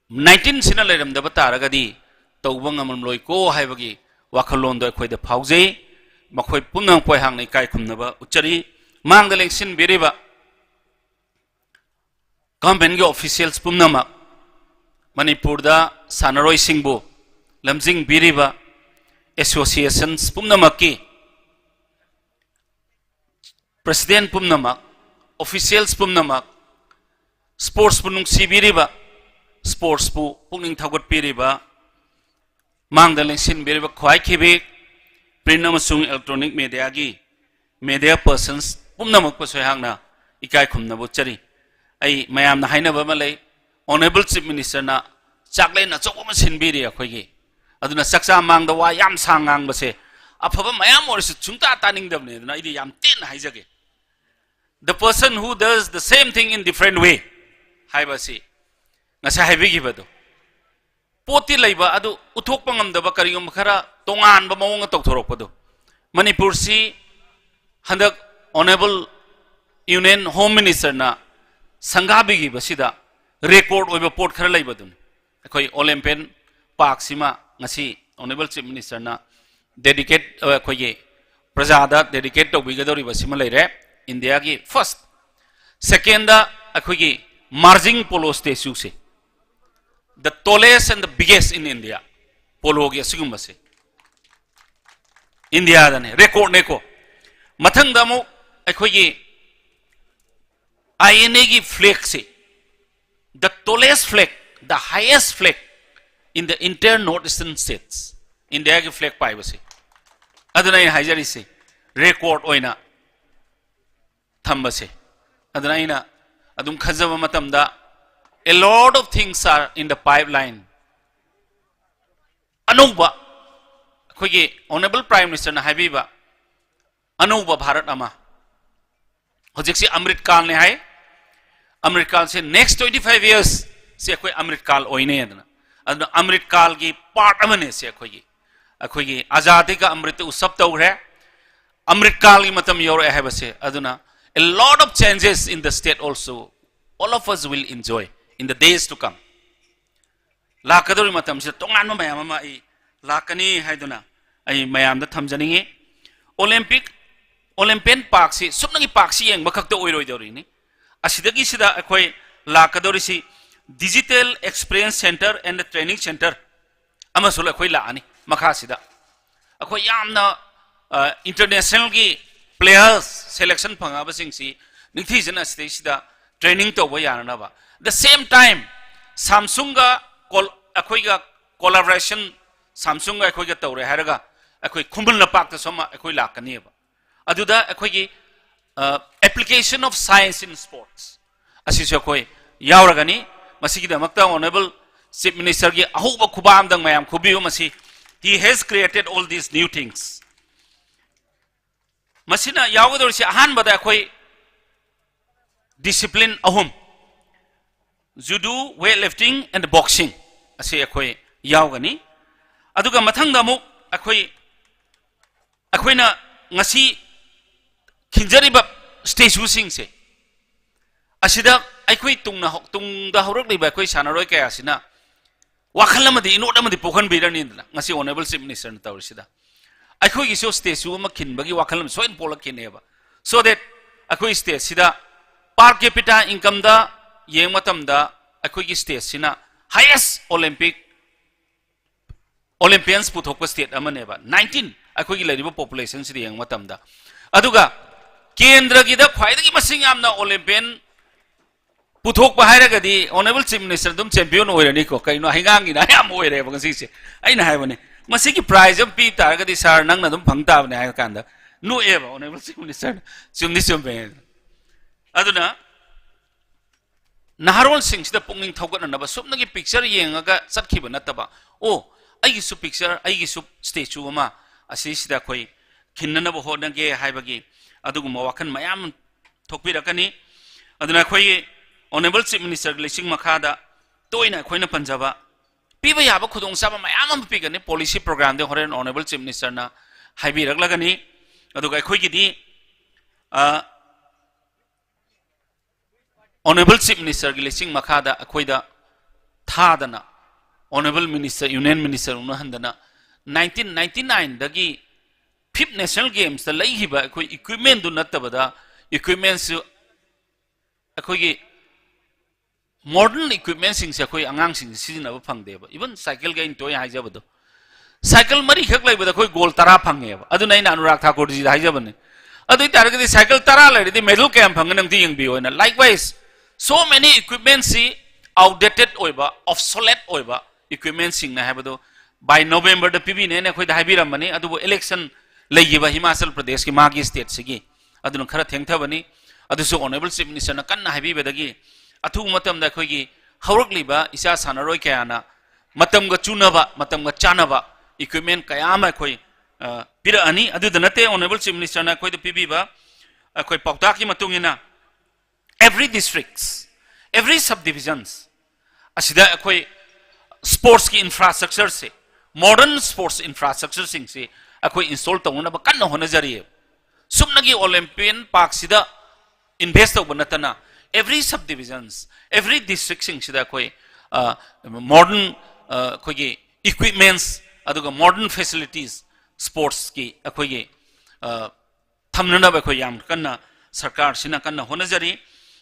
nineteen ꯁꯤꯅ ꯂꯩꯔꯝꯗꯕ ꯇꯥꯔꯒꯗꯤ ꯇꯧꯕ ꯉꯝꯂꯝꯂꯣꯏꯀꯣ ꯍꯥꯏꯕꯒꯤ ꯋꯥꯈꯜꯂꯣꯟꯗꯣ ꯑꯩꯈꯣꯏꯗ ꯐꯥꯎꯖꯩ꯫ ꯃꯈꯣꯏ ꯄꯨꯝꯅꯃꯛꯄꯨ ꯑꯩꯍꯥꯛꯅ ꯏꯀꯥꯏ ꯈꯨꯝꯅꯕ ꯎꯠꯆꯔꯤ꯫ ꯃꯥꯡꯗ ꯂꯦꯡꯁꯤꯟꯕꯤꯔꯤꯕ government ꯀꯤ officials ꯄꯨꯝꯅꯃꯛ, ꯃꯅꯤꯄꯨꯔꯗ ꯁꯥꯟꯅꯔꯣꯏꯁꯤꯡꯕꯨ ꯂꯝꯖꯤꯡꯕꯤꯔꯤꯕ associations ꯄꯨꯝꯅꯃꯛꯀꯤ president ꯄꯨꯝꯅꯃꯛ, officials ꯄꯨꯝꯅꯃꯛ, sports ꯄꯨ ꯅꯨꯡꯁꯤꯕꯤꯔꯤꯕ, sports ꯄꯨ ꯄꯨꯛꯅꯤꯡ ꯊꯧꯒꯠꯄꯤꯔꯤꯕ, ꯃꯥꯡꯗ ꯂꯦꯡꯁꯤꯟꯕꯤꯔꯤꯕ ꯈ꯭ꯋꯥꯏꯈꯤꯕꯤ print ꯑꯃꯁꯨꯡ electronic media ꯒꯤ media persons ꯄꯨꯝꯅꯃꯛꯄꯨꯁꯨ ꯑꯩꯍꯥꯛꯅ ꯏꯀꯥꯏ ꯈꯨꯝꯅꯕ ꯎꯠꯆꯔꯤ꯫ ꯑꯩ ꯃꯌꯥꯝꯅ ꯍꯥꯏꯅꯕ ꯑꯃ ꯂꯩ, Honourable Chief Minister ꯅ ꯆꯥꯛꯂꯦꯟ ꯑꯆꯧꯕ ꯑꯃ ꯁꯤꯟꯕꯤꯔꯤ ꯑꯩꯈꯣꯏꯒꯤ꯫ ꯑꯗꯨꯅ ꯆꯥꯛꯆꯥ ꯃꯥꯡꯗ ꯋꯥ ꯌꯥꯝ ꯁꯥꯡ ꯉꯥꯡꯕꯁꯦ ꯑꯐꯕ ꯃꯌꯥꯝ ꯑꯣꯏꯔꯁꯨ ꯁꯨꯡꯇꯥ ꯇꯥꯅꯤꯡꯗꯕꯅꯦ꯫ ꯑꯗꯨꯅ ꯑꯩꯗꯤ ꯌꯥꯝ ꯇꯦꯟꯅ ꯍꯥꯏꯖꯒꯦ꯫ The person who does the same thing in different way ꯍꯥꯏꯕ ꯑꯁꯤ ꯉꯁꯥꯏ ꯍꯥꯏꯕꯤꯈꯤꯕꯗꯣ, ꯄꯣꯠꯇꯤ ꯂꯩꯕ ꯑꯗꯨ ꯎꯠꯊꯣꯛꯄ ꯉꯝꯗꯕ, ꯀꯔꯤꯒꯨꯝꯕ ꯈꯔ ꯇꯣꯉꯥꯟꯕ ꯃꯑꯣꯡꯗ ꯇꯧꯊꯣꯔꯛꯄꯗꯣ꯫ ꯃꯅꯤꯄꯨꯔꯁꯤ ꯍꯟꯗꯛ Honourable Union Home Minister ꯅ ꯁꯪꯒꯥꯕꯤꯈꯤꯕꯁꯤꯗ record ꯑꯣꯏꯕ ꯄꯣꯠ ꯈꯔ ꯂꯩꯕꯗꯨꯅꯤ꯫ ꯑꯩꯈꯣꯏ Olympian Park ꯁꯤꯃ ꯉꯁꯤ Honourable Chief Minister ꯅ dedicate, ꯑ, ꯑꯩꯈꯣꯏꯒꯤ ꯄ꯭ꯔꯖꯥꯗ dedicate ꯇꯧꯕꯤꯒꯗꯧꯔꯤꯕꯁꯤꯃ ꯂꯩꯔꯦ, ꯏꯟꯗꯤꯌꯥꯒꯤ first꯫ Second ꯗ ꯑꯩꯈꯣꯏꯒꯤ marging polo statue say, the tallest and the biggest in India, ꯄꯣꯂꯣꯒꯤ ꯑꯁꯤꯒꯨꯝꯕꯁꯦ ꯏꯟꯗꯤꯌꯥꯗꯅꯦ, record ꯅꯦꯀꯣ꯫ ꯃꯊꯪꯗ ꯑꯃꯨꯛ ꯑꯩꯈꯣꯏꯒꯤ I N A ꯒꯤ flag say, the tallest flag, the highest flag in the entire North Eastern states, ꯏꯟꯗꯤꯌꯥꯒꯤ flag ꯄꯥꯏꯕꯁꯦ꯫ ꯑꯗꯨꯅ ꯑꯩꯅ ꯍꯥꯏꯖꯔꯤꯁꯦ, record ꯑꯣꯏꯅ ꯊꯝꯕꯁꯦ꯫ ꯑꯗꯨꯅ ꯑꯩꯅ ꯑꯗꯨꯝ ꯈꯟꯖꯕ ꯃꯇꯝꯗ, a lot of things are in the pipeline. ꯑꯅꯧꯕ, ꯑꯩꯈꯣꯏꯒꯤ Honourable Prime Minister ꯅ ꯍꯥꯏꯕꯤꯕ, ꯑꯅꯧꯕ ꯚꯥꯔꯠ ꯑꯃ꯫ ꯍꯧꯖꯤꯛꯁꯤ ꯑꯃ꯭ꯔꯤꯠ ꯀꯥꯜꯅꯦ ꯍꯥꯏ꯫ ꯑꯃ꯭ꯔꯤꯠ ꯀꯥꯜꯁꯦ next twenty five years ꯁꯦ ꯑꯩꯈꯣꯏ ꯑꯃ꯭ꯔꯤꯠ ꯀꯥꯜ ꯑꯣꯏꯅꯦ ꯑꯗꯨꯅ꯫ ꯑꯗꯨꯅ ꯑꯃ꯭ꯔꯤꯠ ꯀꯥꯜꯒꯤ part ꯑꯃꯅꯦ ꯁꯦ ꯑꯩꯈꯣꯏꯒꯤ꯫ ꯑꯩꯈꯣꯏꯒꯤ ꯑꯖꯥꯗꯤ ꯀꯥ ꯑꯃ꯭ꯔꯤꯠ ꯎꯠꯁꯕ ꯇꯧꯈ꯭ꯔꯦ꯫ ꯑꯃ꯭ꯔꯤꯠ ꯀꯥꯜꯒꯤ ꯃꯇꯝ ꯌꯧꯔꯛꯑꯦ ꯍꯥꯏꯕꯁꯦ꯫ ꯑꯗꯨꯅ a lot of changes in the state also, all of us will enjoy in the days to come. ꯂꯥꯛꯀꯗꯧꯔꯤꯕ ꯃꯇꯝꯁꯤꯗ ꯇꯣꯉꯥꯟꯕ ꯃꯌꯥꯝ ꯑꯃ ꯑꯩ ꯂꯥꯛꯀꯅꯤ ꯍꯥꯏꯗꯨꯅ ꯑꯩ ꯃꯌꯥꯝꯗ ꯊꯝꯖꯅꯤꯡꯉꯤ꯫ Olympic, Olympian Park ꯁꯤ ꯁꯨꯞꯅꯒꯤ park ꯁꯤ ꯌꯦꯡꯕ ꯈꯛꯇ ꯑꯣꯏꯔꯣꯏꯗꯧꯔꯤꯅꯤ꯫ ꯑꯁꯤꯗꯒꯤꯁꯤꯗ ꯑꯩꯈꯣꯏ ꯂꯥꯛꯀꯗꯧꯔꯤꯁꯤ Digital Experience Centre and Training Centre ꯑꯃꯁꯨ ꯑꯩꯈꯣꯏ ꯂꯥꯛꯑꯅꯤ ꯃꯈꯥꯁꯤꯗ꯫ ꯑꯩꯈꯣꯏ ꯌꯥꯝꯅ, ꯑ, international ꯒꯤ players selection ꯐꯪꯉꯕꯁꯤꯡꯁꯤ ꯅꯤꯡꯊꯤꯖꯅ ꯑꯁꯤꯗꯩꯁꯤꯗ training ꯇꯧꯕ ꯌꯥꯅꯅꯕ꯫ The same time, Samsung ꯒ col-, ꯑꯩꯈꯣꯏꯒ collaboration, Samsung ꯒ ꯑꯩꯈꯣꯏꯒ ꯇꯧꯔꯦ ꯍꯥꯏꯔꯒ ꯑꯩꯈꯣꯏ ꯈꯨꯃꯟ ꯂꯝꯄꯥꯛꯇꯁꯨ ꯑꯃ ꯑꯩꯈꯣꯏ ꯂꯥꯛꯀꯅꯦꯕ꯫ ꯑꯗꯨꯗ ꯑꯩꯈꯣꯏꯒꯤ, ꯑ, application of science in sports ꯑꯁꯤꯁꯨ ꯑꯩꯈꯣꯏ ꯌꯥꯎꯔꯒꯅꯤ꯫ ꯃꯁꯤꯒꯤꯗꯃꯛꯇ Honourable Chief Minister ꯒꯤ ꯑꯍꯧꯕ ꯈꯨꯕꯥꯛ ꯑꯃꯗꯪ ꯃꯌꯥꯝ ꯈꯨꯕꯤꯌꯨ꯫ ꯃꯁꯤ, he has created all these new things. ꯃꯁꯤꯅ ꯌꯥꯎꯒꯗꯧꯔꯤꯁꯤ ꯑꯍꯥꯟꯕꯗ ꯑꯩꯈꯣꯏ discipline ꯑꯍꯨꯝ, judo, weightlifting and boxing ꯑꯁꯤ ꯑꯩꯈꯣꯏ ꯌꯥꯎꯒꯅꯤ꯫ ꯑꯗꯨꯒ ꯃꯊꯪꯗ ꯑꯃꯨꯛ ꯑꯩꯈꯣꯏ, ꯑꯩꯈꯣꯏꯅ ꯉꯁꯤ ꯈꯤꯟꯖꯔꯤꯕ statue ꯁꯤꯡꯁꯦ ꯑꯁꯤꯗ ꯑꯩꯈꯣꯏ ꯇꯨꯡꯅ ꯍꯧ- ꯇꯨꯡꯗ ꯍꯧꯔꯛꯂꯤꯕ ꯑꯩꯈꯣꯏ ꯁꯥꯟꯅꯔꯣꯏ ꯀꯌꯥꯁꯤꯅ ꯋꯥꯈꯜ ꯑꯃꯗꯤ, ꯏꯅꯣꯠ ꯑꯃꯗꯤ ꯄꯣꯛꯍꯟꯕꯤꯔꯅꯤꯗꯅ, ꯉꯁꯤ Honourable Chief Minister ꯅ ꯇꯧꯔꯤꯁꯤꯗ꯫ ꯑꯩꯈꯣꯏꯒꯤꯁꯨ statue ꯑꯃ ꯈꯤꯟꯕꯒꯤ ꯋꯥꯈꯜ ꯑꯃ ꯁꯣꯏꯗꯅ ꯄꯣꯛꯂꯛꯈꯤꯅꯦꯕ, so that ꯑꯩꯈꯣꯏ state ꯁꯤꯗ per capita income ꯗ ꯌꯦꯡꯕ ꯃꯇꯝꯗ ꯑꯩꯈꯣꯏꯒꯤ state ꯁꯤꯅ highest Olympic Olympians ꯄꯨꯊꯣꯛꯄ state ꯑꯃꯅꯦꯕ, nineteen, ꯑꯩꯈꯣꯏꯒꯤ ꯂꯩꯔꯤꯕ population ꯁꯤꯗ ꯌꯦꯡꯕ ꯃꯇꯝꯗ꯫ ꯑꯗꯨꯒ ꯀꯦꯟꯗ꯭ꯔꯒꯤꯗ ꯈ꯭ꯋꯥꯏꯗꯒꯤ ꯃꯁꯤꯡ ꯌꯥꯝꯅ Olympian ꯄꯨꯊꯣꯛꯄ ꯍꯥꯏꯔꯒꯗꯤ Honourable Chief Minister ꯑꯗꯨꯝ champion ꯑꯣꯏꯔꯅꯤꯀꯣ꯫ ꯀꯩꯅꯣ, ꯍꯩꯉꯥꯡꯒꯤꯅ ꯑꯌꯥꯝꯕ ꯑꯣꯏꯔꯦꯕ ꯉꯁꯤꯁꯦ꯫ ꯑꯩꯅ ꯍꯥꯏꯕꯅꯦ, ꯃꯁꯤꯒꯤ prize ꯑꯃ ꯄꯤ ꯇꯥꯔꯒꯗꯤ, "Sir, ꯅꯪꯅ ꯑꯗꯨꯝ ꯐꯪ ꯇꯥꯕꯅꯦ" ꯍꯥꯏꯔ ꯀꯥꯟꯗ ꯅꯣꯛꯑꯦꯕ Honourable Chief Minister ꯅ꯫ ꯆꯨꯝꯗꯤ ꯆꯨꯝꯃꯦ꯫ ꯑꯗꯨꯅ ꯅꯍꯥꯔꯣꯜꯁꯤꯡꯁꯤꯗ ꯄꯨꯛꯅꯤꯡ ꯊꯧꯒꯠꯅꯅꯕ ꯁꯨꯞꯅꯒꯤ picture ꯌꯦꯡꯉꯒ ꯆꯠꯈꯤꯕ ꯅꯠꯇꯕ, "ꯑꯣ, ꯑꯩꯒꯤꯁꯨ picture, ꯑꯩꯒꯤꯁꯨ statue ꯑꯃ ꯑꯁꯤꯁꯤꯗ ꯑꯩꯈꯣꯏ ꯈꯤꯟꯅꯅꯕ ꯍꯣꯠꯅꯒꯦ" ꯍꯥꯏꯕꯒꯤ ꯑꯗꯨꯒꯨꯝꯕ ꯋꯥꯈꯜ ꯃꯌꯥꯝ ꯊꯣꯛꯄꯤꯔꯛꯀꯅꯤ꯫ ꯑꯗꯨꯅ ꯑꯩꯈꯣꯏꯒꯤ Honourable Chief Minister ꯒꯤ ꯂꯩꯆꯤꯡ ꯃꯈꯥꯗ ꯇꯣꯏꯅ ꯑꯩꯈꯣꯏꯅ ꯄꯟꯖꯕ ꯄꯤꯕ ꯌꯥꯕ ꯈꯨꯗꯣꯡꯆꯥꯕ ꯃꯌꯥꯝ ꯑꯃ ꯄꯤꯒꯅꯤ꯫ Policy program ꯗꯤ ꯍꯣꯔꯦꯟ Honourable Chief Minister ꯅ ꯍꯥꯏꯕꯤꯔꯛꯂꯒꯅꯤ꯫ ꯑꯗꯨꯒ ꯑꯩꯈꯣꯏꯒꯤꯗꯤ, ꯑ, Honourable Chief Minister ꯒꯤ ꯂꯩꯆꯤꯡ ꯃꯈꯥꯗ ꯑꯩꯈꯣꯏꯗ ꯊꯥꯗꯅ, Honourable Minister, Union Minister ꯎꯅꯍꯟꯗꯅ, nineteen ninety nine ꯗꯒꯤ Fifth National Games ꯇ ꯂꯩꯈꯤꯕ ꯑꯩꯈꯣꯏ equipment ꯗꯨ ꯅꯠꯇꯕꯗ, equipment ꯁꯨ ꯑꯩꯈꯣꯏꯒꯤ modern equipment ꯁꯤꯡꯁꯦ ꯑꯩꯈꯣꯏ ꯑꯉꯥꯡꯁꯤꯡꯁꯦ ꯁꯤꯖꯤꯟꯅꯕ ꯐꯪꯗꯦꯕ꯫ Even cycle ꯒꯤ ꯑꯩꯅ ꯇꯣꯏꯅ ꯍꯥꯏꯖꯕꯗꯣ, cycle ꯃꯔꯤꯈꯛ ꯂꯩꯕꯗ ꯑꯩꯈꯣꯏ goal ꯇꯔꯥ ꯐꯪꯉꯦꯕ꯫ ꯑꯗꯨꯅ ꯑꯩꯅ ꯑꯅꯨꯔꯥꯒ ꯊꯥꯀꯨꯔꯖꯤꯗ ꯍꯥꯏꯖꯕꯅꯦ, "ꯑꯗꯨ ꯑꯣꯏꯇꯥꯔꯒꯗꯤ cycle ꯇꯔꯥ ꯂꯩꯔꯗꯤ medal ꯀꯌꯥꯝ ꯐꯪꯒꯅꯤ ꯑꯝꯇ ꯌꯦꯡꯕꯤꯌꯨ" ꯍꯥꯏꯅ꯫ Likewise, so many equipment ꯁꯤ outdated ꯑꯣꯏꯕ, obsolete ꯑꯣꯏꯕ equipment ꯁꯤꯡꯅ ꯍꯥꯏꯕꯗꯣ by November ꯗ ꯄꯤꯕꯤꯅꯦꯅ ꯑꯩꯈꯣꯏꯗ ꯍꯥꯏꯕꯤꯔꯝꯕꯅꯤ꯫ ꯑꯗꯨꯕꯨ election ꯂꯩꯈꯤꯕ ꯍꯤꯃꯥꯆꯜ ꯄ꯭ꯔꯗꯦꯁꯀꯤ ꯃꯥꯒꯤ state ꯁꯤꯒꯤ, ꯑꯗꯨꯅ ꯈꯔ ꯊꯦꯡꯊꯕꯅꯤ꯫ ꯑꯗꯨꯁꯨ Honourable Chief Minister ꯅ ꯀꯟꯅ ꯍꯥꯏꯕꯤꯕꯗꯒꯤ ꯑꯊꯨꯕ ꯃꯇꯝꯗ ꯑꯩꯈꯣꯏꯒꯤ ꯍꯧꯔꯛꯂꯤꯕ ꯏꯆꯥ ꯁꯥꯟꯅꯔꯣꯏ ꯀꯌꯥꯅ ꯃꯇꯝꯒ ꯆꯨꯅꯕ, ꯃꯇꯝꯒ ꯆꯥꯅꯕ equipment ꯀꯌꯥ ꯑꯃ ꯑꯩꯈꯣꯏ, ꯑ, ꯄꯤꯔꯛꯑꯅꯤ꯫ ꯑꯗꯨꯗ ꯅꯠꯇꯦ, Honourable Chief Minister ꯅ ꯑꯩꯈꯣꯏꯗ ꯄꯤꯕꯤꯕ ꯑꯩꯈꯣꯏ ꯄꯥꯎꯇꯥꯛꯀꯤ ꯃꯇꯨꯡ ꯏꯟꯅ every districts, every subdivisions ꯑꯁꯤꯗ ꯑꯩꯈꯣꯏ sports ꯀꯤ infrastructure ꯁꯦ, modern sports infrastructure ꯁꯤꯡꯁꯤ ꯑꯩꯈꯣꯏ install ꯇꯧꯅꯅꯕ ꯀꯟꯅ ꯍꯣꯠꯅꯖꯔꯤꯑꯕ꯫ ꯁꯨꯞꯅꯒꯤ Olympian Park ꯁꯤꯗ invest ꯇꯧꯕ ꯅꯠꯇꯅ, Every subdivisions, every districtꯁꯤꯡꯁꯤꯗ ꯑꯩꯈꯣꯏ modern, ꯑꯩꯈꯣꯏꯒꯤ equipments, ꯑꯗꯨꯒ modern facilities, sportsꯀꯤ ꯑꯩꯈꯣꯏꯒꯤ ꯊꯝꯅꯅꯕ ꯑꯩꯈꯣꯏ ꯌꯥꯝ ꯀꯟꯅ ꯁꯔꯀꯥꯔꯁꯤꯅ ꯀꯟꯅ ꯍꯣꯠꯅꯖꯔꯤ꯫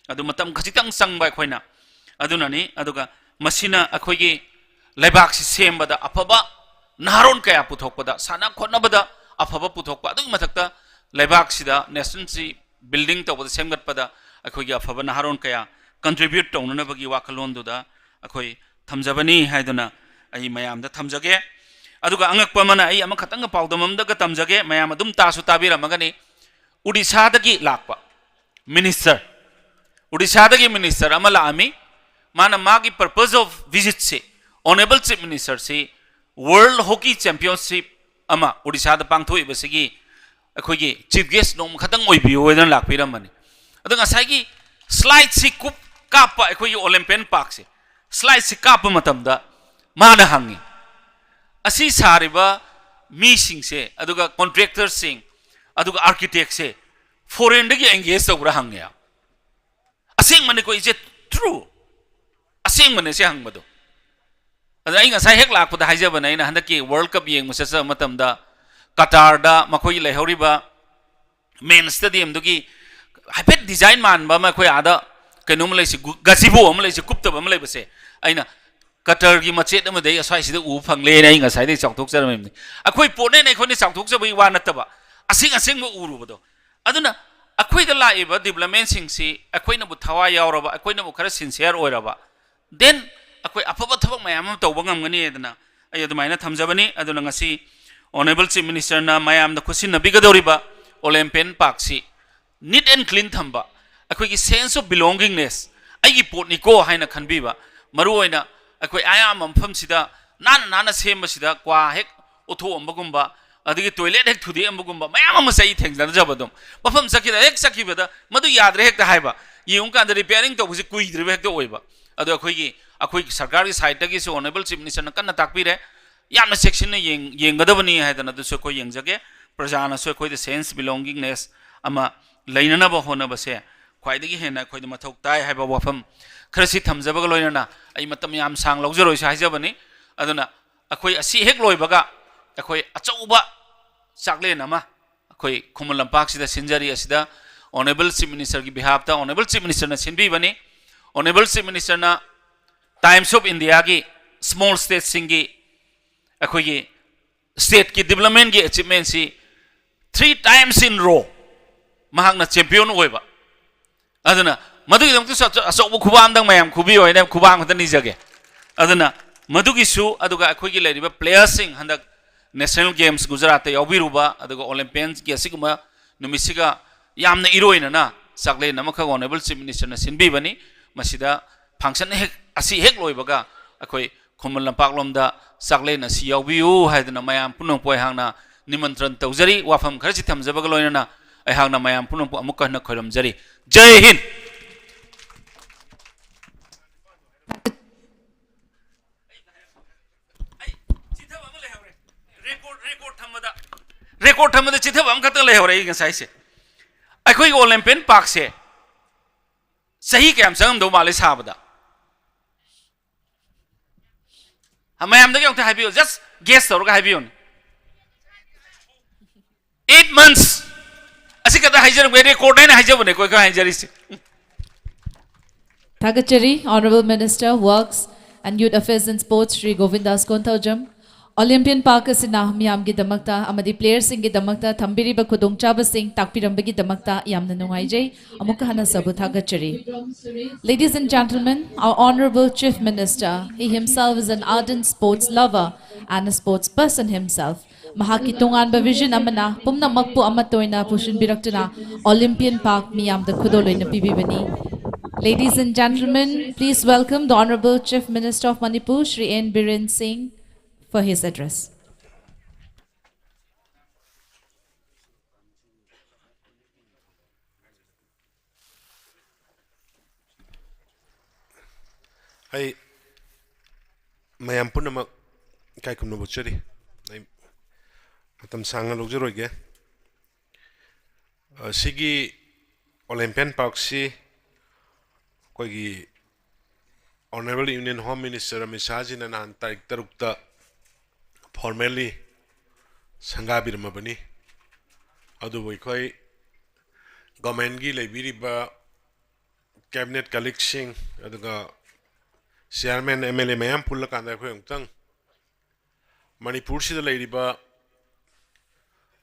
ꯑꯗꯨ ꯃꯇꯝ ꯈꯖꯤꯛꯇꯪ ꯆꯪꯕ ꯑꯩꯈꯣꯏꯅ ꯑꯗꯨꯅꯅꯤ꯫ ꯑꯗꯨꯒ ꯃꯁꯤꯅ ꯑꯩꯈꯣꯏꯒꯤ ꯂꯩꯕꯥꯛꯁꯤ ꯁꯦꯝꯕꯗ ꯑꯐꯕ ꯅꯍꯥꯔꯣꯟ ꯀꯌꯥ ꯄꯨꯊꯣꯛꯄꯗ, ꯁꯥꯟꯅ ꯈꯣꯠꯅꯕꯗ ꯑꯐꯕ ꯄꯨꯊꯣꯛꯄ, ꯑꯗꯨꯒꯤ ꯃꯊꯛꯇ ꯂꯩꯕꯥꯛꯁꯤꯗ nationꯁꯤ building ꯇꯧꯕꯗ, ꯁꯦꯝꯒꯠꯄꯗ ꯑꯩꯈꯣꯏꯒꯤ ꯑꯐꯕ ꯅꯍꯥꯔꯣꯟ ꯀꯌꯥ contribute ꯇꯧꯅꯅꯕꯒꯤ ꯋꯥꯈꯜꯂꯣꯟꯗꯨꯗ ꯑꯩꯈꯣꯏ ꯊꯝꯖꯕꯅꯤ ꯍꯥꯏꯗꯨꯅ ꯑꯩ ꯃꯌꯥꯝꯗ ꯊꯝꯖꯒꯦ꯫ ꯑꯗꯨꯒ ꯑꯉꯛꯄ ꯑꯃꯅ, ꯑꯩ ꯑꯃꯈꯛꯇꯪꯒ ꯄꯥꯎꯗꯝ ꯑꯃꯗꯒ ꯇꯝꯖꯒꯦ, ꯃꯌꯥꯝ ꯑꯗꯨꯝ ꯇꯥꯁꯨ ꯇꯥꯕꯤꯔꯝꯃꯒꯅꯤ꯫ ꯎꯗꯤꯁꯥꯗꯒꯤ ꯂꯥꯛꯄ minister, ꯎꯗꯤꯁꯥꯗꯒꯤ minister ꯑꯃ ꯂꯥꯛꯑꯝꯃꯤ꯫ ꯃꯥꯅ ꯃꯥꯒꯤ purpose of visitꯁꯦ, Honourable Chief Ministerꯁꯤ World Hockey Championship ꯑꯃ ꯎꯗꯤꯁꯥꯗ ꯄꯥꯡꯊꯣꯛꯏꯕꯁꯤꯒꯤ ꯑꯩꯈꯣꯏꯒꯤ chief guest ꯅꯣꯡꯃ ꯈꯛꯇꯪ ꯑꯣꯏꯕꯤꯌꯨ ꯍꯥꯏꯗꯅ ꯂꯥꯛꯄꯤꯔꯝꯕꯅꯤ꯫ ꯑꯗꯣ ꯉꯁꯥꯏꯒꯤ slideꯁꯤ ꯀꯨꯞ ꯀꯥꯞꯄ, ꯑꯩꯈꯣꯏꯒꯤ Olympian Parkꯁꯦ slideꯁꯤ ꯀꯥꯞꯄ ꯃꯇꯝꯗ ꯃꯥꯅ ꯍꯪꯉꯤ, "ꯑꯁꯤ ꯁꯥꯔꯤꯕ ꯃꯤꯁꯤꯡꯁꯦ, ꯑꯗꯨꯒ contractorꯁꯤꯡ, ꯑꯗꯨꯒ architectꯁꯦ foreignꯗꯒꯤ engage ꯇꯧꯕ꯭ꯔꯥ?" ꯍꯪꯉꯦ꯫ ꯑꯁꯦꯡꯕꯅꯤꯀꯣ, ꯏꯆꯦ, true꯫ ꯑꯁꯦꯡꯕꯅꯦ ꯁꯤ ꯍꯪꯕꯗꯣ꯫ ꯑꯗ ꯑꯩ ꯉꯁꯥꯏ ꯍꯦꯛ ꯂꯥꯛꯄꯗ ꯍꯥꯏꯖꯕꯅꯦ, ꯑꯩꯅ ꯍꯟꯗꯛꯀꯤ World Cup ꯌꯦꯡꯕ ꯆꯠꯆꯕ ꯃꯇꯝꯗ ꯀꯇꯥꯔꯗ ꯃꯈꯣꯏꯒꯤ ꯂꯩꯍꯧꯔꯤꯕ main stadiumꯗꯨꯒꯤ ꯍꯥꯏꯐꯦꯠ design ꯃꯥꯟꯕ ꯑꯃ ꯑꯩꯈꯣꯏ ꯑꯥꯗ ꯀꯩꯅꯣꯝꯃ ꯂꯩꯁꯦ, ꯒꯨ-, gazebo ꯑꯃ ꯂꯩꯁꯦ, ꯀꯨꯞꯇꯕ ꯑꯃ ꯂꯩꯕꯁꯦ, ꯑꯩꯅ ꯀꯇꯔꯒꯤ ꯃꯆꯦꯠ ꯑꯃꯗꯤ ꯑꯩ ꯑꯁ꯭ꯋꯥꯏꯁꯤꯗ ꯎꯕ ꯐꯪꯂꯦꯅ ꯑꯩ ꯉꯁꯥꯏꯗꯒꯤ ꯆꯥꯎꯊꯣꯛꯆꯔꯝꯃꯤꯕꯅꯤ꯫ ꯑꯩꯈꯣꯏ ꯄꯣꯠꯅꯦꯅ ꯑꯩꯈꯣꯏꯅ ꯆꯥꯎꯊꯣꯛꯆꯕꯒꯤ ꯋꯥ ꯅꯠꯇꯕ, ꯑꯁꯦꯡ ꯑꯁꯦꯡꯕ ꯎꯔꯨꯕꯗꯣ꯫ ꯑꯗꯨꯅ ꯑꯩꯈꯣꯏꯗ ꯂꯥꯛꯏꯕ developmentꯁꯤꯡꯁꯤ ꯑꯩꯈꯣꯏꯅꯕꯨ ꯊꯋꯥꯏ ꯌꯥꯎꯔꯕ, ꯑꯩꯈꯣꯏꯅꯕꯨ ꯈꯔ sincere ꯑꯣꯏꯔꯕ, then ꯑꯩꯈꯣꯏ ꯑꯐꯕ ꯊꯕꯛ ꯃꯌꯥꯝ ꯑꯃ ꯇꯧꯕ ꯉꯝꯒꯅꯤ ꯍꯥꯏꯗꯅ ꯑꯩ ꯑꯗꯨꯃꯥꯏꯅ ꯊꯝꯖꯕꯅꯤ꯫ ꯑꯗꯨꯅ ꯉꯁꯤ Honourable Chief Ministerꯅ ꯃꯌꯥꯝꯗ ꯈꯨꯠꯁꯤꯟꯅꯕꯤꯒꯗꯧꯔꯤꯕ Olympian Parkꯁꯤ neat and clean ꯊꯝꯕ, ꯑꯩꯈꯣꯏꯒꯤ sense of belongingness, ꯑꯩꯒꯤ ꯄꯣꯠꯅꯤꯀꯣ ꯍꯥꯏꯅ ꯈꯟꯕꯤꯕ, ꯃꯔꯨꯑꯣꯏꯅ ꯑꯩꯈꯣꯏ ꯑꯌꯥꯝꯕ ꯃꯐꯝꯁꯤꯗ ꯅꯥꯟꯅ ꯅꯥꯟꯅ ꯁꯦꯝꯕꯁꯤꯗ ꯀ꯭ꯋꯥ ꯍꯦꯛ ꯑꯣꯊꯣꯛꯑꯝꯕꯒꯨꯝꯕ, ꯑꯗꯒꯤ toilet ꯍꯦꯛ ꯊꯨꯗꯦꯛꯑꯝꯕꯒꯨꯝꯕ ꯃꯌꯥꯝ ꯑꯃꯁꯦ ꯑꯩ ꯊꯦꯡꯅꯖꯕ꯫ ꯑꯗꯨꯝ ꯃꯐꯝ ꯆꯠꯈꯤꯗ ꯍꯦꯛ ꯆꯠꯈꯤꯕꯗ ꯃꯗꯨ ꯌꯥꯗ꯭ꯔꯦ ꯍꯦꯛꯇ ꯍꯥꯏꯕ, ꯌꯦꯡꯉꯨꯀꯥꯟꯗ repairing ꯇꯧꯕꯁꯤ ꯀꯨꯏꯗ꯭ꯔꯤꯕ ꯍꯦꯛꯇ ꯑꯣꯏꯕ꯫ ꯑꯗꯣ ꯑꯩꯈꯣꯏꯒꯤ, ꯑꯩꯈꯣꯏꯒꯤ ꯁꯔꯀꯥꯔꯒꯤ sideꯇꯒꯤꯁꯨ Honourable Chief Ministerꯅ ꯀꯟꯅ ꯇꯥꯛꯄꯤꯔꯦ, ꯌꯥꯝꯅ ꯆꯦꯛꯁꯤꯟꯅ ꯌꯦꯡ-, ꯌꯦꯡꯒꯗꯕꯅꯤ ꯍꯥꯏꯗꯅ ꯑꯗꯨꯁꯨ ꯑꯩꯈꯣꯏ ꯌꯦꯡꯖꯒꯦ꯫ ꯄ꯭ꯔꯖꯥꯅꯁꯨ ꯑꯩꯈꯣꯏꯗ sense belongingness ꯑꯃ ꯂꯩꯅꯅꯕ ꯍꯣꯠꯅꯕꯁꯦ ꯈ꯭ꯋꯥꯏꯗꯒꯤ ꯍꯦꯟꯅ ꯑꯩꯈꯣꯏꯗ ꯃꯊꯧ ꯇꯥꯏ ꯍꯥꯏꯕ ꯋꯥꯐꯝ ꯈꯔꯁꯤ ꯊꯝꯖꯕꯒ ꯂꯣꯏꯅꯅ ꯑꯩ ꯃꯇꯝ ꯌꯥꯝ ꯁꯥꯡ ꯂꯧꯖꯔꯣꯏꯁꯨ ꯍꯥꯏꯖꯕꯅꯤ꯫ ꯑꯗꯨꯅ ꯑꯩꯈꯣꯏ ꯑꯁꯤ ꯍꯦꯛ ꯂꯣꯏꯕꯒ ꯑꯩꯈꯣꯏ ꯑꯆꯧꯕ ꯆꯥꯛꯂꯦꯟ ꯑꯃ ꯑꯩꯈꯣꯏ ꯈꯨꯃꯟ ꯂꯝꯄꯥꯛꯁꯤꯗ ꯁꯤꯟꯖꯔꯤ꯫ ꯑꯁꯤꯗ Honourable Chief Ministerꯒꯤ behalfꯇ Honourable Chief Ministerꯅ ꯁꯤꯟꯕꯤꯕꯅꯤ꯫ Honourable Chief Ministerꯅ Times of Indiaꯒꯤ small stateꯁꯤꯡꯒꯤ ꯑꯩꯈꯣꯏꯒꯤ stateꯀꯤ developmentꯀꯤ achievementꯁꯤ three times in row ꯃꯍꯥꯛꯅ champion ꯑꯣꯏꯕ꯫ ꯑꯗꯨꯅ ꯃꯗꯨꯒꯤꯗꯃꯛꯇꯁꯨ ꯑꯆ-, ꯑꯆꯧꯕ ꯈꯨꯕꯥꯛ ꯑꯃꯇꯪ ꯃꯌꯥꯝ ꯈꯨꯕꯤꯌꯨ ꯍꯥꯏꯅ ꯈꯨꯕꯥꯛ ꯑꯃꯈꯛꯇ ꯅꯤꯖꯒꯦ꯫ ꯑꯗꯨꯅ ꯃꯗꯨꯒꯤꯁꯨ, ꯑꯗꯨꯒ ꯑꯩꯈꯣꯏꯒꯤ ꯂꯩꯔꯤꯕ playerꯁꯤꯡ ꯍꯟꯗꯛ National Games ꯒꯨꯖꯔꯥꯠꯇ ꯌꯥꯎꯕꯤꯔꯨꯕ, ꯑꯗꯨꯒ Olympiansꯀꯤ ꯑꯁꯤꯒꯨꯝꯕ ꯅꯨꯃꯤꯠꯁꯤꯒ ꯌꯥꯝꯅ ꯏꯔꯣꯏꯅꯅ ꯆꯥꯛꯂꯦꯟ ꯑꯃꯈꯛ Honourable Chief Ministerꯅ ꯁꯤꯟꯕꯤꯕꯅꯤ꯫ ꯃꯁꯤꯗ function ꯍꯦꯛ, ꯑꯁꯤ ꯍꯦꯛ ꯂꯣꯏꯕꯒ ꯑꯩꯈꯣꯏ ꯈꯨꯃꯟ ꯂꯝꯄꯥꯛꯂꯣꯝꯗ ꯆꯥꯛꯂꯦꯟ ꯑꯁꯤ ꯌꯥꯎꯕꯤꯌꯨ ꯍꯥꯏꯗꯨꯅ ꯃꯌꯥꯝ ꯄꯨꯝꯅꯃꯛꯄꯨ ꯑꯩꯍꯥꯛꯅ ꯅꯤꯃꯟꯇ꯭ꯔꯟ ꯇꯧꯖꯔꯤ꯫ ꯋꯥꯐꯝ ꯈꯔꯁꯤ ꯊꯝꯖꯕꯒ ꯂꯣꯏꯅꯅ ꯑꯩꯍꯥꯛꯅ ꯃꯌꯥꯝ ꯄꯨꯝꯅꯃꯛꯄꯨ ꯑꯃꯨꯛꯀ ꯍꯟꯅ ꯈꯣꯏꯔꯝꯖꯔꯤ꯫ ꯖꯩ ꯍꯤꯟꯗ꯫ ꯑꯩ ꯆꯤꯊꯕ ꯑꯃ ꯂꯩꯍꯧꯔꯦ꯫ Record, record ꯊꯝꯕꯗ, record ꯊꯝꯕꯗ ꯆꯤꯊꯕ ꯑꯃꯈꯛꯇꯪ ꯂꯩꯍꯧꯔꯦ ꯑꯩ ꯉꯁꯥꯏꯁꯦ꯫ ꯑꯩꯈꯣꯏꯒꯤ Olympian Parkꯁꯦ ꯆꯍꯤ ꯀꯌꯥꯝ ꯆꯪꯉꯝꯗꯧ ꯃꯥꯜꯂꯤ ꯁꯥꯕꯗ? ꯃꯌꯥꯝꯗꯒꯤ ꯑꯃꯨꯛꯇ ꯍꯥꯏꯕꯤꯌꯨ, just guess ꯇꯧꯔꯒ ꯍꯥꯏꯕꯤꯌꯨꯅꯦ꯫ Eight months꯫ ꯑꯁꯤ ꯈꯛꯇ ꯍꯥꯏꯖꯔꯝꯒꯦ, record ꯍꯥꯏꯅ ꯍꯥꯏꯖꯕꯅꯦꯀꯣ ꯑꯩꯈꯣꯏ ꯍꯥꯏꯖꯔꯤꯁꯦ꯫ ꯊꯥꯒꯠꯆꯔꯤ꯫ Honourable Minister Works and Youth Affairs and Sports Shri ꯒꯣꯕꯤꯟꯗꯥꯁ Konthoujam. Olympian Park ꯑꯁꯤꯅ ꯃꯤꯌꯥꯝꯒꯤꯗꯃꯛꯇ ꯑꯃꯗꯤ playerꯁꯤꯡꯒꯤꯗꯃꯛꯇ ꯊꯝꯕꯤꯔꯤꯕ ꯈꯨꯗꯣꯡꯆꯥꯕꯁꯤꯡ ꯇꯥꯛꯄꯤꯔꯝꯕꯒꯤ ꯗꯃꯛꯇ ꯌꯥꯝꯅ ꯅꯨꯡꯉꯥꯏꯖꯩ꯫ ꯑꯃꯨꯛꯀ ꯍꯟꯅ ꯁꯕꯨ ꯊꯥꯒꯠꯆꯔꯤ꯫ Ladies and gentlemen, our Honourable Chief Minister, he himself is an ardent sports lover and a sports person himself. ꯃꯍꯥꯛꯀꯤ ꯇꯣꯉꯥꯟꯕ vision ꯑꯃꯅ ꯄꯨꯝꯅꯃꯛꯄꯨ ꯑꯃꯠꯇ ꯑꯣꯏꯅ ꯄꯨꯟꯁꯤꯟꯕꯤꯔꯛꯇꯨꯅ Olympian Park ꯃꯤꯌꯥꯝꯗ ꯈꯨꯗꯣꯜ ꯑꯣꯏꯅ ꯄꯤꯕꯤꯕꯅꯤ꯫ Ladies and gentlemen, please welcome the Honourable Chief Minister of Manipur, Shri N Biren Singh, for his address. ꯑꯩ ꯃꯌꯥꯝ ꯄꯨꯝꯅꯃꯛ ꯏꯀꯥꯏ ꯈꯨꯝꯅꯕ ꯎꯠꯆꯔꯤ꯫ ꯑꯩ ꯃꯇꯝ ꯁꯥꯡꯅ ꯂꯧꯖꯔꯣꯏꯒꯦ꯫ ꯑ, ꯁꯤꯒꯤ ꯑꯣꯂꯦꯝꯄꯤꯌꯥꯟ ꯄꯥꯔꯛꯁꯤ ꯑꯩꯈꯣꯏꯒꯤ Honourable Union Home Minister Amit ꯁꯥꯍꯖꯤꯅ ꯅꯍꯥꯟ ꯇꯥꯔꯤꯛ ꯇꯔꯨꯛꯇ formally ꯁꯪꯒꯥꯕꯤꯔꯝꯃꯕꯅꯤ꯫ ꯑꯗꯨꯕꯨ ꯑꯩꯈꯣꯏ governmentꯀꯤ ꯂꯩꯕꯤꯔꯤꯕ cabinet colleagueꯁꯤꯡ, ꯑꯗꯨꯒ chairman, M L A ꯃꯌꯥꯝ ꯄꯨꯜꯂꯀꯥꯟꯗ ꯑꯩꯈꯣꯏ ꯑꯃꯨꯛꯇꯪ ꯃꯅꯤꯄꯨꯔꯁꯤꯗ ꯂꯩꯔꯤꯕ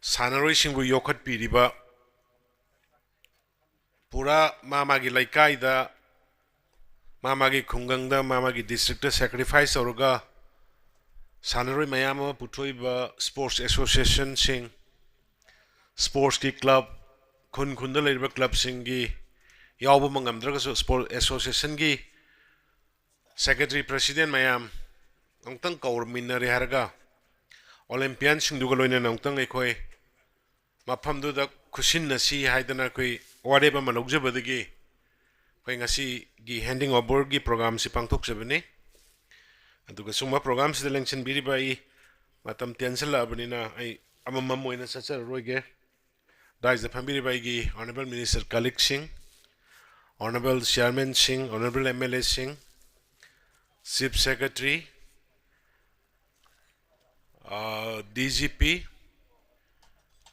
ꯁꯥꯟꯅꯔꯣꯏꯁꯤꯡꯕꯨ ꯌꯣꯛꯈꯠꯄꯤꯔꯤꯕ, ꯄꯨꯔꯥ ꯃꯥ ꯃꯥꯒꯤ ꯂꯩꯀꯥꯏꯗ, ꯃꯥ ꯃꯥꯒꯤ ꯈꯨꯡꯒꯪꯗ, ꯃꯥ ꯃꯥꯒꯤ districtꯇ sacrifice ꯇꯧꯔꯒ ꯁꯥꯟꯅꯔꯣꯏ ꯃꯌꯥꯝ ꯑꯃ ꯄꯨꯊꯣꯛꯏꯕ sports associationꯁꯤꯡ, sportsꯀꯤ club, ꯈꯨꯟ ꯈꯨꯟꯗ ꯂꯩꯔꯤꯕ clubꯁꯤꯡꯒꯤ ꯌꯥꯎꯕ ꯉꯝꯗ꯭ꯔꯒꯁꯨ sports associationꯒꯤ secretary, president ꯃꯌꯥꯝ ꯑꯃꯨꯛꯇꯪ ꯀꯧꯔꯃꯤꯟꯅꯔꯦ ꯍꯥꯏꯔꯒ ꯑꯣꯂꯦꯝꯄꯤꯌꯥꯟꯁꯤꯡꯗꯨꯒ ꯂꯣꯏꯅꯅ ꯑꯃꯨꯛꯇꯪ ꯑꯩꯈꯣꯏ ꯃꯐꯝꯗꯨꯗ ꯈꯨꯠꯁꯤꯟꯅꯁꯤ ꯍꯥꯏꯗꯅ ꯑꯩꯈꯣꯏ ꯋꯥꯔꯦꯞ ꯑꯃ ꯂꯧꯖꯕꯗꯒꯤ ꯑꯩꯈꯣꯏ ꯉꯁꯤꯒꯤ handing overꯒꯤ programꯁꯤ ꯄꯥꯡꯊꯣꯛꯆꯕꯅꯤ꯫ ꯑꯗꯨꯒ ꯁꯨꯝꯕ programꯁꯤꯗ ꯂꯦꯡꯁꯤꯟꯕꯤꯔꯤꯕ ꯑꯩ ꯃꯇꯝ ꯇꯦꯟꯁꯤꯜꯂꯛꯑꯕꯅꯤꯅ ꯑꯩ ꯑꯃꯃꯝ ꯑꯣꯏꯅ ꯆꯠꯆꯔꯔꯣꯏꯒꯦ꯫ Daisꯇ ꯐꯝꯕꯤꯔꯤꯕ ꯑꯩꯒꯤ Honourable Minister colleagueꯁꯤꯡ, Honourable Chairmanꯁꯤꯡ, Honourable M L Aꯁꯤꯡ, Chief Secretary, ꯑ, D G P,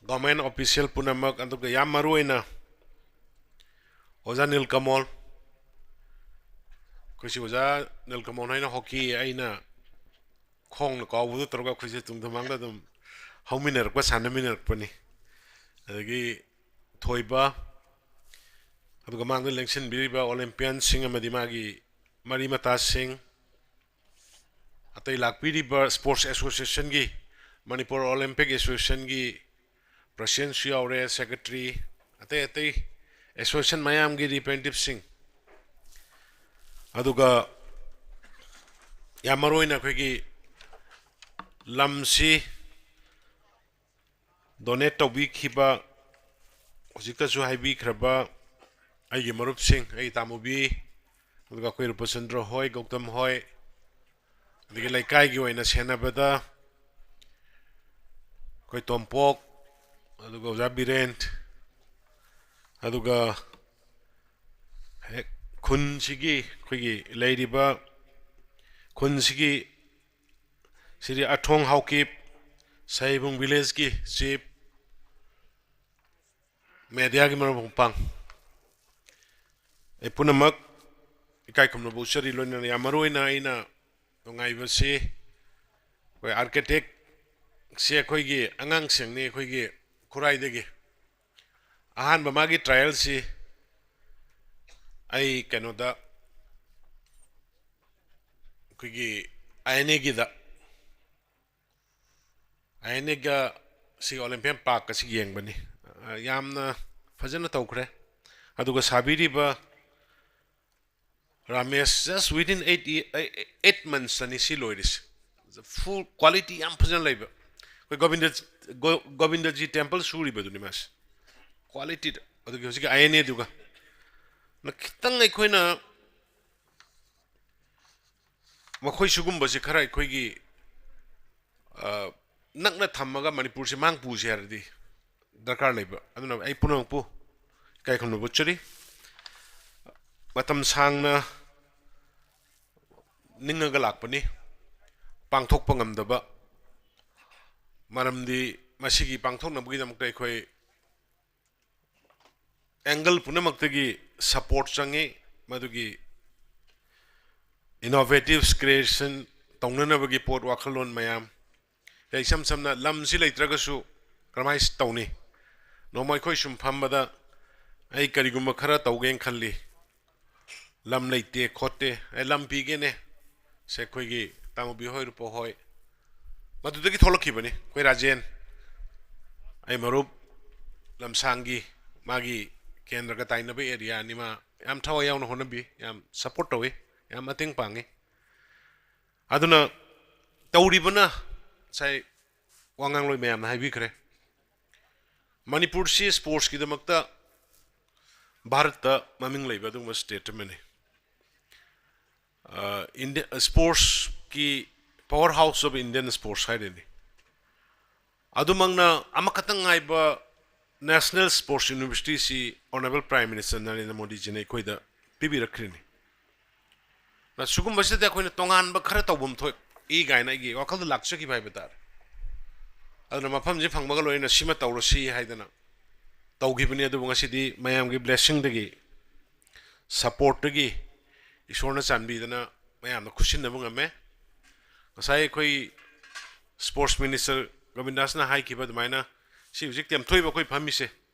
government official ꯄꯨꯝꯅꯃꯛ, ꯑꯗꯨꯒ ꯌꯥꯝ ꯃꯔꯨ ꯑꯣꯏꯅ ꯑꯣꯖꯥ ꯅꯤꯜꯀꯃꯣꯜ, ꯑꯩꯈꯣꯏꯁꯤ ꯑꯣꯖꯥ ꯅꯤꯜꯀꯃꯣꯜ ꯍꯥꯏꯅ hockey ꯑꯩꯅ ꯈꯣꯡꯅ ꯀꯥꯎꯕꯗꯨ ꯇꯧꯔꯒ ꯑꯩꯈꯣꯏꯁꯦ ꯇꯨꯡꯗ ꯃꯥꯡꯗ ꯑꯗꯨꯝ ꯍꯧꯃꯤꯟꯅꯔꯛꯄ, ꯁꯥꯟꯅꯃꯤꯟꯅꯔꯛꯄꯅꯤ꯫ ꯑꯗꯒꯤ ꯊꯣꯏꯕ, ꯑꯗꯨꯒ ꯃꯥꯡꯗ ꯂꯦꯡꯁꯤꯟꯕꯤꯔꯤꯕ ꯑꯣꯂꯦꯝꯄꯤꯌꯥꯟꯁꯤꯡ ꯑꯃꯗꯤ ꯃꯥꯒꯤ ꯃꯔꯤ ꯃꯇꯥꯁꯤꯡ, ꯑꯇꯩ ꯂꯥꯛꯄꯤꯔꯤꯕ sports associationꯒꯤ, ꯃꯅꯤꯄꯨꯔ Olympic Associationꯒꯤ presidentꯁꯨ ꯌꯥꯎꯔꯦ, secretary, ꯑꯇꯩ ꯑꯇꯩ association ꯃꯌꯥꯝꯒꯤ representativeꯁꯤꯡ, ꯑꯗꯨꯒ ꯌꯥꯝ ꯃꯔꯨ ꯑꯣꯏꯅ ꯑꯩꯈꯣꯏꯒꯤ ꯂꯝꯁꯤ donate ꯇꯧꯕꯤꯈꯤꯕ, ꯍꯧꯖꯤꯛꯇꯁꯨ ꯍꯥꯏꯕꯤꯈ꯭ꯔꯕ ꯑꯩꯒꯤ ꯃꯔꯨꯞꯁꯤꯡ, ꯑꯩꯒꯤ ꯇꯥꯃꯨꯕꯤ, ꯑꯗꯨꯒ ꯑꯩꯈꯣꯏ ꯔꯨꯄꯆꯟꯗ꯭ꯔ ꯍꯣꯏ, ꯒꯧꯇꯝ ꯍꯣꯏ, ꯑꯗꯒꯤ ꯂꯩꯀꯥꯏꯒꯤ ꯑꯣꯏꯅ ꯁꯦꯟꯅꯕꯗ ꯑꯩꯈꯣꯏ ꯇꯣꯝꯄꯣꯛ, ꯑꯗꯨꯒ ꯑꯣꯖꯥ ꯕꯤꯔꯦꯟ, ꯑꯗꯨꯒ ꯍꯦꯛ ꯈꯨꯟꯁꯤꯒꯤ, ꯑꯩꯈꯣꯏꯒꯤ ꯂꯩꯔꯤꯕ ꯈꯨꯟꯁꯤꯒꯤ ꯁꯤꯔꯤ ꯑꯊꯣꯡ ꯍꯥꯎꯀꯤꯞ, ꯁꯍꯤꯕꯨꯡ ꯚꯤꯂꯦꯖꯀꯤ ꯆꯤꯐ, ꯃꯦꯗꯤꯌꯥꯒꯤ ꯃꯔꯨꯞ ꯃꯄꯥꯡ, ꯑꯩ ꯄꯨꯝꯅꯃꯛ ꯏꯀꯥꯏ ꯈꯨꯝꯅꯕ ꯎꯠꯆꯔꯤ꯫ ꯂꯣꯏꯅꯅ ꯌꯥꯝ ꯃꯔꯨ ꯑꯣꯏꯅ ꯑꯩꯅ ꯅꯨꯡꯉꯥꯏꯕꯁꯤ, ꯑꯩꯈꯣꯏ ꯑꯥꯔꯀꯤꯇꯦꯛꯁꯦ ꯑꯩꯈꯣꯏꯒꯤ ꯑꯉꯥꯡꯁꯤꯡꯅꯤ, ꯑꯩꯈꯣꯏꯒꯤ ꯈꯨꯔꯥꯏꯗꯒꯤ꯫ ꯑꯍꯥꯟꯕ ꯃꯥꯒꯤ ꯇ꯭ꯔꯥꯏꯌꯦꯜꯁꯤ ꯑꯩ ꯀꯩꯅꯣꯗ, ꯑꯩꯈꯣꯏꯒꯤ ꯑꯥꯏ ꯑꯦꯟ ꯑꯦꯒꯤꯗ, ꯑꯥꯏ ꯑꯦꯟ ꯑꯦꯒ ꯁꯤ ꯑꯣꯂꯤꯝꯄꯤꯌꯥꯟ ꯄꯥꯔꯛꯀ ꯁꯤ ꯌꯦꯡꯕꯅꯤ꯫ ꯑ, ꯌꯥꯝꯅ ꯐꯖꯅ ꯇꯧꯈ꯭ꯔꯦ꯫ ꯑꯗꯨꯒ ꯁꯥꯕꯤꯔꯤꯕ Ramesh, just within eight ye-, eight monthsꯇꯅꯤ ꯁꯤ ꯂꯣꯏꯔꯤꯁꯦ꯫ Full quality ꯌꯥꯝ ꯐꯖꯅ ꯂꯩꯕ꯫ ꯑꯩꯈꯣꯏ ꯒꯣꯕꯤꯟꯗ, ꯒꯣ-, ꯒꯣꯕꯤꯟꯗꯖꯤ ꯇꯦꯝꯄꯜ ꯁꯨꯔꯤꯕꯗꯨꯅꯤ ꯃꯥꯁꯦ꯫ Qualityꯗ꯫ ꯑꯗꯨꯒꯤ ꯍꯧꯖꯤꯛꯀꯤ ꯑꯥꯏ ꯑꯦꯟ ꯑꯦꯗꯨꯒ ꯈꯤꯇꯪ ꯑꯩꯈꯣꯏꯅ ꯃꯈꯣꯏ ꯁꯤꯒꯨꯝꯕꯁꯤ ꯈꯔ ꯑꯩꯈꯣꯏꯒꯤ, ꯑ, ꯅꯛꯅ ꯊꯝꯃꯒ ꯃꯅꯤꯄꯨꯔꯁꯤ ꯃꯥꯡ ꯄꯨꯁꯦ ꯍꯥꯏꯔꯗꯤ ꯗꯔꯀꯥꯔ ꯂꯩꯕ꯫ ꯑꯗꯨꯅ ꯑꯩ ꯄꯨꯝꯅꯃꯛꯄꯨ ꯏꯀꯥꯏ ꯈꯨꯝꯅꯕ ꯎꯠꯆꯔꯤ꯫ ꯃꯇꯝ ꯁꯥꯡꯅ ꯅꯤꯡꯉꯒ ꯂꯥꯛꯄꯅꯤ, ꯄꯥꯡꯊꯣꯛꯄ ꯉꯝꯗꯕ꯫ ꯃꯔꯝꯗꯤ ꯃꯁꯤꯒꯤ ꯄꯥꯡꯊꯣꯛꯅꯕꯒꯤꯗꯃꯛꯇ ꯑꯩꯈꯣꯏ angle ꯄꯨꯝꯅꯃꯛꯇꯒꯤ support ꯆꯪꯉꯤ꯫ ꯃꯗꯨꯒꯤ innovatives creation ꯇꯧꯅꯅꯕꯒꯤ ꯄꯣꯠ, ꯋꯥꯈꯜꯂꯣꯟ ꯃꯌꯥꯝ, ꯑꯩ ꯏꯁꯝ ꯁꯝꯅ ꯂꯝꯁꯤ ꯂꯩꯇ꯭ꯔꯒꯁꯨ ꯀꯔꯝꯍꯥꯏꯅ ꯇꯧꯅꯤ? ꯅꯣꯡꯃ ꯑꯩꯈꯣꯏ ꯁꯨꯝ ꯐꯝꯕꯗ ꯑꯩ ꯀꯔꯤꯒꯨꯝꯕ ꯈꯔ ꯇꯧꯒꯦꯅ ꯈꯜꯂꯤ, ꯂꯝ ꯂꯩꯇꯦ ꯈꯣꯠꯇꯦ, ꯑꯦ, ꯂꯝ ꯄꯤꯒꯦꯅꯦ, ꯁꯦ ꯑꯩꯈꯣꯏꯒꯤ ꯇꯥꯃꯨꯕꯤ ꯍꯣꯏ, ꯔꯨꯄꯣ ꯍꯣꯏ, ꯃꯗꯨꯗꯒꯤ ꯊꯣꯛꯂꯛꯈꯤꯕꯅꯤ꯫ ꯑꯩꯈꯣꯏ ꯔꯥꯖꯦꯟ, ꯑꯩ ꯃꯔꯨꯞ ꯂꯝꯁꯥꯡꯒꯤ, ꯃꯥꯒꯤ ꯀꯦꯟꯗ꯭ꯔꯒ ꯇꯥꯏꯅꯕ ꯑꯦꯔꯤꯌꯥꯅꯤ꯫ ꯃꯥ ꯌꯥꯝ ꯊꯋꯥꯏ ꯌꯥꯎꯅ ꯍꯣꯠꯅꯕꯤ, ꯌꯥꯝ support ꯇꯧꯏ, ꯌꯥꯝ ꯃꯇꯦꯡ ꯄꯥꯡꯉꯤ꯫ ꯑꯗꯨꯅ ꯇꯧꯔꯤꯕꯅ ꯉꯁꯥꯏ ꯋꯥꯉꯥꯡꯂꯣꯏ ꯃꯌꯥꯝꯅ ꯍꯥꯏꯕꯤꯈ꯭ꯔꯦ꯫ ꯃꯅꯤꯄꯨꯔꯁꯤ sportsꯀꯤꯗꯃꯛꯇ ꯚꯥꯔꯠꯇ ꯃꯃꯤꯡ ꯂꯩꯕ ꯑꯗꯨꯒꯨꯝꯕ state ꯑꯃꯅꯤ꯫ ꯑ, India, sportsꯀꯤ power house of Indian sports ꯍꯥꯏꯔꯤꯅꯤ꯫ ꯑꯗꯨꯃꯛꯅ ꯑꯃꯈꯛꯇꯪ ꯉꯥꯏꯕ National Sports University ꯁꯤ Honourable Prime Minister ꯅꯔꯦꯟꯗ꯭ꯔ ꯃꯣꯗꯤꯖꯤꯅ ꯑꯩꯈꯣꯏꯗ ꯄꯤꯕꯤꯔꯛꯈ꯭ꯔꯤꯅꯤ꯫ ꯑꯗ ꯁꯤꯒꯨꯝꯕꯁꯤꯗꯗꯤ ꯑꯩꯈꯣꯏꯅ ꯇꯣꯉꯥꯟꯕ ꯈꯔ ꯇꯧꯐꯝ ꯊꯣꯛꯏ ꯀꯥꯏꯅ ꯑꯩꯒꯤ ꯋꯥꯈꯜꯗ ꯂꯥꯛꯆꯈꯤꯕ ꯍꯥꯏꯕ ꯇꯥꯔꯦ꯫ ꯑꯗꯨꯅ ꯃꯐꯝꯁꯤ ꯐꯪꯕꯒ ꯂꯣꯏꯅꯅ ꯁꯤꯃ ꯇꯧꯔꯁꯤ ꯍꯥꯏꯗꯅ ꯇꯧꯈꯤꯕꯅꯤ꯫ ꯑꯗꯨꯕꯨ ꯉꯁꯤꯗꯤ ꯃꯌꯥꯝꯒꯤ blessingꯗꯒꯤ, supportꯇꯒꯤ, ꯏꯁꯣꯔꯅ ꯆꯥꯟꯕꯤꯗꯅ ꯃꯌꯥꯝꯅ ꯈꯨꯠꯁꯤꯟꯅꯕ ꯉꯝꯃꯦ꯫ ꯉꯁꯥꯏ ꯑꯩꯈꯣꯏ Sports Minister ꯒꯣꯕꯤꯟꯗꯥꯁꯅ ꯍꯥꯏꯈꯤꯕ ꯑꯗꯨꯃꯥꯏꯅ ꯁꯤ ꯍꯧꯖꯤꯛ ꯇꯦꯝꯊꯣꯛꯏꯕ ꯑꯩꯈꯣꯏ ꯐꯝꯃꯤꯁꯦ,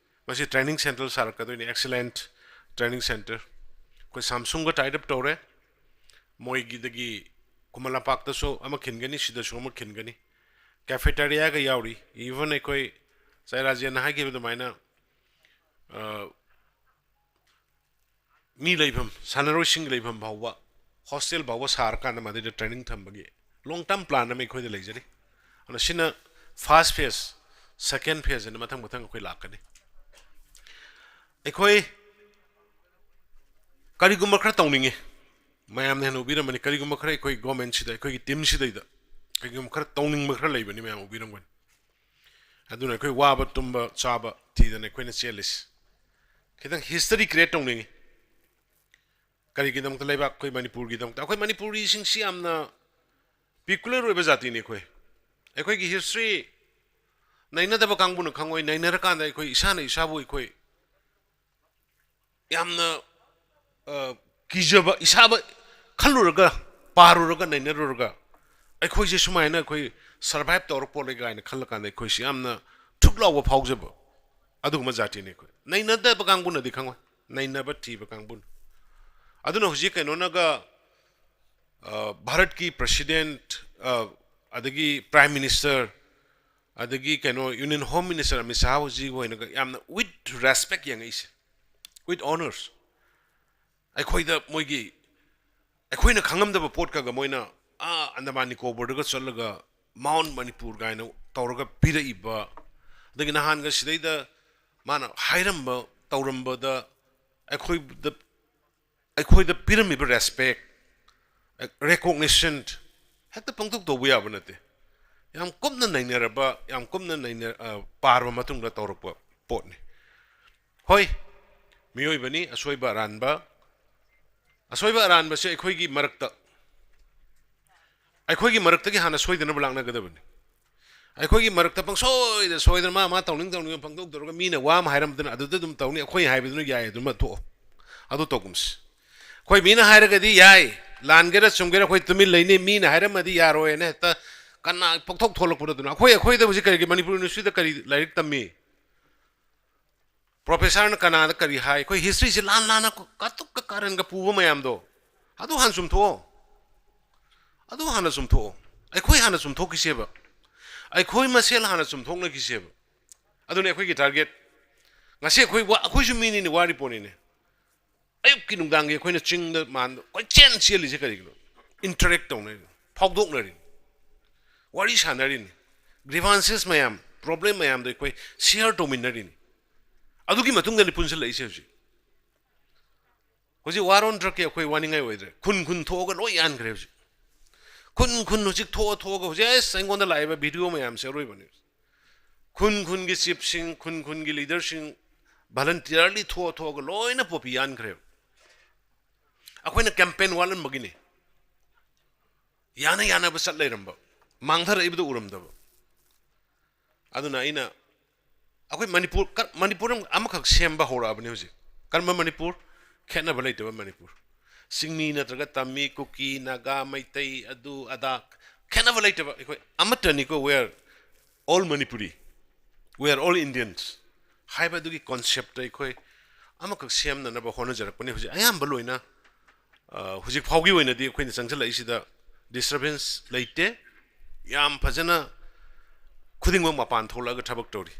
ꯃꯁꯤ training centre ꯁꯥꯔꯛꯀꯗꯣꯏꯅꯤ, excellent training centre꯫ ꯑꯩꯈꯣꯏ Samsungꯒ tie up ꯇꯧꯔꯦ, ꯃꯣꯏꯒꯤꯗꯒꯤ ꯈꯨꯃꯟ ꯂꯝꯄꯥꯛꯇꯁꯨ ꯑꯃ ꯈꯤꯟꯒꯅꯤ, ꯁꯤꯗꯁꯨ ꯑꯃ ꯈꯤꯟꯒꯅꯤ, cafeteriaꯒ ꯌꯥꯎꯔꯤ꯫ Even ꯑꯩꯈꯣꯏ ꯉꯁꯥꯏ ꯔꯥꯖꯦꯟꯅ ꯍꯥꯏꯈꯤꯕ ꯑꯗꯨꯃꯥꯏꯅ, ꯑ, ꯃꯤ ꯂꯩꯐꯝ, ꯁꯥꯟꯅꯔꯣꯏꯁꯤꯡ ꯂꯩꯐꯝ ꯐꯥꯎꯕ, hostel ꯐꯥꯎꯕ ꯁꯥꯔꯀꯥꯟꯗ ꯃꯗꯩꯗ training ꯊꯝꯕꯒꯤ long term plan ꯑꯃ ꯑꯩꯈꯣꯏꯗ ꯂꯩꯖꯔꯤ꯫ ꯑꯗꯨꯅ ꯁꯤꯅ first phase, second phase ꯍꯥꯏꯅ ꯃꯊꯪ ꯃꯊꯪ ꯑꯩꯈꯣꯏ ꯂꯥꯛꯀꯅꯤ꯫ ꯑꯩꯈꯣꯏ ꯀꯔꯤꯒꯨꯝꯕ ꯈꯔ ꯇꯧꯅꯤꯡꯉꯤ, ꯃꯌꯥꯝꯅ ꯍꯦꯟꯅ ꯎꯕꯤꯔꯝꯃꯅꯤ, ꯀꯔꯤꯒꯨꯝꯕ ꯈꯔ ꯑꯩꯈꯣꯏ governmentꯁꯤꯗ, ꯑꯩꯈꯣꯏꯒꯤ teamꯁꯤꯗꯩꯗ ꯀꯔꯤꯒꯨꯝꯕ ꯈꯔ ꯇꯧꯅꯤꯡꯕ ꯈꯔ ꯂꯩꯕꯅꯤ, ꯃꯌꯥꯝ ꯎꯕꯤꯔꯝꯒꯅꯤ꯫ ꯑꯗꯨꯅ ꯑꯩꯈꯣꯏ ꯋꯥꯕ ꯇꯨꯝꯕ ꯆꯥꯕ ꯊꯤꯗꯅ ꯑꯩꯈꯣꯏꯅ ꯆꯦꯜꯂꯤꯁꯤ꯫ ꯈꯤꯇꯪ history create ꯇꯧꯅꯤꯡꯉꯤ꯫ ꯀꯔꯤꯒꯤꯗꯃꯛꯇ? ꯂꯩꯕꯥꯛ ꯑꯩꯈꯣꯏ ꯃꯅꯤꯄꯨꯔꯒꯤꯗꯃꯛꯇ꯫ ꯑꯩꯈꯣꯏ ꯃꯅꯤꯄꯨꯔꯤꯁꯤꯡꯁꯤ ꯌꯥꯝꯅ peculiar ꯑꯣꯏꯕ ꯖꯥꯇꯤꯅꯤ꯫ ꯑꯩꯈꯣꯏ, ꯑꯩꯈꯣꯏꯒꯤ history ꯅꯩꯅꯗꯕ ꯀꯥꯡꯕꯨꯅ ꯈꯪꯉꯣꯏ, ꯅꯩꯅꯔꯀꯥꯟꯗ ꯑꯩꯈꯣꯏ ꯏꯁꯥꯅ ꯏꯁꯥꯕꯨ ꯑꯩꯈꯣꯏ ꯌꯥꯝꯅ, ꯑ, ꯀꯤꯖꯕ, ꯏꯁꯥꯕ ꯈꯜꯂꯨꯔꯒ, ꯄꯥꯔꯨꯔꯒ, ꯅꯩꯅꯔꯨꯔꯒ, ꯑꯩꯈꯣꯏꯁꯦ ꯁꯨꯃꯥꯏꯅ ꯑꯩꯈꯣꯏ survive ꯇꯧꯔꯛꯄ ꯂꯩ ꯀꯥꯏꯅ ꯈꯜꯂꯀꯥꯟꯗ ꯑꯩꯈꯣꯏꯁꯤ ꯌꯥꯝꯅ ꯊꯨꯛ ꯂꯥꯎꯕ ꯐꯥꯎꯖꯕ ꯑꯗꯨꯒꯨꯝꯕ ꯖꯥꯇꯤꯅꯤ ꯑꯩꯈꯣꯏ꯫ ꯅꯩꯅꯗꯕ ꯀꯥꯡꯕꯨꯅꯗꯤ ꯈꯪꯉꯣꯏ, ꯅꯩꯅꯕ ꯊꯤꯕ ꯀꯥꯡꯕꯨꯅ꯫ ꯑꯗꯨꯅ ꯍꯧꯖꯤꯛ ꯀꯩꯅꯣꯅꯒ, ꯑ, ꯚꯥꯔꯠꯀꯤ president, ꯑ, ꯑꯗꯒꯤ prime minister, ꯑꯗꯒꯤ ꯀꯩꯅꯣ Union Home Minister Amit Shah ꯍꯧꯖꯤꯛ ꯑꯣꯏꯅꯒ ꯌꯥꯝꯅ with respect ꯌꯦꯡꯉꯛꯏꯁꯦ, with honours꯫ ꯑꯩꯈꯣꯏꯗ ꯃꯣꯏꯒꯤ, ꯑꯩꯈꯣꯏꯅ ꯈꯪꯉꯝꯗꯕ ꯄꯣꯠꯀꯒ ꯃꯣꯏꯅ ꯑꯥ ꯑꯟꯗꯃꯥꯟ ꯅꯤꯀꯣꯕꯔꯗꯒ ꯆꯠꯂꯒ Mount Manipur ꯀꯥꯏꯅ ꯇꯧꯔꯒ ꯄꯤꯔꯛꯏꯕ, ꯑꯗꯒꯤ ꯅꯍꯥꯟꯒ ꯁꯤꯗꯩꯗ ꯃꯥꯅ ꯍꯥꯏꯔꯝꯕ ꯇꯧꯔꯝꯕꯗ ꯑꯩꯈꯣꯏꯗ, ꯑꯩꯈꯣꯏꯗ ꯄꯤꯔꯝꯃꯤꯕ respect, recognition ꯍꯦꯛꯇ ꯄꯪꯇꯧ ꯇꯧꯕ ꯌꯥꯕ ꯅꯠꯇꯦ꯫ ꯌꯥꯝ ꯀꯨꯞꯅ ꯅꯩꯅꯔꯕ, ꯌꯥꯝ ꯀꯨꯞꯅ ꯅꯩꯅ-, ꯑ, ꯄꯥꯔꯕ ꯃꯇꯨꯡꯗ ꯇꯧꯔꯛꯄ꯫ ꯄꯣꯠꯅꯤ꯫ ꯍꯣꯏ, ꯃꯤꯑꯣꯏꯕꯅꯤ, ꯑꯁꯣꯏꯕ ꯑꯔꯥꯟꯕ꯫ ꯑꯁꯣꯏꯕ ꯑꯔꯥꯟꯕꯁꯦ ꯑꯩꯈꯣꯏꯒꯤ ꯃꯔꯛꯇ, ꯑꯩꯈꯣꯏꯒꯤ ꯃꯔꯛꯇꯒꯤ ꯍꯥꯟꯅ ꯁꯣꯏꯗꯅꯕ ꯂꯥꯛꯅꯒꯗꯕꯅꯤ꯫ ꯑꯩꯈꯣꯏꯒꯤ ꯃꯔꯛꯇ ꯄꯪꯁꯣꯏꯗ ꯁꯣꯏꯗꯅ ꯃꯥ ꯃꯥ ꯇꯧꯅꯤꯡ ꯇꯧꯅꯤꯡꯕ ꯄꯪꯇꯧ ꯇꯧꯔꯒ ꯃꯤꯅ ꯋꯥ ꯑꯃ ꯍꯥꯏꯔꯝꯗꯅ ꯑꯗꯨꯗ ꯑꯗꯨꯝ ꯇꯧꯅꯤ, ꯑꯩꯈꯣꯏ ꯍꯥꯏꯕꯗꯨꯅ ꯌꯥꯏ, ꯑꯗꯨꯃ ꯊꯣꯛꯑꯣ, ꯑꯗꯨ ꯇꯧꯒꯨꯝꯁꯤ꯫ ꯑꯩꯈꯣꯏ ꯃꯤꯅ ꯍꯥꯏꯔꯒꯗꯤ ꯌꯥꯏ, ꯂꯥꯟꯒꯦꯔꯥ ꯆꯨꯝꯒꯦꯔꯥ ꯑꯩꯈꯣꯏ ꯇꯨꯃꯤꯟ ꯂꯩꯅꯤ, ꯃꯤꯅ ꯍꯥꯏꯔꯝꯃꯗꯤ ꯌꯥꯔꯣꯏꯅ ꯍꯦꯛꯇ ꯀꯅꯥ ꯄꯣꯛꯊꯣꯛ ꯊꯣꯛꯂꯛꯄꯗꯣ꯫ ꯑꯗꯨꯅ ꯑꯩꯈꯣꯏ, ꯑꯩꯈꯣꯏꯗ ꯍꯧꯖꯤꯛ ꯀꯔꯤꯒꯤ ꯃꯅꯤꯄꯨꯔ ꯌꯨꯅꯤꯚꯔꯁꯤꯇꯤꯗ ꯀꯔꯤ ꯂꯥꯏꯔꯤꯛ ꯇꯝꯃꯤ? ꯄ꯭ꯔꯣꯐꯦꯁꯔꯅ ꯀꯅꯥꯗ ꯀꯔꯤ ꯍꯥꯏ? ꯑꯩꯈꯣꯏ ꯍꯤꯁꯇ꯭ꯔꯤꯁꯦ ꯂꯥꯟ ꯂꯥꯟꯅ ꯀꯥꯇꯨꯛꯀ ꯀꯥꯔꯟꯒ ꯄꯨꯕ ꯃꯌꯥꯝꯗꯣ, ꯑꯗꯨ ꯍꯥꯟꯅ ꯆꯨꯝꯊꯣꯛꯑꯣ꯫ ꯑꯗꯨ ꯍꯥꯟꯅ ꯆꯨꯝꯊꯣꯛꯑꯣ꯫ ꯑꯩꯈꯣꯏ ꯍꯥꯟꯅ ꯆꯨꯝꯊꯣꯛꯈꯤꯁꯦꯕ꯫ ꯑꯩꯈꯣꯏ ꯃꯁꯦꯜ ꯍꯥꯟꯅ ꯆꯨꯝꯊꯣꯛꯅꯈꯤꯁꯦꯕ꯫ ꯑꯗꯨꯅꯤ ꯑꯩꯈꯣꯏꯒꯤ ꯇꯥꯔꯒꯦꯠ꯫ ꯉꯁꯤ ꯑꯩꯈꯣꯏ ꯋꯥ-, ꯑꯩꯈꯣꯏꯁꯨ ꯃꯤꯅꯤꯅꯦ, ꯋꯥꯔꯤ ꯄꯣꯠꯅꯤꯅꯦ꯫ ꯑꯌꯨꯛꯀꯤ ꯅꯨꯡꯗꯥꯡꯒꯤ ꯑꯩꯈꯣꯏꯅ ꯆꯤꯡꯗ ꯃꯥꯟꯗ ꯀꯣꯏꯆꯦꯟ ꯆꯦꯜꯂꯤꯁꯦ ꯀꯔꯤꯒꯤꯅꯣ? ꯏꯟꯇꯔꯦꯛ ꯇꯧꯅꯔꯤꯅꯤ, ꯐꯥꯎꯗꯣꯛꯅꯔꯤꯅꯤ, ꯋꯥꯔꯤ ꯁꯥꯟꯅꯔꯤꯅꯤ, ꯒ꯭ꯔꯤꯚꯥꯟꯁꯦꯁ ꯃꯌꯥꯝ, ꯄ꯭ꯔꯣꯕ꯭ꯂꯦꯝ ꯃꯌꯥꯝꯗꯣ ꯑꯩꯈꯣꯏ ꯁꯤꯌꯔ ꯇꯧꯃꯤꯟꯅꯔꯤꯅꯤ꯫ ꯑꯗꯨꯒꯤ ꯃꯇꯨꯡꯗꯅꯤ ꯄꯨꯟꯁꯤꯜꯂꯛꯏꯁꯦ ꯍꯧꯖꯤꯛ꯫ ꯍꯧꯖꯤꯛ ꯋꯥꯔ ꯑꯣꯟ ꯗ꯭ꯔꯛꯀꯤ ꯑꯩꯈꯣꯏ ꯋꯥꯅꯤꯡꯉꯥꯏ ꯑꯣꯏꯗ꯭ꯔꯦ꯫ ꯈꯨꯟ ꯈꯨꯟ ꯊꯣꯛꯑꯒ ꯂꯣꯏ ꯌꯥꯟꯈ꯭ꯔꯦ ꯍꯧꯖꯤꯛ꯫ ꯈꯨꯟ ꯈꯨꯟ ꯍꯧꯖꯤꯛ ꯊꯣꯛꯑ ꯊꯣꯛꯑꯒ ꯍꯧꯖꯤꯛ ꯑꯁ ꯑꯩꯉꯣꯟꯗ ꯂꯥꯛꯏꯕ ꯚꯤꯗꯤꯑꯣ ꯃꯌꯥꯝꯁꯦ ꯑꯔꯣꯏꯕꯅꯤ꯫ ꯈꯨꯟ ꯈꯨꯟꯒꯤ ꯆꯤꯞꯁꯤꯡ, ꯈꯨꯟ ꯈꯨꯟꯒꯤ ꯂꯤꯗꯔꯁꯤꯡ ꯚꯂꯟꯇꯤꯌꯔꯂꯤ ꯊꯣꯛꯑ ꯊꯣꯛꯑꯒ ꯂꯣꯏꯅ ꯄꯣꯄꯤ ꯌꯥꯟꯈ꯭ꯔꯦꯕ꯫ ꯑꯩꯈꯣꯏꯅ ꯀꯦꯝꯄꯦꯟ ꯋꯥꯠꯂꯝꯕꯒꯤꯅꯤ꯫ ꯌꯥꯅ ꯌꯥꯅꯕ ꯆꯠ ꯂꯩꯔꯝꯕ, ꯃꯥꯡꯊꯔꯛꯏꯕꯗꯨ ꯎꯔꯝꯗꯕ꯫ ꯑꯗꯨꯅ ꯑꯩꯅ, ꯑꯩꯈꯣꯏ ꯃꯅꯤꯄꯨꯔ ꯀ-, ꯃꯅꯤꯄꯨꯔ ꯑꯃ-, ꯑꯃꯈꯛ ꯁꯦꯝꯕ ꯍꯧꯔꯛꯑꯕꯅꯤ ꯍꯧꯖꯤꯛ꯫ ꯀꯔꯝꯕ ꯃꯅꯤꯄꯨꯔ? ꯈꯦꯠꯅꯕ ꯂꯩꯇꯕ ꯃꯅꯤꯄꯨꯔ꯫ ꯆꯤꯡꯃꯤ ꯅꯠꯇ꯭ꯔꯒ ꯇꯝꯃꯤ, ꯀꯨꯀꯤ, ꯅꯥꯒꯥ, ꯃꯩꯇꯩ, ꯑꯗꯨ ꯑꯗꯥ ꯈꯦꯠꯅꯕ ꯂꯩꯇꯕ, ꯑꯩꯈꯣꯏ ꯑꯃꯠꯇꯅꯤꯀꯣ, we are all Manipuri, we are all Indians ꯍꯥꯏꯕ ꯑꯗꯨꯒꯤ ꯀꯣꯟꯁꯦꯞꯇ ꯑꯩꯈꯣꯏ ꯑꯃꯈꯛ ꯁꯦꯝꯅꯅꯕ ꯍꯣꯠꯅꯖꯔꯛꯄꯅꯤ꯫ ꯍꯧꯖꯤꯛ ꯑꯌꯥꯝꯕ ꯂꯣꯏꯅ, ꯑ, ꯍꯧꯖꯤꯛ ꯐꯥꯎꯒꯤ ꯑꯣꯏꯅꯗꯤ ꯑꯩꯈꯣꯏꯅ ꯆꯪꯁꯤꯜꯂꯛꯏꯁꯤꯗ ꯗꯤꯁꯇꯔꯕꯦꯟꯁ ꯂꯩꯇꯦ꯫ ꯌꯥꯝ ꯐꯖꯅ ꯈꯨꯗꯤꯡꯃꯛ ꯃꯄꯥꯟ ꯊꯣꯛꯂꯛꯑꯒ ꯊꯕꯛ ꯇꯧꯔꯤ꯫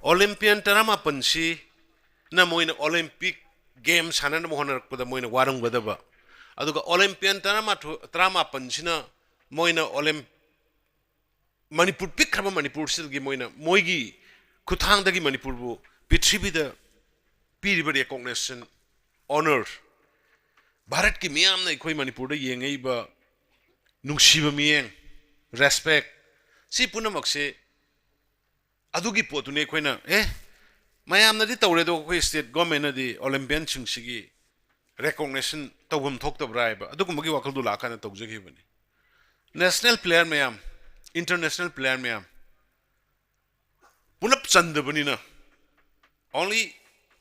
ꯑꯣꯂꯦꯝꯄꯤꯌꯟ ꯇꯔꯥꯃꯥꯄꯟꯁꯤꯅ ꯃꯣꯏꯅ ꯑꯣꯂꯦꯝꯄꯤꯛ ꯒꯦꯝ ꯁꯥꯟꯅꯅꯕ ꯍꯣꯠꯅꯔꯛꯄꯗ ꯃꯣꯏꯅ ꯋꯥꯔꯝꯒꯗꯕ, ꯑꯗꯨꯒ ꯑꯣꯂꯦꯝꯄꯤꯌꯟ ꯇꯔꯥꯃꯥꯊꯣꯏ, ꯇꯔꯥꯃꯥꯄꯟꯁꯤꯅ ꯃꯣꯏꯅ ꯑꯣꯂꯦꯝ-, ꯃꯅꯤꯄꯨꯔ, ꯄꯤꯛꯈ꯭ꯔꯕ ꯃꯅꯤꯄꯨꯔꯁꯤꯗꯒꯤ ꯃꯣꯏꯅ ꯃꯣꯏꯒꯤ ꯈꯨꯠꯊꯥꯡꯗꯒꯤ ꯃꯅꯤꯄꯨꯔꯕꯨ ꯄ꯭ꯔꯤꯊꯤꯕꯤꯗ ꯄꯤꯔꯤꯕ ꯔꯦꯀꯣꯛꯅꯦꯁꯟ, ꯑꯣꯅꯔ, ꯚꯥꯔꯠꯀꯤ ꯃꯤꯌꯥꯝꯅ ꯑꯩꯈꯣꯏ ꯃꯅꯤꯄꯨꯔꯗ ꯌꯦꯡꯉꯛꯏꯕ ꯅꯨꯡꯁꯤꯕ ꯃꯤꯠꯌꯦꯡ, ꯔꯦꯁꯄꯦꯛ, ꯁꯤ ꯄꯨꯝꯅꯃꯛꯁꯦ ꯑꯗꯨꯒꯤ ꯄꯣꯠꯇꯨꯅꯤ ꯑꯩꯈꯣꯏꯅ, ꯑꯦ, ꯃꯌꯥꯝꯅꯗꯤ ꯇꯧꯔꯦ, ꯑꯗꯣ ꯑꯩꯈꯣꯏ state governmentꯅꯗꯤ Olympianꯁꯤꯡꯁꯤꯒꯤ recognition ꯇꯧꯐꯝ ꯊꯣꯛꯇꯕ꯭ꯔꯥ ꯍꯥꯏꯕ ꯑꯗꯨꯒꯨꯝꯕꯒꯤ ꯋꯥꯈꯜꯗꯣ ꯂꯥꯛꯑꯀꯥꯟꯗ ꯇꯧꯖꯈꯤꯕꯅꯤ꯫ National player ꯃꯌꯥꯝ, international player ꯃꯌꯥꯝ ꯄꯨꯂꯞ ꯆꯟꯗꯕꯅꯤꯅ, only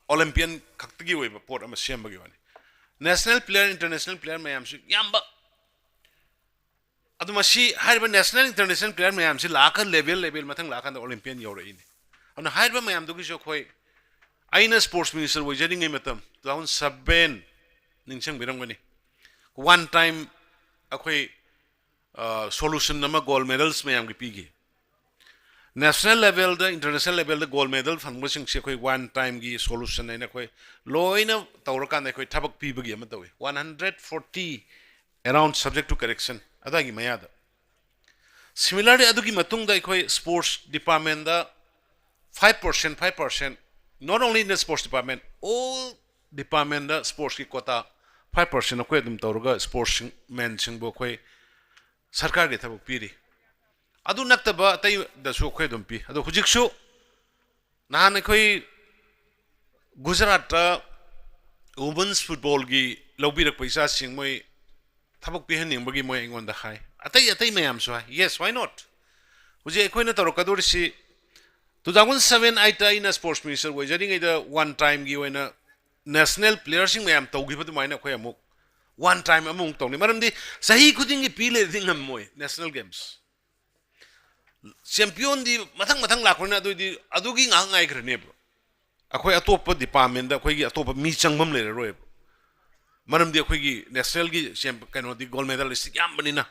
Olympian ꯈꯛꯇꯒꯤ ꯑꯣꯏꯕ ꯄꯣꯠ ꯑꯃ ꯁꯦꯝꯕꯒꯤ ꯋꯥꯅꯤ꯫ National player, international player ꯃꯌꯥꯝꯁꯨ ꯌꯥꯝꯕ꯫ ꯑꯗꯨ ꯃꯁꯤ ꯍꯥꯏꯔꯤꯕ national, international player ꯃꯌꯥꯝꯁꯤ ꯂꯥꯛꯑꯒ level, level ꯃꯊꯪ ꯂꯥꯛꯑꯀꯥꯟꯗ Olympian ꯌꯧꯔꯛꯏꯅꯤ꯫ ꯑꯗꯨꯅ ꯍꯥꯏꯔꯤꯕ ꯃꯌꯥꯝꯗꯨꯒꯤꯁꯨ ꯑꯩꯈꯣꯏ, ꯑꯩꯅ sports minister ꯑꯣꯏꯖꯔꯤꯉꯩ ꯃꯇꯝ, two thousand seven, ꯅꯤꯡꯁꯤꯡꯕꯤꯔꯝꯒꯅꯤ, one time ꯑꯩꯈꯣꯏ solution ꯑꯃ, gold medals ꯃꯌꯥꯝꯒꯤ ꯄꯤꯈꯤ꯫ National levelꯗ, international levelꯗ gold medal ꯐꯪꯕꯁꯤꯡꯁꯦ ꯑꯩꯈꯣꯏ one timeꯒꯤ solution ꯍꯥꯏꯅ ꯑꯩꯈꯣꯏ ꯂꯣꯏꯅ ꯇꯧꯔꯀꯥꯟꯗ ꯑꯩꯈꯣꯏ ꯊꯕꯛ ꯄꯤꯕꯒꯤ ꯑꯃ ꯇꯧꯏ꯫ One hundred forty around, subject to correction, ꯑꯗꯨꯋꯥꯏꯒꯤ ꯃꯌꯥꯗ꯫ Similarly, ꯑꯗꯨꯒꯤ ꯃꯇꯨꯡꯗ ꯑꯩꯈꯣꯏ sports departmentꯗ five percent, five percent, not only in the sports department, all departmentꯗ sportsꯀꯤ quota five percent ꯑꯩꯈꯣꯏ ꯑꯗꯨꯝ ꯇꯧꯔꯒ sportsmanꯁꯤꯡꯕꯨ ꯑꯩꯈꯣꯏ ꯁꯔꯀꯥꯔꯒꯤ ꯊꯕꯛ ꯄꯤꯔꯤ꯫ ꯑꯗꯨ ꯅꯠꯇꯕ ꯑꯇꯩꯗꯁꯨ ꯑꯩꯈꯣꯏ ꯑꯗꯨꯝ ꯄꯤ꯫ ꯑꯗꯣ ꯍꯧꯖꯤꯛꯁꯨ, ꯅꯍꯥꯟ ꯑꯩꯈꯣꯏ ꯒꯨꯖꯔꯥꯠꯇ women's footballꯒꯤ ꯂꯧꯕꯤꯔꯛꯄ ꯏꯆꯥꯁꯤꯡ ꯃꯣꯏ ꯊꯕꯛ ꯄꯤꯍꯟꯅꯤꯡꯕꯒꯤ ꯃꯣꯏ ꯑꯩꯉꯣꯟꯗ ꯍꯥꯏ꯫ ꯑꯇꯩ ꯑꯇꯩ ꯃꯌꯥꯝꯁꯨ ꯍꯥꯏ꯫ Yes, why not? ꯍꯧꯖꯤꯛ ꯑꯩꯈꯣꯏꯅ ꯇꯧꯔꯛꯀꯗꯧꯔꯤꯁꯤ, two thousand seven eightꯇ ꯑꯩꯅ sports minister ꯑꯣꯏꯖꯔꯤꯉꯩꯗ one timeꯒꯤ ꯑꯣꯏꯅ national playerꯁꯤꯡ ꯃꯌꯥꯝ ꯇꯧꯈꯤꯕ ꯑꯗꯨꯃꯥꯏꯅ ꯑꯩꯈꯣꯏ ꯑꯃꯨꯛ one time ꯑꯃꯃꯨꯛ ꯇꯧꯅꯤ꯫ ꯃꯔꯝꯗꯤ ꯆꯍꯤ ꯈꯨꯗꯤꯡꯒꯤ ꯄꯤ ꯂꯩꯔꯗꯤ ꯉꯝꯃꯣꯏ national games꯫ Championꯗꯤ ꯃꯊꯪ ꯃꯊꯪ ꯂꯥꯛꯄꯅꯤꯅ ꯑꯗꯨꯑꯣꯏꯗꯤ ꯑꯗꯨꯒꯤ ꯉꯥꯏꯍꯥꯛ ꯉꯥꯏꯈ꯭ꯔꯅꯦꯕ꯫ ꯑꯩꯈꯣꯏ ꯑꯇꯣꯞꯄ departmentꯇ ꯑꯩꯈꯣꯏꯒꯤ ꯑꯇꯣꯞꯄ ꯃꯤ ꯆꯪꯐꯝ ꯂꯩꯔꯔꯣꯏꯕ꯫ ꯃꯔꯝꯗꯤ ꯑꯩꯈꯣꯏꯒꯤ nationalꯒꯤ champ-, ꯀꯩꯅꯣꯗꯤ gold medalist ꯌꯥꯝꯕꯅꯤꯅ꯫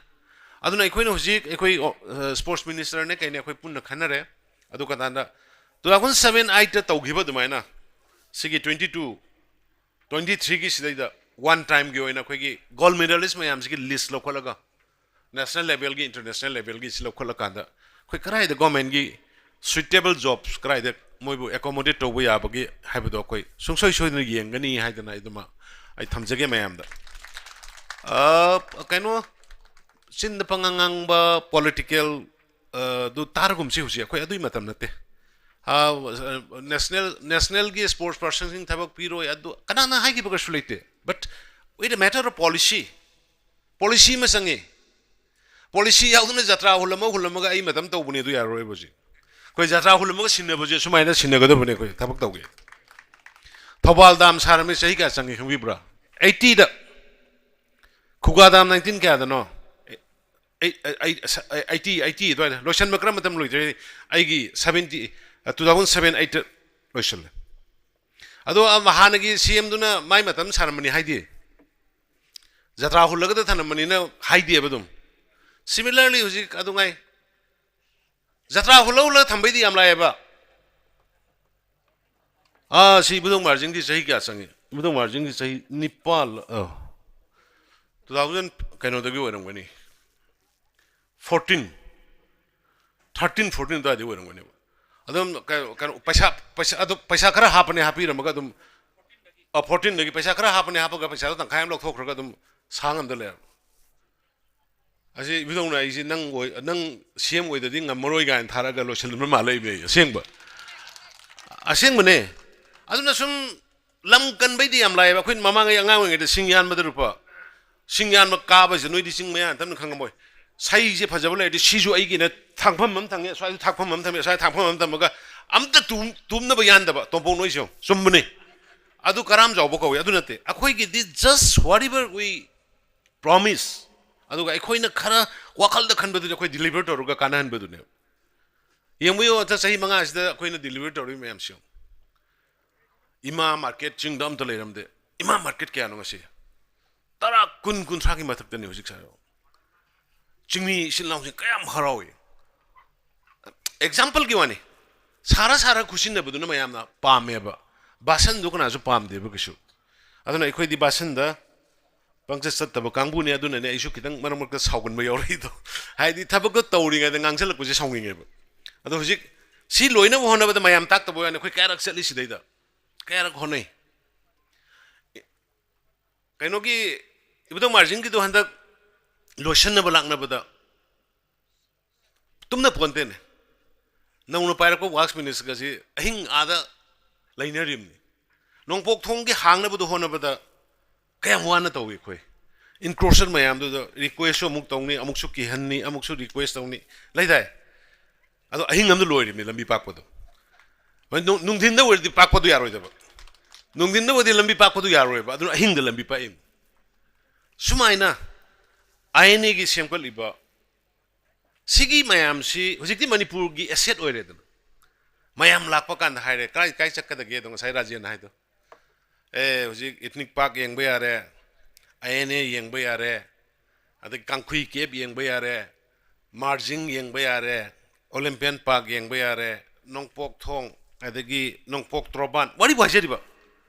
ꯑꯗꯨꯅ ꯑꯩꯈꯣꯏꯅ ꯍꯧꯖꯤꯛ ꯑꯩꯈꯣꯏ, ꯑ, sports ministerꯅꯦ ꯀꯩꯅꯦ ꯑꯩꯈꯣꯏ ꯄꯨꯟꯅ ꯈꯟꯅꯔꯦ꯫ ꯑꯗꯨ ꯀꯥꯟꯗ two thousand seven eightꯇ ꯇꯧꯈꯤꯕ ꯑꯗꯨꯃꯥꯏꯅ ꯁꯤꯒꯤ twenty two, twenty threeꯒꯤ ꯁꯤꯗꯩꯗ one timeꯒꯤ ꯑꯣꯏꯅ ꯑꯩꯈꯣꯏꯒꯤ gold medalist ꯃꯌꯥꯝꯁꯤꯒꯤ list ꯂꯧꯈꯠꯂꯒ, national levelꯒꯤ, international levelꯒꯤ ꯁꯤ ꯂꯧꯈꯠꯂꯀꯥꯟꯗ ꯑꯩꯈꯣꯏ ꯀꯗꯥꯏꯗ governmentꯒꯤ suitable jobs ꯀꯗꯥꯏꯗ ꯃꯣꯏꯕꯨ accommodate ꯇꯧꯕ ꯌꯥꯕꯒꯦ ꯍꯥꯏꯕꯗꯣ ꯑꯩꯈꯣꯏ ꯁꯨꯡꯁꯣꯏ ꯁꯣꯏꯗꯅ ꯌꯦꯡꯒꯅꯤ ꯍꯥꯏꯗꯅ ꯑꯩ ꯑꯗꯨꯃ ꯑꯩ ꯊꯝꯖꯒꯦ ꯃꯌꯥꯝꯗ꯫ ꯑ, ꯀꯩꯅꯣ, ꯆꯤꯟꯗ ꯄꯪꯉꯥꯡ ꯉꯥꯡꯕ political, ꯑ, ꯗꯨ ꯇꯥꯔꯒꯨꯝꯁꯤ꯫ ꯍꯧꯖꯤꯛ ꯑꯩꯈꯣꯏ ꯑꯗꯨꯏ ꯃꯇꯝ ꯅꯠꯇꯦ꯫ ꯅꯦꯁꯅꯦꯜ ꯅꯦꯁꯅꯦꯜꯒꯤ ꯁ꯭ꯄꯣꯔꯠꯁ ꯄꯥꯔꯁꯟꯁꯤꯡ ꯊꯕꯛ ꯄꯤꯔꯣꯏ, ꯑꯗꯨ ꯀꯅꯥꯅ ꯍꯥꯏꯈꯤꯕ ꯀꯩꯁꯨ ꯂꯩꯇꯦ꯫ But it a matter of policy. Policy ꯑꯃ ꯆꯪꯉꯤ꯫ ꯄꯣꯂꯤꯁꯤ ꯌꯥꯎꯗꯅ ꯖꯇ꯭ꯔꯥ ꯍꯨꯜꯂꯝꯃ ꯍꯨꯜꯂꯝꯃꯒ ꯑꯩ ꯃꯇꯝ ꯇꯧꯕꯅꯦ, ꯑꯗꯨ ꯌꯥꯔꯔꯣꯏꯕ ꯍꯧꯖꯤꯛ꯫ ꯑꯩꯈꯣꯏ ꯖꯇ꯭ꯔꯥ ꯍꯨꯜꯂꯝꯃꯒ ꯁꯤꯟꯅꯕꯁꯦ ꯁꯨꯃꯥꯏꯅ ꯁꯤꯟꯅꯒꯗꯕꯅꯦ꯫ ꯑꯩꯈꯣꯏ ꯊꯕꯛ ꯇꯧꯒꯦ꯫ ꯊꯧꯕꯥꯜ ꯗꯥꯝ ꯁꯥꯔꯝꯃꯤ, ꯆꯍꯤ ꯀꯌꯥ ꯆꯪꯉꯤ ꯈꯪꯕꯤꯕ꯭ꯔꯥ? ꯑꯩꯠꯇꯤꯗ꯫ ꯈꯨꯒꯥ ꯗꯥꯝ ꯅꯥꯏꯟꯇꯤꯟ ꯀꯌꯥꯗꯅꯣ? ꯑꯩꯠꯇꯤ, ꯑꯩꯠꯇꯤ ꯑꯗꯨꯋꯥꯏꯗ ꯂꯣꯏꯁꯤꯟꯕ꯫ ꯀꯔꯝꯕ ꯃꯇꯝ ꯂꯣꯏꯗ꯭ꯔꯦ? ꯑꯩꯒꯤ seventy, two thousand seven eight ꯂꯣꯏꯁꯤꯜꯂꯦ꯫ ꯑꯗꯣ, ꯑ, ꯍꯥꯟꯅꯒꯤ ꯁꯤ ꯑꯦꯝꯗꯨꯅ ꯃꯥꯏ ꯃꯇꯝ ꯁꯥꯔꯝꯕꯅꯤ ꯍꯥꯏꯗꯦ꯫ ꯖꯇ꯭ꯔꯥ ꯍꯨꯜꯂꯒꯗ ꯊꯅꯝꯕꯅꯤꯅ ꯍꯥꯏꯗꯦꯕ ꯑꯗꯨꯝ꯫ Similarly ꯍꯧꯖꯤꯛ ꯑꯗꯨꯉꯥꯏ꯫ ꯖꯇ꯭ꯔꯥ ꯍꯨꯜꯂ ꯍꯨꯜꯂꯒ ꯊꯝꯕꯩꯗꯤ ꯌꯥꯝ ꯂꯥꯛꯑꯦꯕ꯫ ꯑꯥ, ꯁꯤ ꯏꯕꯨꯙꯧ ꯃꯥꯔꯖꯤꯡꯒꯤ ꯆꯍꯤ ꯀꯌꯥ ꯆꯪꯉꯤ? ꯏꯕꯨꯙꯧ ꯃꯥꯔꯖꯤꯡꯒꯤ ꯆꯍꯤ ꯅꯤꯄꯥꯜ, ꯑ, two thousand ꯀꯩꯅꯣꯗꯒꯤ ꯑꯣꯏꯔꯝꯒꯅꯤ, fourteen, thirteen fourteen ꯑꯗꯨꯋꯥꯏꯗꯒꯤ ꯑꯣꯏꯔꯝꯒꯅꯦꯕ꯫ ꯑꯗꯨꯝ ꯀꯩ-, ꯀꯩꯅꯣ, ꯄꯩꯁꯥ, ꯄꯩꯁꯥ, ꯑꯗꯨ ꯄꯩꯁꯥ ꯈꯔ ꯍꯥꯞꯄꯅꯦ ꯍꯥꯞꯄꯤꯔꯝꯃꯒ ꯑꯗꯨꯝ, ꯑ, fourteenꯗꯒꯤ ꯄꯩꯁꯥ ꯈꯔ ꯍꯥꯞꯄꯅꯦ ꯍꯥꯞꯄꯒ ꯄꯩꯁꯥꯗꯣ ꯇꯪꯈꯥꯏ ꯑꯃ ꯂꯧꯊꯣꯛꯈ꯭ꯔꯒ ꯑꯗꯨꯝ ꯁꯥꯡ ꯑꯝꯗ ꯂꯩꯔꯕ꯫ ꯑꯁꯤ ꯏꯕꯨꯙꯧꯅ ꯑꯩꯁꯤ ꯅꯪ ꯑꯣꯏ-, ꯅꯪ ꯁꯤ ꯑꯦꯝ ꯑꯣꯏꯗꯗꯤ ꯉꯝꯃꯔꯣꯏ ꯀꯥꯏꯅ ꯊꯥꯔꯒ ꯂꯣꯏꯁꯤꯜꯂꯝꯕ ꯃꯥꯜꯂꯦ ꯏꯕꯦ, ꯑꯁꯦꯡꯕ꯫ ꯑꯁꯦꯡꯕꯅꯦ꯫ ꯑꯗꯨꯅ ꯁꯨꯝ ꯂꯝ ꯀꯟꯕꯩꯗꯤ ꯌꯥꯝ ꯂꯥꯏꯌꯦꯕ꯫ ꯑꯩꯈꯣꯏꯅ ꯃꯃꯥꯡꯉꯩ ꯑꯉꯥꯡ ꯑꯣꯏꯔꯤꯉꯩꯗ ꯁꯤꯡ ꯌꯥꯟꯕꯗ ꯂꯨꯄꯥ, ꯁꯤꯡ ꯌꯥꯟꯕ ꯀꯥꯕꯁꯦ ꯅꯣꯏꯗꯤ ꯆꯤꯡ ꯃꯌꯥ ꯅꯠꯇꯕꯅ ꯈꯪꯉꯝꯃꯣꯏ꯫ ꯁꯩꯁꯦ ꯐꯖꯕ ꯂꯩꯔꯗꯤ ꯁꯤꯁꯨ ꯑꯩꯒꯤꯅ ꯊꯥꯡꯐꯝ ꯑꯃ ꯊꯝꯉꯦ, ꯁ꯭ꯋꯥꯏꯗ ꯊꯥꯡꯐꯝ ꯑꯃ ꯊꯝꯃꯦ, ꯁ꯭ꯋꯥꯏꯗ ꯊꯥꯡꯐꯝ ꯑꯃ ꯊꯝꯃꯒ ꯑꯝꯇ ꯇꯨꯝ-, ꯇꯨꯝꯅꯕ ꯌꯥꯟꯗꯕ ꯇꯣꯝꯄꯣꯛ ꯅꯣꯏꯁꯨ ꯆꯨꯝꯕꯅꯤ꯫ ꯑꯗꯨ ꯀꯔꯥꯝ ꯆꯥꯎꯕ ꯀꯧꯏ? ꯑꯗꯨ ꯅꯠꯇꯦ꯫ ꯑꯩꯈꯣꯏꯒꯤꯗꯤ just whatever we promise, ꯑꯗꯨꯒ ꯑꯩꯈꯣꯏꯅ ꯈꯔ ꯋꯥꯈꯜꯗ ꯈꯟꯕꯗꯨꯗꯤ ꯑꯩꯈꯣꯏ deliver ꯇꯧꯔꯒ ꯀꯥꯟꯅꯍꯟꯕꯗꯨꯅꯦꯕ꯫ ꯌꯦꯡꯕꯤꯌꯨ, ꯑꯗ ꯆꯍꯤ ꯃꯉꯥꯁꯤꯗ ꯑꯩꯈꯣꯏꯅ deliver ꯇꯧꯔꯤꯕ ꯃꯌꯥꯝꯁꯤ ꯌꯦꯡꯉꯨ꯫ ꯏꯃꯥ ꯃꯥꯔꯀꯦꯠ ꯆꯤꯡꯗ ꯑꯝꯇ ꯂꯩꯔꯝꯗꯦ, ꯏꯃꯥ ꯃꯥꯔꯀꯦꯠ ꯀꯌꯥꯅꯣ ꯉꯁꯤ? ꯇꯔꯥ, ꯀꯨꯟ, ꯀꯨꯟꯊ꯭ꯔꯥꯒꯤ ꯃꯊꯛꯇꯅꯤ ꯍꯧꯖꯤꯛ ꯁꯥꯔꯣ꯫ ꯆꯤꯡꯃꯤ ꯏꯆꯤꯜ ꯏꯅꯥꯎꯁꯤꯡ ꯀꯌꯥꯝ ꯍꯔꯥꯎꯏ꯫ Exampleꯒꯤ ꯋꯥꯅꯤ꯫ ꯁꯥꯔ ꯁꯥꯔ ꯈꯨꯠꯁꯤꯟꯅꯕꯗꯨꯅ ꯃꯌꯥꯝꯅ ꯄꯥꯝꯃꯦꯕ, ꯕꯥꯁꯟꯗꯨ ꯀꯅꯥꯁꯨ ꯄꯥꯝꯗꯦꯕ ꯀꯩꯁꯨ꯫ ꯑꯗꯨꯅ ꯑꯩꯈꯣꯏꯗꯤ ꯕꯥꯁꯟꯗ ꯄꯪꯆꯠ ꯆꯠꯇꯕ ꯀꯥꯡꯕꯨꯅꯦ꯫ ꯑꯗꯨꯅꯅꯦ ꯑꯩꯁꯨ ꯈꯤꯇꯪ ꯃꯔꯛ ꯃꯔꯛꯇ ꯁꯥꯎꯒꯟꯕ ꯌꯥꯎꯔꯛꯏꯗꯣ꯫ ꯍꯥꯏꯗꯤ ꯊꯕꯛꯇꯣ ꯇꯧꯔꯤꯉꯩꯗ ꯉꯥꯡꯁꯤꯜꯂꯛꯄꯁꯦ ꯁꯥꯎꯅꯤꯡꯉꯦꯕ꯫ ꯑꯗꯣ ꯍꯧꯖꯤꯛ ꯁꯤ ꯂꯣꯏꯅꯕ ꯍꯣꯠꯅꯕꯗ ꯃꯌꯥꯝ ꯇꯥꯛꯇꯕ ꯋꯥꯅꯤ, ꯑꯩꯈꯣꯏ ꯀꯌꯥꯔꯛ ꯆꯠꯂꯤ ꯁꯤꯗꯩꯗ? ꯀꯌꯥꯔꯛ ꯍꯣꯠꯅꯩ? ꯀꯩꯅꯣꯒꯤ, ꯏꯕꯨꯙꯧ ꯃꯥꯔꯖꯤꯡꯒꯤꯗꯣ ꯍꯟꯗꯛ ꯂꯣꯏꯁꯤꯟꯅꯕ ꯂꯥꯛꯅꯕꯗ ꯇꯨꯝꯅ ꯄꯣꯟꯇꯦꯅꯦ꯫ ꯅꯧꯅ ꯄꯥꯏꯔꯛꯄ ꯋꯥꯛꯁ ꯃꯤꯅꯤꯁꯇꯔꯒꯁꯤ ꯑꯍꯤꯡ ꯑꯥꯗ ꯂꯩꯅꯔꯤꯕꯅꯤ꯫ ꯅꯣꯡꯄꯣꯛ ꯊꯣꯡꯒꯤ ꯍꯥꯡꯅꯕꯗꯣ ꯍꯣꯠꯅꯕꯗ ꯀꯌꯥꯝ ꯋꯥꯅ ꯇꯧꯏ ꯑꯩꯈꯣꯏ꯫ ꯏꯟꯀ꯭ꯔꯣꯆꯔ ꯃꯌꯥꯝꯗꯨꯗ ꯔꯤꯀ꯭ꯋꯦꯁꯁꯨ ꯑꯃꯨꯛ ꯇꯧꯅꯤ, ꯑꯃꯨꯛꯁꯨ ꯀꯤꯍꯟꯅꯤ, ꯑꯃꯨꯛꯁꯨ ꯔꯤꯀ꯭ꯋꯦꯁ ꯇꯧꯅꯤ, ꯂꯩꯗꯥꯏ? ꯑꯗꯣ ꯑꯍꯤꯡ ꯑꯃꯗ ꯂꯣꯏꯔꯤꯕꯅꯤ ꯂꯝꯕꯤ ꯄꯥꯛꯄꯗꯣ꯫ ꯍꯣꯏ, ꯅꯨꯡ-, ꯅꯨꯡꯊꯤꯟꯗ ꯑꯣꯏꯔꯗꯤ ꯄꯥꯛꯄꯗꯣ ꯌꯥꯔꯣꯏꯗꯕ꯫ ꯅꯨꯡꯊꯤꯟꯗ ꯑꯣꯏꯔꯗꯤ ꯂꯝꯕꯤ ꯄꯥꯛꯄꯗꯣ ꯌꯥꯔꯣꯏꯕ, ꯑꯗꯨꯅ ꯑꯍꯤꯡꯗ ꯂꯝꯕꯤ ꯄꯥꯛꯏ꯫ ꯁꯨꯃꯥꯏꯅ ꯑꯥꯏ ꯑꯦꯟ ꯑꯦꯒꯤ ꯁꯦꯝꯒꯠꯂꯤꯕ ꯁꯤꯒꯤ ꯃꯌꯥꯝꯁꯤ ꯍꯧꯖꯤꯛꯇꯤ ꯃꯅꯤꯄꯨꯔꯒꯤ ꯑꯦꯁꯦꯠ ꯑꯣꯏꯔꯦꯗꯅ꯫ ꯃꯌꯥꯝ ꯂꯥꯛꯄ ꯀꯥꯟꯗ ꯍꯥꯏꯔꯦ, "ꯀꯥꯏ, ꯀꯥꯏ ꯆꯠꯀꯗꯒꯦ?" ꯑꯗꯣ ꯉꯁꯥꯏ ꯔꯥꯖꯦꯟꯅ ꯍꯥꯏꯗꯣ, ꯑꯦ, ꯍꯧꯖꯤꯛ ꯏꯊꯅꯤꯛ ꯄꯥꯔꯛ ꯌꯦꯡꯕ ꯌꯥꯔꯦ, ꯑꯥꯏ ꯑꯦꯟ ꯑꯦ ꯌꯦꯡꯕ ꯌꯥꯔꯦ, ꯑꯗꯒꯤ ꯀꯥꯡꯈꯨꯏ ꯀꯦꯞ ꯌꯦꯡꯕ ꯌꯥꯔꯦ, ꯃꯥꯔꯖꯤꯡ ꯌꯦꯡꯕ ꯌꯥꯔꯦ, ꯑꯣꯂꯤꯝꯄꯤꯌꯥꯟ ꯄꯥꯔꯛ ꯌꯦꯡꯕ ꯌꯥꯔꯦ, ꯅꯣꯡꯄꯣꯛ ꯊꯣꯡ, ꯑꯗꯒꯤ ꯅꯣꯡꯄꯣꯛ ꯇꯣꯔꯕꯥꯟ, ꯋꯥꯔꯤꯕꯨ ꯍꯥꯏꯖꯔꯤꯕ,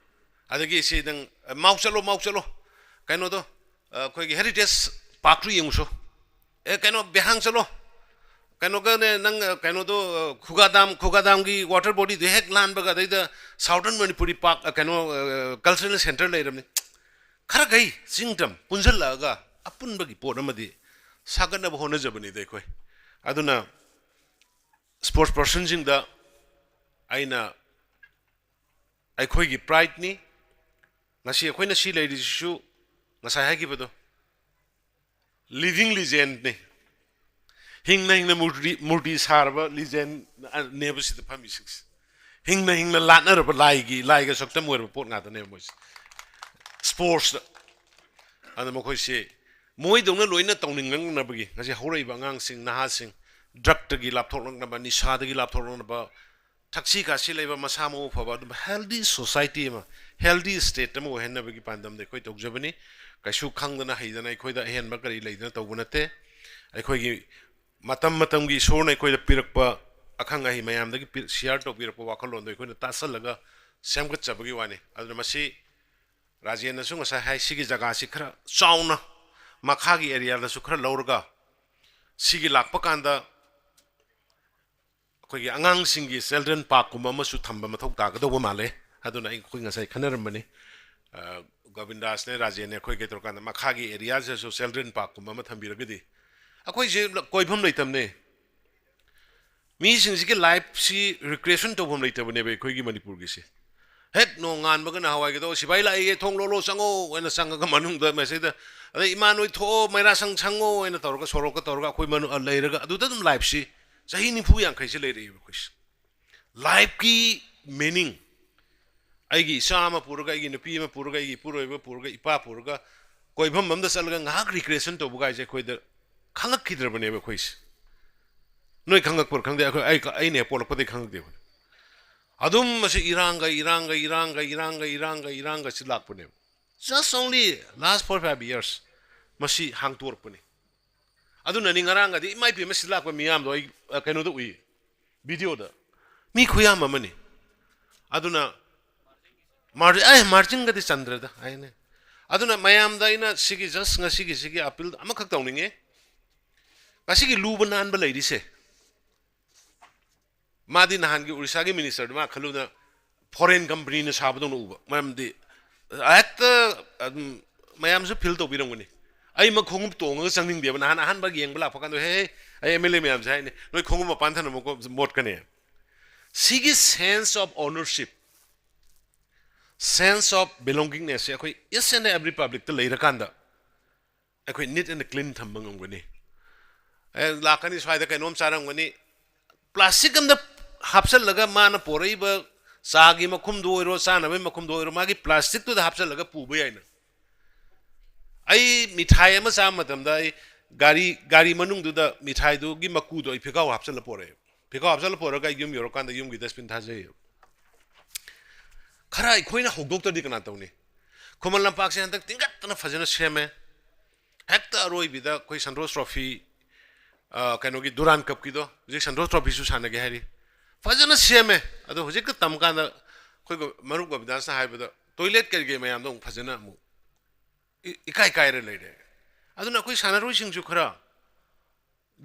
ꯑꯗꯒꯤ ꯁꯤ ꯅꯪ, ꯑ, ꯃꯥꯎ ꯆꯠꯂꯣ, ꯃꯥꯎ ꯆꯠꯂꯣ, ꯀꯩꯅꯣꯗꯣ, ꯑ, ꯑꯩꯈꯣꯏꯒꯤ ꯍꯦꯔꯤꯇꯦꯖ ꯄꯥꯔꯛꯇꯨ ꯌꯦꯡꯉꯨꯁꯣ꯫ ꯑꯦ, ꯀꯩꯅꯣ, ꯕꯦꯍꯥꯡ ꯆꯠꯂꯣ, ꯀꯩꯅꯣꯒꯅꯦ, ꯅꯪ, ꯑ, ꯀꯩꯅꯣꯗꯣ, ꯑ, ꯈꯨꯒꯥꯗꯥꯝ, ꯈꯨꯒꯥꯗꯥꯝꯒꯤ ꯋꯥꯇꯔ ꯕꯣꯗꯤꯗꯨ ꯍꯦꯛ ꯂꯥꯟꯕꯒ ꯑꯗꯩꯗ ꯁꯥꯎꯗꯔꯟ ꯃꯅꯤꯄꯨꯔꯤ ꯄꯥꯔꯛ, ꯑ, ꯀꯩꯅꯣ, ꯑ, ꯀꯜꯆꯔꯦꯜ ꯁꯦꯟꯇꯔ ꯂꯩꯔꯕꯅꯤ꯫ ꯈꯔꯈꯩ ꯆꯤꯡꯗꯝ ꯄꯨꯟꯁꯤꯜꯂꯛꯑꯒ ꯑꯄꯨꯟꯕꯒꯤ ꯄꯣꯠ ꯑꯃꯗꯤ ꯁꯥꯒꯠꯅꯕ ꯍꯣꯠꯅꯖꯕꯅꯤꯗ ꯑꯩꯈꯣꯏ꯫ ꯑꯗꯨꯅ ꯁ꯭ꯄꯣꯔꯠꯁ ꯄꯔꯁꯟꯁꯤꯡꯗ ꯑꯩꯅ, ꯑꯩꯈꯣꯏꯒꯤ ꯄ꯭ꯔꯥꯏꯗꯅꯤ꯫ ꯉꯁꯤ ꯑꯩꯈꯣꯏꯅ ꯁꯤ ꯂꯩꯔꯤꯁꯤꯁꯨ ꯉꯁꯥꯏ ꯍꯥꯏꯈꯤꯕꯗꯣ, ꯂꯤꯚꯤꯡ ꯂꯤꯖꯦꯟꯅꯤ꯫ ꯍꯤꯡꯅ ꯍꯤꯡꯅ ꯃꯨꯔꯇꯤ, ꯃꯨꯔꯇꯤ ꯁꯥꯔꯕ ꯂꯤꯖꯦꯟꯅꯦꯕ ꯁꯤꯗ ꯐꯝꯃꯤꯁꯤꯡꯁꯦ꯫ ꯍꯤꯡꯅ ꯍꯤꯡꯅ ꯂꯥꯠꯅꯔꯕ ꯂꯥꯏꯒꯤ, ꯂꯥꯏꯒ ꯁꯛꯇꯝ ꯑꯣꯏꯔꯕ ꯄꯣꯠ ꯉꯥꯛꯇꯅꯦꯕ ꯃꯣꯏꯁꯦ ꯁ꯭ꯄꯣꯔꯠꯁꯇ꯫ ꯑꯗ ꯃꯈꯣꯏꯁꯦ ꯃꯣꯏꯗꯧꯅ ꯂꯣꯏꯅ ꯇꯧꯅꯤꯡꯂꯛꯅꯕꯒꯤ ꯉꯁꯤ ꯍꯧꯔꯛꯏꯕ ꯑꯉꯥꯡꯁꯤꯡ, ꯅꯍꯥꯁꯤꯡ ꯗ꯭ꯔꯛꯇꯒꯤ ꯂꯥꯞꯊꯣꯛꯂꯛꯅꯕ, ꯅꯤꯁꯥꯗꯒꯤ ꯂꯥꯞꯊꯣꯛꯂꯛꯅꯕ, ꯊꯛꯁꯤ ꯈꯥꯁꯤ ꯂꯩꯕ, ꯃꯁꯥ ꯃꯎ ꯐꯕ, ꯑꯗꯨꯝ ꯍꯦꯜꯗꯤ ꯁꯣꯁꯥꯏꯇꯤ ꯑꯃ, ꯍꯦꯜꯗꯤ ꯁ꯭ꯇꯦꯠ ꯑꯃ ꯑꯣꯏꯍꯟꯅꯕꯒꯤ ꯄꯥꯟꯗꯝꯗ ꯑꯩꯈꯣꯏ ꯇꯧꯖꯕꯅꯤ꯫ ꯀꯩꯁꯨ ꯈꯪꯗꯅ ꯍꯩꯗꯅ ꯑꯩꯈꯣꯏꯗ ꯑꯍꯦꯟꯕ ꯀꯔꯤ ꯂꯩꯗꯅ ꯇꯧꯕ ꯅꯠꯇꯦ꯫ ꯑꯩꯈꯣꯏꯒꯤ ꯃꯇꯝ ꯃꯇꯝꯒꯤ ꯏꯁꯣꯔꯅ ꯑꯩꯈꯣꯏꯗ ꯄꯤꯔꯛꯄ ꯑꯈꯪ ꯑꯍꯩ ꯃꯌꯥꯝꯗꯒꯤ ꯄꯤ-, ꯁꯤꯌꯥꯔ ꯇꯧꯕꯤꯔꯛꯄ ꯋꯥꯈꯜꯂꯣꯟꯗꯣ ꯑꯩꯈꯣꯏꯅ ꯇꯥꯁꯜꯂꯒ ꯁꯦꯝꯒꯠꯆꯕꯒꯤ ꯋꯥꯅꯤ꯫ ꯑꯗꯨꯅ ꯃꯁꯤ ꯔꯥꯖꯦꯟꯅꯁꯨ ꯉꯁꯥꯏ ꯍꯥꯏ, ꯁꯤꯒꯤ ꯖꯒꯥꯁꯤ ꯈꯔ ꯆꯥꯎꯅ, ꯃꯈꯥꯒꯤ ꯑꯦꯔꯤꯌꯥꯗꯁꯨ ꯈꯔ ꯂꯧꯔꯒ ꯁꯤꯒꯤ ꯂꯥꯛꯄ ꯀꯥꯟꯗ ꯑꯩꯈꯣꯏꯒꯤ ꯑꯉꯥꯡꯁꯤꯡꯒꯤ ꯆꯤꯜꯗ꯭ꯔꯦꯟ ꯄꯥꯔꯛꯀꯨꯝꯕ ꯑꯃꯁꯨ ꯊꯝꯕ ꯃꯊꯧ ꯇꯥꯒꯗꯧꯕ ꯃꯥꯜꯂꯦ꯫ ꯑꯗꯨꯅ ꯑꯩꯈꯣꯏ ꯉꯁꯥꯏ ꯈꯟꯅꯔꯝꯕꯅꯤ, ꯑ, ꯒꯣꯕꯤꯟꯗꯥꯁꯅꯦ, ꯔꯥꯖꯦꯟꯅꯦ, ꯑꯩꯈꯣꯏ ꯀꯩ ꯇꯧꯔꯀꯥꯟꯗ ꯃꯈꯥꯒꯤ ꯑꯦꯔꯤꯌꯥꯁꯤꯗꯁꯨ ꯆꯤꯜꯗ꯭ꯔꯦꯟ ꯄꯥꯔꯛꯀꯨꯝꯕ ꯑꯃ ꯊꯝꯕꯤꯔꯒꯗꯤ꯫ ꯑꯩꯈꯣꯏꯁꯦ ꯀꯣꯏꯐꯝ ꯂꯩꯇꯕꯅꯦ꯫ ꯃꯤꯁꯤꯡꯁꯤꯒꯤ ꯂꯥꯏꯐꯁꯤ ꯔꯤꯀ꯭ꯔꯤꯌꯦꯁꯟ ꯇꯧꯐꯝ ꯂꯩꯇꯕꯅꯦꯕ ꯑꯩꯈꯣꯏꯒꯤ ꯃꯅꯤꯄꯨꯔꯒꯤꯁꯦ꯫ ꯍꯦꯛ ꯅꯣꯡꯉꯥꯟꯕꯒ ꯅꯍꯥꯟꯋꯥꯏꯒꯤꯗꯣ "ꯁꯤꯐꯥꯏ ꯂꯥꯛꯏꯌꯦ, ꯊꯣꯡ ꯂꯣꯜꯂꯣ, ꯆꯪꯉꯣ" ꯍꯥꯏꯅ ꯆꯪꯉꯒ ꯃꯅꯨꯡꯗ ꯃꯁꯤꯗ, ꯑꯗꯩ "ꯏꯃꯥ ꯅꯣꯏ ꯊꯣꯛꯑꯣ, ꯃꯩꯔꯥ ꯁꯪ ꯁꯪꯉꯣ" ꯍꯥꯏꯅ ꯇꯧꯔꯒ ꯁꯣꯔꯣꯛꯀ ꯇꯧꯔꯒ ꯑꯩꯈꯣꯏ ꯃꯅꯨꯡ ꯂꯩꯔꯒ ꯑꯗꯨꯗ ꯑꯗꯨꯝ ꯂꯥꯏꯐꯁꯤ ꯆꯍꯤ ꯅꯤꯐꯨ ꯌꯥꯡꯈꯩꯁꯦ ꯂꯩꯔꯛꯏꯕ ꯑꯩꯈꯣꯏꯁꯦ꯫ ꯂꯥꯏꯐꯀꯤ ꯃꯤꯅꯤꯡ, ꯑꯩꯒꯤ ꯏꯆꯥ ꯑꯃ ꯄꯨꯔꯒ, ꯑꯩꯒꯤ ꯅꯨꯄꯤ ꯑꯃ ꯄꯨꯔꯒ, ꯑꯩꯒꯤ ꯏꯄꯨꯔꯣꯏꯕ ꯄꯨꯔꯒ, ꯏꯄꯥ ꯄꯨꯔꯒ ꯀꯣꯏꯐꯝ ꯑꯃꯗ ꯆꯠꯂꯒ ꯉꯥꯏꯍꯥꯛ ꯔꯤꯀ꯭ꯔꯤꯌꯦꯁꯟ ꯇꯧꯕ ꯀꯥꯏꯁꯦ ꯑꯩꯈꯣꯏꯗ ꯈꯪꯉꯛꯈꯤꯗ꯭ꯔꯕꯅꯦꯕ ꯑꯩꯈꯣꯏꯁꯦ꯫ ꯅꯣꯏ ꯈꯪꯉꯛꯄ꯭ꯔꯥ ꯈꯪꯗꯦ, ꯑꯩꯈꯣꯏ, ꯑꯩ, ꯑꯩꯅ ꯍꯦꯛ ꯄꯣꯛꯂꯛꯄꯗꯒꯤ ꯈꯪꯉꯛꯇꯦ ꯑꯩꯈꯣꯏ꯫ ꯑꯗꯨꯝ ꯃꯁꯤ ꯏꯔꯥꯡꯒ, ꯏꯔꯥꯡꯒ, ꯏꯔꯥꯡꯒ, ꯏꯔꯥꯡꯒ, ꯏꯔꯥꯡꯒ, ꯏꯔꯥꯡꯒ ꯁꯤ ꯂꯥꯛꯄꯅꯦꯕ꯫ Just only last four five years ꯃꯁꯤ ꯍꯥꯡꯇꯣꯔꯛꯄꯅꯤ꯫ ꯑꯗꯨꯅꯅꯤ ꯉꯔꯥꯡꯒꯗꯤ ꯏꯃꯥ ꯏꯄꯦꯝꯃ ꯁꯤ ꯂꯥꯛꯄ ꯃꯤꯌꯥꯝꯗꯣ ꯑꯩ, ꯑ, ꯀꯩꯅꯣꯗ ꯎꯏ, ꯚꯤꯗꯤꯑꯣꯗ꯫ ꯃꯤ ꯈꯨꯌꯥꯝ ꯑꯃꯅꯤ꯫ ꯑꯗꯨꯅ ꯃꯥꯔ-, ꯑꯦ, ꯃꯥꯔꯆꯤꯡꯒꯗꯤ ꯆꯟꯗ꯭ꯔꯦꯗ ꯍꯥꯏꯅꯦ꯫ ꯑꯗꯨꯅ ꯃꯌꯥꯝꯗ ꯑꯩꯅ ꯁꯤꯒꯤ, just ꯉꯁꯤꯒꯤ ꯁꯤꯒꯤ ꯑꯄꯤꯜ ꯑꯃꯈꯛ ꯇꯧꯅꯤꯡꯉꯦ꯫ ꯉꯁꯤꯒꯤ ꯂꯨꯕ ꯅꯥꯟꯕ ꯂꯩꯔꯤꯁꯦ, ꯃꯥꯗꯤ ꯅꯍꯥꯟꯒꯤ ꯎꯔꯤꯁꯥꯒꯤ ꯃꯤꯅꯤꯁꯇꯔꯗꯨ ꯃꯥ ꯈꯜꯂꯨꯅ ꯐꯣꯔꯦꯟ ꯀꯝꯄꯅꯤꯅ ꯁꯥꯕꯗꯧꯅ ꯎꯕ꯫ ꯃꯔꯝꯗꯤ ꯍꯦꯛꯇ ꯑꯗꯨꯝ ꯃꯌꯥꯝꯁꯨ ꯐꯤꯜ ꯇꯧꯕꯤꯔꯝꯒꯅꯤ꯫ ꯑꯩ ꯃꯈꯣꯡꯎꯞ ꯇꯣꯡꯉꯒ ꯆꯪꯅꯤꯡꯗꯦꯕ꯫ ꯅꯍꯥꯟ ꯑꯍꯥꯟꯕ ꯌꯦꯡꯕ ꯂꯥꯛꯄ ꯀꯥꯟꯗ, "ꯍꯦ, ꯍꯦ, ꯑꯩ ꯑꯦꯝ ꯑꯦꯜ ꯑꯦ ꯃꯌꯥꯝꯁꯦ ꯍꯥꯏꯅꯤ, ꯅꯣꯏ ꯈꯣꯡꯎꯞ ꯃꯄꯥꯟ ꯊꯝꯃꯨꯀꯣ, ꯃꯣꯠꯀꯅꯤ"꯫ ꯁꯤꯒꯤ sense of ownership, sense of belongingness ꯁꯦ ꯑꯩꯈꯣꯏ each and every public ꯇ ꯂꯩꯔꯀꯥꯟꯗ ꯑꯩꯈꯣꯏ neat and clean ꯊꯝꯕ ꯉꯝꯒꯅꯤ꯫ ꯑꯦ, ꯂꯥꯛꯀꯅꯤ, ꯁ꯭ꯋꯥꯏꯗ ꯀꯩꯅꯣꯝ ꯆꯥꯔꯝꯒꯅꯤ, ꯄ꯭ꯂꯥꯁꯇꯤꯛ ꯑꯝꯗ ꯍꯥꯞꯆꯜꯂꯒ ꯃꯥꯅ ꯄꯣꯔꯛꯏꯕ ꯆꯥꯒꯤ ꯃꯈꯨꯝꯗꯨ ꯑꯣꯏꯔꯣ, ꯆꯥꯅꯕꯒꯤ ꯃꯈꯨꯝꯗꯨ ꯑꯣꯏꯔꯣ, ꯃꯥꯒꯤ ꯄ꯭ꯂꯥꯁꯇꯤꯛꯇꯨꯗ ꯍꯥꯞꯆꯜꯂꯒ ꯄꯨꯕ ꯌꯥꯏꯅ꯫ ꯑꯩ ꯃꯤꯊꯥꯏ ꯑꯃ ꯆꯥꯕ ꯃꯇꯝꯗ ꯑꯩ ꯒꯥꯔꯤ, ꯒꯥꯔꯤ ꯃꯅꯨꯡꯗꯨꯗ ꯃꯤꯊꯥꯏꯗꯨꯒꯤ ꯃꯀꯨꯗꯣ ꯑꯩ ꯐꯤꯈꯥꯎ ꯍꯥꯞꯆꯜꯂ ꯄꯣꯔꯛꯑꯦ꯫ ꯐꯤꯈꯥꯎ ꯍꯥꯞꯆꯜꯂ ꯄꯣꯔꯛꯑꯒ ꯑꯩ ꯌꯨꯝ ꯌꯧꯔꯀꯥꯟꯗ ꯌꯨꯝꯒꯤ dustbin ꯊꯥꯖꯩꯌꯦꯕ꯫ ꯈꯔ ꯑꯩꯈꯣꯏꯅ ꯍꯧꯗꯣꯛꯇ꯭ꯔꯗꯤ ꯀꯅꯥ ꯇꯧꯅꯤ? ꯈꯨꯃꯟ ꯂꯝꯄꯥꯛꯁꯦ ꯍꯟꯗꯛ ꯇꯤꯡꯈꯠꯇꯅ ꯐꯖꯅ ꯁꯦꯝꯃꯦ꯫ ꯍꯦꯛꯇ ꯑꯔꯣꯏꯕꯤꯗ ꯑꯩꯈꯣꯏ ꯁꯟꯇꯣꯁ ꯇ꯭ꯔꯣꯐꯤ, ꯑ, ꯀꯩꯅꯣꯒꯤ ꯗꯨꯔꯥꯟ ꯀꯞꯀꯤꯗꯣ, ꯍꯧꯖꯤꯛ ꯁꯟꯇꯣꯁ ꯇ꯭ꯔꯣꯐꯤꯁꯨ ꯁꯥꯟꯅꯒꯦ ꯍꯥꯏꯔꯤ꯫ ꯐꯖꯅ ꯁꯦꯝꯃꯦ꯫ ꯑꯗꯣ ꯍꯧꯖꯤꯛꯇ ꯇꯝꯀꯥꯟꯗ ꯑꯩꯈꯣꯏ ꯒꯣ-, ꯃꯔꯨꯞ ꯒꯣꯕꯤꯟꯗꯥꯁꯅ ꯍꯥꯏꯕꯗ toilet ꯀꯔꯤ ꯀꯔꯤ ꯃꯌꯥꯝꯗꯣ ꯑꯃꯨꯛ ꯐꯖꯅ ꯑꯃꯨꯛ ꯏ-, ꯏꯀꯥꯏ ꯀꯥꯏꯔ ꯂꯩꯔꯦ꯫ ꯑꯗꯨꯅ ꯑꯩꯈꯣꯏ ꯁꯥꯟꯅꯔꯣꯏꯁꯤꯡꯁꯨ ꯈꯔ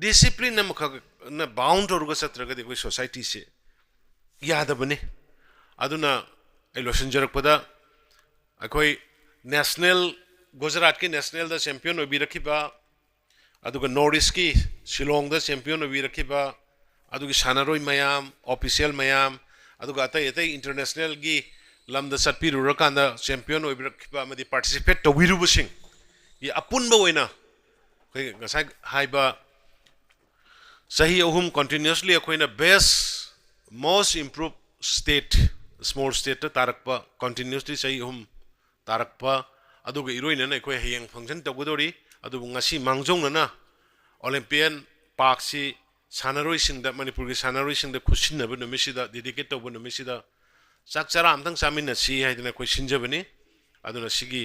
discipline ꯑꯃꯈꯛꯅ bound ꯇꯧꯔꯒ ꯆꯠꯇ꯭ꯔꯒꯗꯤ ꯑꯩꯈꯣꯏ society ꯁꯦ ꯌꯥꯗꯕꯅꯤ꯫ ꯑꯗꯨꯅ ꯑꯩ ꯂꯣꯏꯁꯤꯟꯖꯔꯛꯄꯗ ꯑꯩꯈꯣꯏ national, ꯒꯨꯖꯔꯥꯠꯀꯤ national ꯗ champion ꯑꯣꯏꯕꯤꯔꯛꯈꯤꯕ, ꯑꯗꯨꯒ North East ꯀꯤ ꯁꯤꯂꯣꯡꯗ champion ꯑꯣꯏꯕꯤꯔꯛꯈꯤꯕ, ꯑꯗꯨꯒꯤ ꯁꯥꯟꯅꯔꯣꯏ ꯃꯌꯥꯝ, ꯑꯣꯐꯤꯁꯤꯌꯦꯜ ꯃꯌꯥꯝ, ꯑꯗꯨꯒ ꯑꯇꯩ ꯑꯇꯩ ꯏꯟꯇꯔꯅꯦꯁꯅꯦꯜꯒꯤ ꯂꯝꯗ ꯆꯠꯄꯤꯔꯨꯔꯀꯥꯟꯗ ꯆꯦꯝꯄꯤꯌꯟ ꯑꯣꯏꯕꯤꯔꯛꯈꯤꯕ ꯑꯃꯗꯤ ꯄꯥꯔꯇꯤꯁꯤꯄꯦꯠ ꯇꯧꯕꯤꯔꯨꯕꯁꯤꯡꯒꯤ ꯑꯄꯨꯟꯕ ꯑꯣꯏꯅ ꯑꯩꯈꯣꯏ ꯉꯁꯥꯏ ꯍꯥꯏꯕ ꯆꯍꯤ ꯑꯍꯨꯝ ꯀꯟꯇꯤꯅ꯭ꯌꯨꯁꯂꯤ ꯑꯩꯈꯣꯏꯅ ꯕꯦꯁ ꯃꯣꯁ ꯏꯝꯄ꯭ꯔꯨꯞ ꯁ꯭ꯇꯦꯠ, ꯁ꯭ꯃꯣꯜ ꯁ꯭ꯇꯦꯠꯇ ꯇꯥꯔꯛꯄ, ꯀꯟꯇꯤꯅ꯭ꯌꯨꯁꯂꯤ ꯆꯍꯤ ꯑꯍꯨꯝ ꯇꯥꯔꯛꯄ, ꯑꯗꯨꯒ ꯏꯔꯣꯏꯅꯅ ꯑꯩꯈꯣꯏ ꯍꯌꯦꯡ ꯐꯪꯁꯟ ꯇꯧꯒꯗꯧꯔꯤ꯫ ꯑꯗꯨꯕꯨ ꯉꯁꯤ ꯃꯥꯡꯖꯧꯅꯅ ꯑꯣꯂꯦꯝꯄꯤꯌꯟ ꯄꯥꯔꯛꯁꯤ ꯁꯥꯟꯅꯔꯣꯏꯁꯤꯡꯗ, ꯃꯅꯤꯄꯨꯔꯒꯤ ꯁꯥꯟꯅꯔꯣꯏꯁꯤꯡꯗ ꯈꯨꯠꯁꯤꯟꯅꯕ ꯅꯨꯃꯤꯠꯁꯤꯗ, ꯗꯦꯗꯤꯀꯦꯠ ꯇꯧꯕ ꯅꯨꯃꯤꯠꯁꯤꯗ ꯆꯥꯛ ꯆꯔꯥ ꯑꯝꯇꯪ ꯆꯥꯃꯤꯟꯅꯁꯤ ꯍꯥꯏꯗꯅ ꯑꯩꯈꯣꯏ ꯁꯤꯟꯖꯕꯅꯤ꯫ ꯑꯗꯨꯅ ꯁꯤꯒꯤ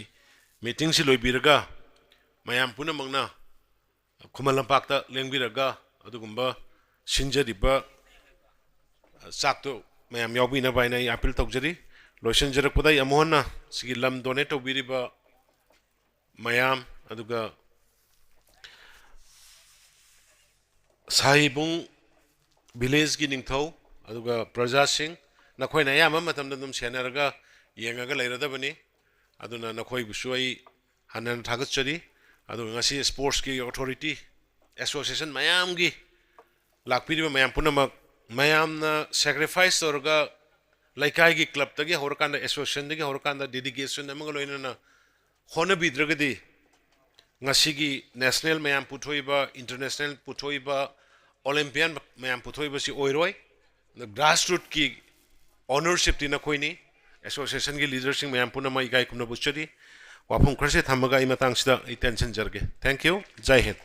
ꯃꯤꯇꯤꯡꯁꯤ ꯂꯣꯏꯕꯤꯔꯒ ꯃꯌꯥꯝ ꯄꯨꯝꯅꯃꯛꯅ ꯈꯨꯃꯟ ꯂꯝꯄꯥꯛꯇ ꯂꯦꯡꯕꯤꯔꯒ ꯑꯗꯨꯒꯨꯝꯕ ꯁꯤꯟꯖꯔꯤꯕ ꯆꯥꯛꯇꯨ ꯃꯌꯥꯝ ꯌꯥꯎꯕꯤꯅꯕ ꯍꯥꯏꯅ ꯑꯩ ꯑꯥꯄꯤꯜ ꯇꯧꯖꯔꯤ꯫ ꯂꯣꯏꯁꯤꯟꯖꯔꯛꯄꯗ ꯑꯩ ꯑꯃꯨꯛ ꯍꯟꯅ ꯁꯤꯒꯤ ꯂꯝ ꯗꯣꯅꯦꯠ ꯇꯧꯕꯤꯔꯤꯕ ꯃꯌꯥꯝ, ꯑꯗꯨꯒ ꯁꯥꯍꯤꯕꯨꯡ ꯚꯤꯂꯦꯖꯀꯤ ꯅꯤꯡꯊꯧ, ꯑꯗꯨꯒ ꯄ꯭ꯔꯖꯥꯁꯤꯡ, ꯅꯈꯣꯏꯅ ꯑꯌꯥꯝꯕ ꯃꯇꯝꯗ ꯑꯗꯨꯝ ꯁꯦꯟꯅꯔꯒ ꯌꯦꯡꯉꯒ ꯂꯩꯔꯗꯕꯅꯤ꯫ ꯑꯗꯨꯅ ꯅꯈꯣꯏꯕꯨꯁꯨ ꯑꯩ ꯍꯟꯅ ꯍꯟꯅ ꯊꯥꯒꯠꯆꯔꯤ꯫ ꯑꯗꯨꯒ ꯉꯁꯤ ꯁ꯭ꯄꯣꯔꯠꯁꯀꯤ ꯑꯣꯊꯣꯔꯤꯇꯤ, ꯑꯦꯁꯣꯁꯤꯌꯦꯁꯟ ꯃꯌꯥꯝꯒꯤ ꯂꯥꯛꯄꯤꯔꯤꯕ ꯃꯌꯥꯝ ꯄꯨꯝꯅꯃꯛ, ꯃꯌꯥꯝꯅ ꯁꯦꯀ꯭ꯔꯤꯐꯥꯏꯁ ꯇꯧꯔꯒ, ꯂꯩꯀꯥꯏꯒꯤ ꯀ꯭ꯂꯕꯇꯒꯤ ꯍꯧꯔꯀꯥꯟꯗ, ꯑꯦꯁꯣꯁꯤꯌꯦꯁꯟꯗꯒꯤ ꯍꯧꯔꯀꯥꯟꯗ, ꯗꯦꯗꯤꯀꯦꯁꯟ ꯑꯃꯒ ꯂꯣꯏꯅꯅ ꯍꯣꯠꯅꯕꯤꯗ꯭ꯔꯒꯗꯤ ꯉꯁꯤꯒꯤ ꯅꯦꯁꯅꯦꯜ ꯃꯌꯥꯝ ꯄꯨꯊꯣꯛꯏꯕ, ꯏꯟꯇꯔꯅꯦꯁꯅꯦꯜ ꯄꯨꯊꯣꯛꯏꯕ, ꯑꯣꯂꯦꯝꯄꯤꯌꯥꯟ ꯃꯌꯥꯝ ꯄꯨꯊꯣꯛꯏꯕꯁꯤ ꯑꯣꯏꯔꯣꯏ꯫ ꯒ꯭ꯔꯥꯁꯔꯨꯠꯀꯤ ꯑꯣꯅꯔꯁꯤꯞꯇꯤ ꯅꯈꯣꯏꯅꯤ꯫ ꯑꯦꯁꯣꯁꯤꯌꯦꯁꯟꯒꯤ ꯂꯤꯗꯔꯁꯤꯡ ꯃꯌꯥꯝ ꯄꯨꯝꯅꯃꯛ ꯏꯀꯥꯏ ꯈꯨꯝꯅꯕ ꯎꯠꯆꯔꯤ꯫ ꯋꯥꯐꯝ ꯈꯔꯁꯦ ꯊꯝꯃꯒ ꯑꯩ ꯃꯇꯥꯡꯁꯤꯗ ꯑꯩ ꯇꯦꯟꯁꯤꯟꯖꯔꯒꯦ꯫ Thank you. ꯖꯥꯏ ꯍꯤꯟꯗ꯫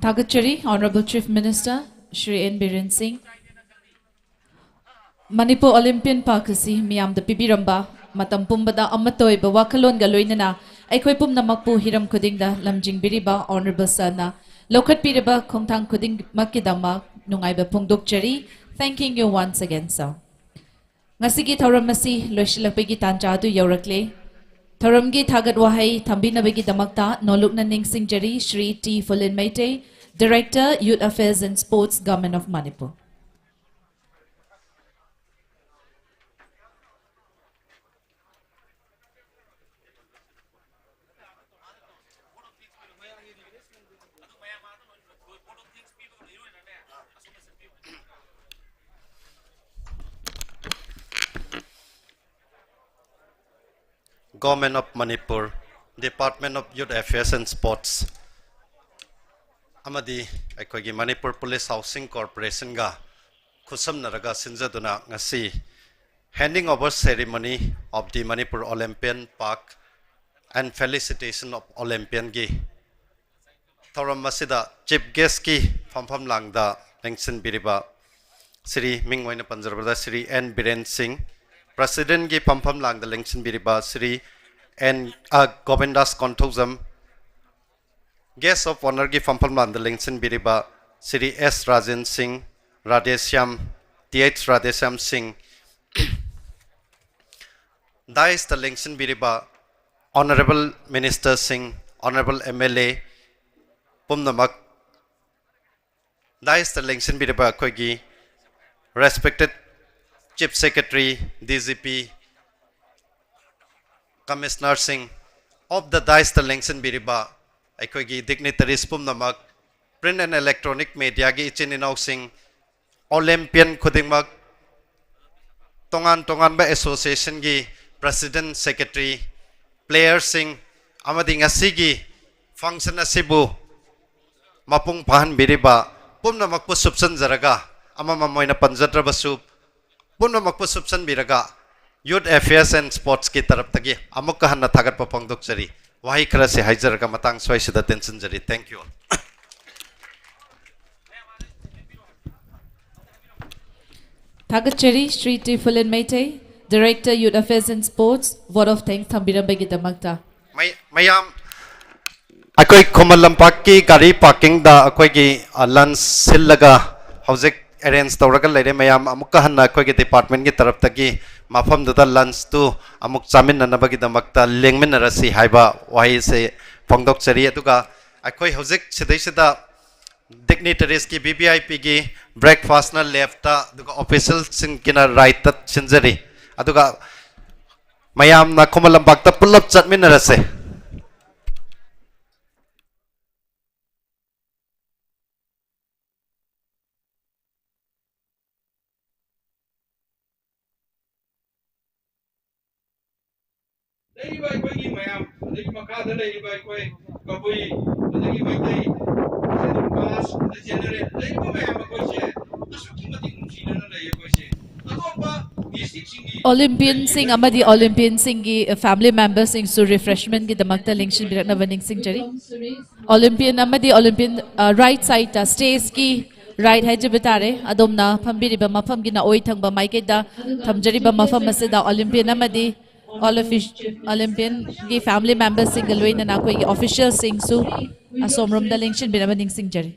ꯊꯥꯒꯠꯆꯔꯤ Honourable Chief Minister Shri N Biren Singh. Manipur Olympian park ꯑꯁꯤ ꯃꯤꯌꯥꯝꯗ ꯄꯤꯕꯤꯔꯝꯕ, ꯃꯇꯝ ꯄꯨꯝꯕꯗ ꯑꯃꯠꯇ ꯑꯣꯏꯕ ꯋꯥꯈꯜꯂꯣꯟꯒ ꯂꯣꯏꯅꯅ ꯑꯩꯈꯣꯏ ꯄꯨꯝꯅꯃꯛꯄꯨ ꯍꯤꯔꯝ ꯈꯨꯗꯤꯡꯗ ꯂꯝꯖꯤꯡꯕꯤꯔꯤꯕ Honourable Sirꯅ ꯂꯧꯈꯠꯄꯤꯔꯤꯕ ꯈꯣꯡꯊꯥꯡ ꯈꯨꯗꯤꯡꯃꯛꯀꯤꯗꯃꯛ ꯅꯨꯡꯉꯥꯏꯕ ꯐꯣꯡꯗꯣꯛꯆꯔꯤ꯫ Thanking you once again, sir. ꯉꯁꯤꯒꯤ ꯊꯧꯔꯝ ꯑꯁꯤ ꯂꯣꯏꯁꯤꯜꯂꯛꯄꯒꯤ ꯇꯥꯟꯖꯥ ꯑꯗꯨ ꯌꯧꯔꯛꯂꯦ꯫ ꯊꯧꯔꯝꯒꯤ ꯊꯥꯒꯠ ꯋꯥꯍꯩ ꯊꯝꯕꯤꯅꯕꯒꯤꯗꯃꯛꯇ ꯅꯣꯂꯨꯛꯅ ꯅꯤꯡꯁꯤꯡꯖꯔꯤ Shri T Phulen Meitei, Director, Youth Affairs and Sports, Government of Manipur꯫ Government of Manipur, Department of Youth Affairs and Sports, ꯑꯃꯗꯤ ꯑꯩꯈꯣꯏꯒꯤ ꯃꯅꯤꯄꯨꯔ ꯄꯨꯂꯤꯁ ꯍꯥꯎꯁꯤꯡ ꯀꯣꯔꯄꯣꯔꯦꯁꯟꯒ ꯈꯨꯠꯁꯝꯅꯔꯒ ꯁꯤꯟꯖꯗꯨꯅ ꯉꯁꯤ Handing Over Ceremony of the Manipur Olympian Park and Felicitation of Olympianꯒꯤ ꯊꯧꯔꯝ ꯑꯁꯤꯗ chief ꯒꯦꯁꯀꯤ ꯐꯝꯐꯝ ꯂꯥꯡꯗ ꯂꯦꯡꯁꯤꯟꯕꯤꯔꯤꯕ ꯁ꯭ꯔꯤ, ꯃꯤꯡ ꯑꯣꯏꯅ ꯄꯟꯖꯔꯕꯗ Shri N Biren ꯁꯤꯡ, ꯄ꯭ꯔꯁꯤꯗꯦꯟꯒꯤ ꯐꯝꯐꯝ ꯂꯥꯡꯗ ꯂꯦꯡꯁꯤꯟꯕꯤꯔꯤꯕ ꯁ꯭ꯔꯤ ꯑꯦꯟ, ꯑ, ꯒꯣꯕꯤꯟꯗꯥꯁ ꯀꯣꯟꯊꯧꯖꯝ, ꯒꯦꯁ ꯑꯣꯐ ꯑꯣꯅꯔꯒꯤ ꯐꯝꯐꯝ ꯂꯥꯡꯗ ꯂꯦꯡꯁꯤꯟꯕꯤꯔꯤꯕ ꯁ꯭ꯔꯤ ꯑꯦꯁ ꯔꯥꯖꯦꯟ ꯁꯤꯡ, ꯔꯥꯙꯦꯁ꯭ꯌꯥꯝ, ꯇꯤ ꯑꯩꯆ ꯔꯥꯙꯦꯁ꯭ꯌꯥꯝ ꯁꯤꯡ, ꯗꯥꯏꯁꯇ ꯂꯦꯡꯁꯤꯟꯕꯤꯔꯤꯕ ꯑꯣꯅꯔꯦꯕꯜ ꯃꯤꯅꯤꯁꯇꯔꯁꯤꯡ, ꯑꯣꯅꯔꯦꯕꯜ ꯑꯦꯝ ꯑꯦꯜ ꯑꯦ ꯄꯨꯝꯅꯃꯛ, ꯗꯥꯏꯁꯇ ꯂꯦꯡꯁꯤꯟꯕꯤꯔꯤꯕ ꯑꯩꯈꯣꯏꯒꯤ respected Chief Secretary, D G P, Commissionerꯁꯤꯡ, off the dais ꯇ ꯂꯦꯡꯁꯤꯟꯕꯤꯔꯤꯕ ꯑꯩꯈꯣꯏꯒꯤ dignitaries ꯄꯨꯝꯅꯃꯛ, print and electronic mediaꯒꯤ ꯏꯆꯤꯟ ꯏꯅꯥꯎꯁꯤꯡ, Olympian ꯈꯨꯗꯤꯡꯃꯛ, ꯇꯣꯉꯥꯟ ꯇꯣꯉꯥꯟꯕ associationꯒꯤ president, secretary, playerꯁꯤꯡ ꯑꯃꯗꯤ ꯉꯁꯤꯒꯤ function ꯑꯁꯤꯕꯨ ꯃꯄꯨꯡ ꯐꯥꯍꯟꯕꯤꯔꯤꯕ ꯄꯨꯝꯅꯃꯛꯄꯨ ꯁꯨꯞꯆꯟꯖꯔꯒ, ꯑꯃꯃꯝ ꯑꯣꯏꯅ ꯄꯟꯖꯗ꯭ꯔꯕꯁꯨ ꯄꯨꯝꯅꯃꯛꯄꯨ ꯁꯨꯞꯆꯟꯕꯤꯔꯒ Youth Affairs and Sportsꯀꯤ ꯇꯔꯞꯇꯒꯤ ꯑꯃꯨꯛꯀ ꯍꯟꯅ ꯊꯥꯒꯠꯄ ꯐꯣꯡꯗꯣꯛꯆꯔꯤ꯫ ꯋꯥꯍꯩ ꯈꯔꯁꯤ ꯍꯥꯏꯖꯔꯒ ꯃꯇꯥꯡ ꯁ꯭ꯋꯥꯏꯁꯤꯗ ꯇꯦꯟꯁꯤꯟꯖꯔꯤ꯫ Thank you all. ꯊꯥꯒꯠꯆꯔꯤ Shri ꯇꯤꯐꯨꯂꯤꯟ Meitei, Director Youth Affairs and Sports, vote of thanks ꯊꯝꯕꯤꯔꯝꯕꯒꯤꯗꯃꯛꯇ꯫ ꯃꯩ-, ꯃꯌꯥꯝ ꯑꯩꯈꯣꯏ ꯈꯨꯃꯟ ꯂꯝꯄꯥꯛꯀꯤ ꯒꯥꯔꯤ ꯄꯥꯔꯀꯤꯡꯗ ꯑꯩꯈꯣꯏꯒꯤ, ꯑ, lunch ꯁꯤꯜꯂꯒ ꯍꯧꯖꯤꯛ arrange ꯇꯧꯔꯒ ꯂꯩꯔꯦ꯫ ꯃꯌꯥꯝ ꯑꯃꯨꯛꯀ ꯍꯟꯅ ꯑꯩꯈꯣꯏꯒꯤ departmentꯀꯤ ꯇꯔꯞꯇꯒꯤ ꯃꯐꯝꯗꯨꯗ lunchꯇꯨ ꯑꯃꯨꯛ ꯆꯥꯃꯤꯟꯅꯅꯕꯒꯤꯗꯃꯛꯇ ꯂꯦꯡꯃꯤꯟꯅꯔꯁꯤ ꯍꯥꯏꯕ ꯋꯥꯍꯩꯁꯦ ꯐꯣꯡꯗꯣꯛꯆꯔꯤ꯫ ꯑꯗꯨꯒ ꯑꯩꯈꯣꯏ ꯍꯧꯖꯤꯛ ꯁꯤꯗꯩꯁꯤꯗ dignitariesꯀꯤ, V V I Pꯒꯤ breakfastꯅ leftꯇ, ꯑꯗꯨꯒ officialꯁꯤꯡꯒꯤꯅ rightꯇ ꯁꯤꯟꯖꯔꯤ꯫ ꯑꯗꯨꯒ ꯃꯌꯥꯝꯅ ꯈꯨꯃꯟ ꯂꯝꯄꯥꯛꯇ ꯄꯨꯜꯂꯞ ꯆꯠꯃꯤꯟꯅꯔꯁꯦ꯫ ꯂꯩꯔꯤꯕ ꯑꯩꯈꯣꯏꯒꯤ ꯃꯌꯥꯝ, ꯑꯗꯒꯤ ꯃꯈꯥꯗ ꯂꯩꯔꯤꯕ ꯑꯩꯈꯣꯏ ꯀꯕꯨꯏ, ꯑꯗꯒꯤ ꯃꯩꯇꯩ, ꯁꯦꯗꯨꯜ ꯀꯥꯁ, ꯑꯗꯩ ꯖꯦꯅꯔꯦꯜ, ꯂꯩꯔꯤꯕ ꯃꯌꯥꯝ ꯑꯩꯈꯣꯏꯁꯦ ꯑꯁꯨꯛꯀꯤ ꯃꯇꯤꯛ ꯅꯨꯡꯁꯤꯅꯅ ꯂꯩ ꯑꯩꯈꯣꯏꯁꯦ꯫ ꯑꯇꯣꯞꯄ ꯗꯤꯁꯇ꯭ꯔꯤꯛꯁꯤꯡꯒꯤ ꯑꯣꯂꯤꯝꯄꯤꯌꯟꯁꯤꯡ ꯑꯃꯗꯤ ꯑꯣꯂꯤꯝꯄꯤꯌꯟꯁꯤꯡꯒꯤ ꯐꯦꯃꯤꯂꯤ ꯃꯦꯝꯕꯔꯁꯤꯡꯁꯨ ꯔꯤꯐ꯭ꯔꯦꯁꯃꯦꯟꯒꯤꯗꯃꯛꯇ ꯂꯦꯡꯁꯤꯟꯕꯤꯔꯛꯅꯕ ꯅꯤꯡꯁꯤꯡꯖꯔꯤ꯫ ꯑꯣꯂꯤꯝꯄꯤꯌꯟ ꯑꯃꯗꯤ ꯑꯣꯂꯤꯝꯄꯤꯌꯟ, ꯑ, ꯔꯥꯏꯠ ꯁꯥꯏꯠꯇ, ꯁ꯭ꯇꯦꯖꯀꯤ ꯔꯥꯏꯠ ꯍꯥꯏꯖꯕ ꯇꯥꯔꯦ, ꯑꯗꯣꯝꯅ ꯐꯝꯕꯤꯔꯤꯕ ꯃꯐꯝꯒꯤꯅ ꯑꯣꯏ ꯊꯪꯕ ꯃꯥꯏꯀꯩꯗ ꯊꯝꯖꯔꯤꯕ ꯃꯐꯝ ꯑꯁꯤꯗ ꯑꯣꯂꯤꯝꯄꯤꯌꯟ ꯑꯃꯗꯤ ꯑꯣꯜ ꯑꯣꯐꯤꯁ-, ꯑꯣꯂꯤꯝꯄꯤꯌꯟꯒꯤ ꯐꯦꯃꯤꯂꯤ ꯃꯦꯝꯕꯔꯁꯤꯡꯒ ꯂꯣꯏꯅꯅ ꯑꯩꯈꯣꯏꯒꯤ ꯑꯣꯐꯤꯁꯤꯌꯦꯜꯁꯤꯡꯁꯨ ꯑꯁꯣꯝꯔꯣꯝꯗ ꯂꯦꯡꯁꯤꯟꯕꯤꯅꯕ ꯅꯤꯡꯁꯤꯡꯖꯔꯤ꯫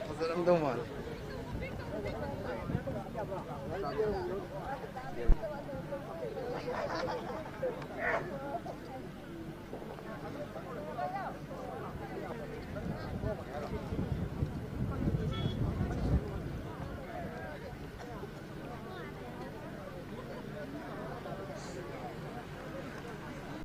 ꯐꯖꯔꯝꯗꯧ ꯃꯥꯜꯂꯦ꯫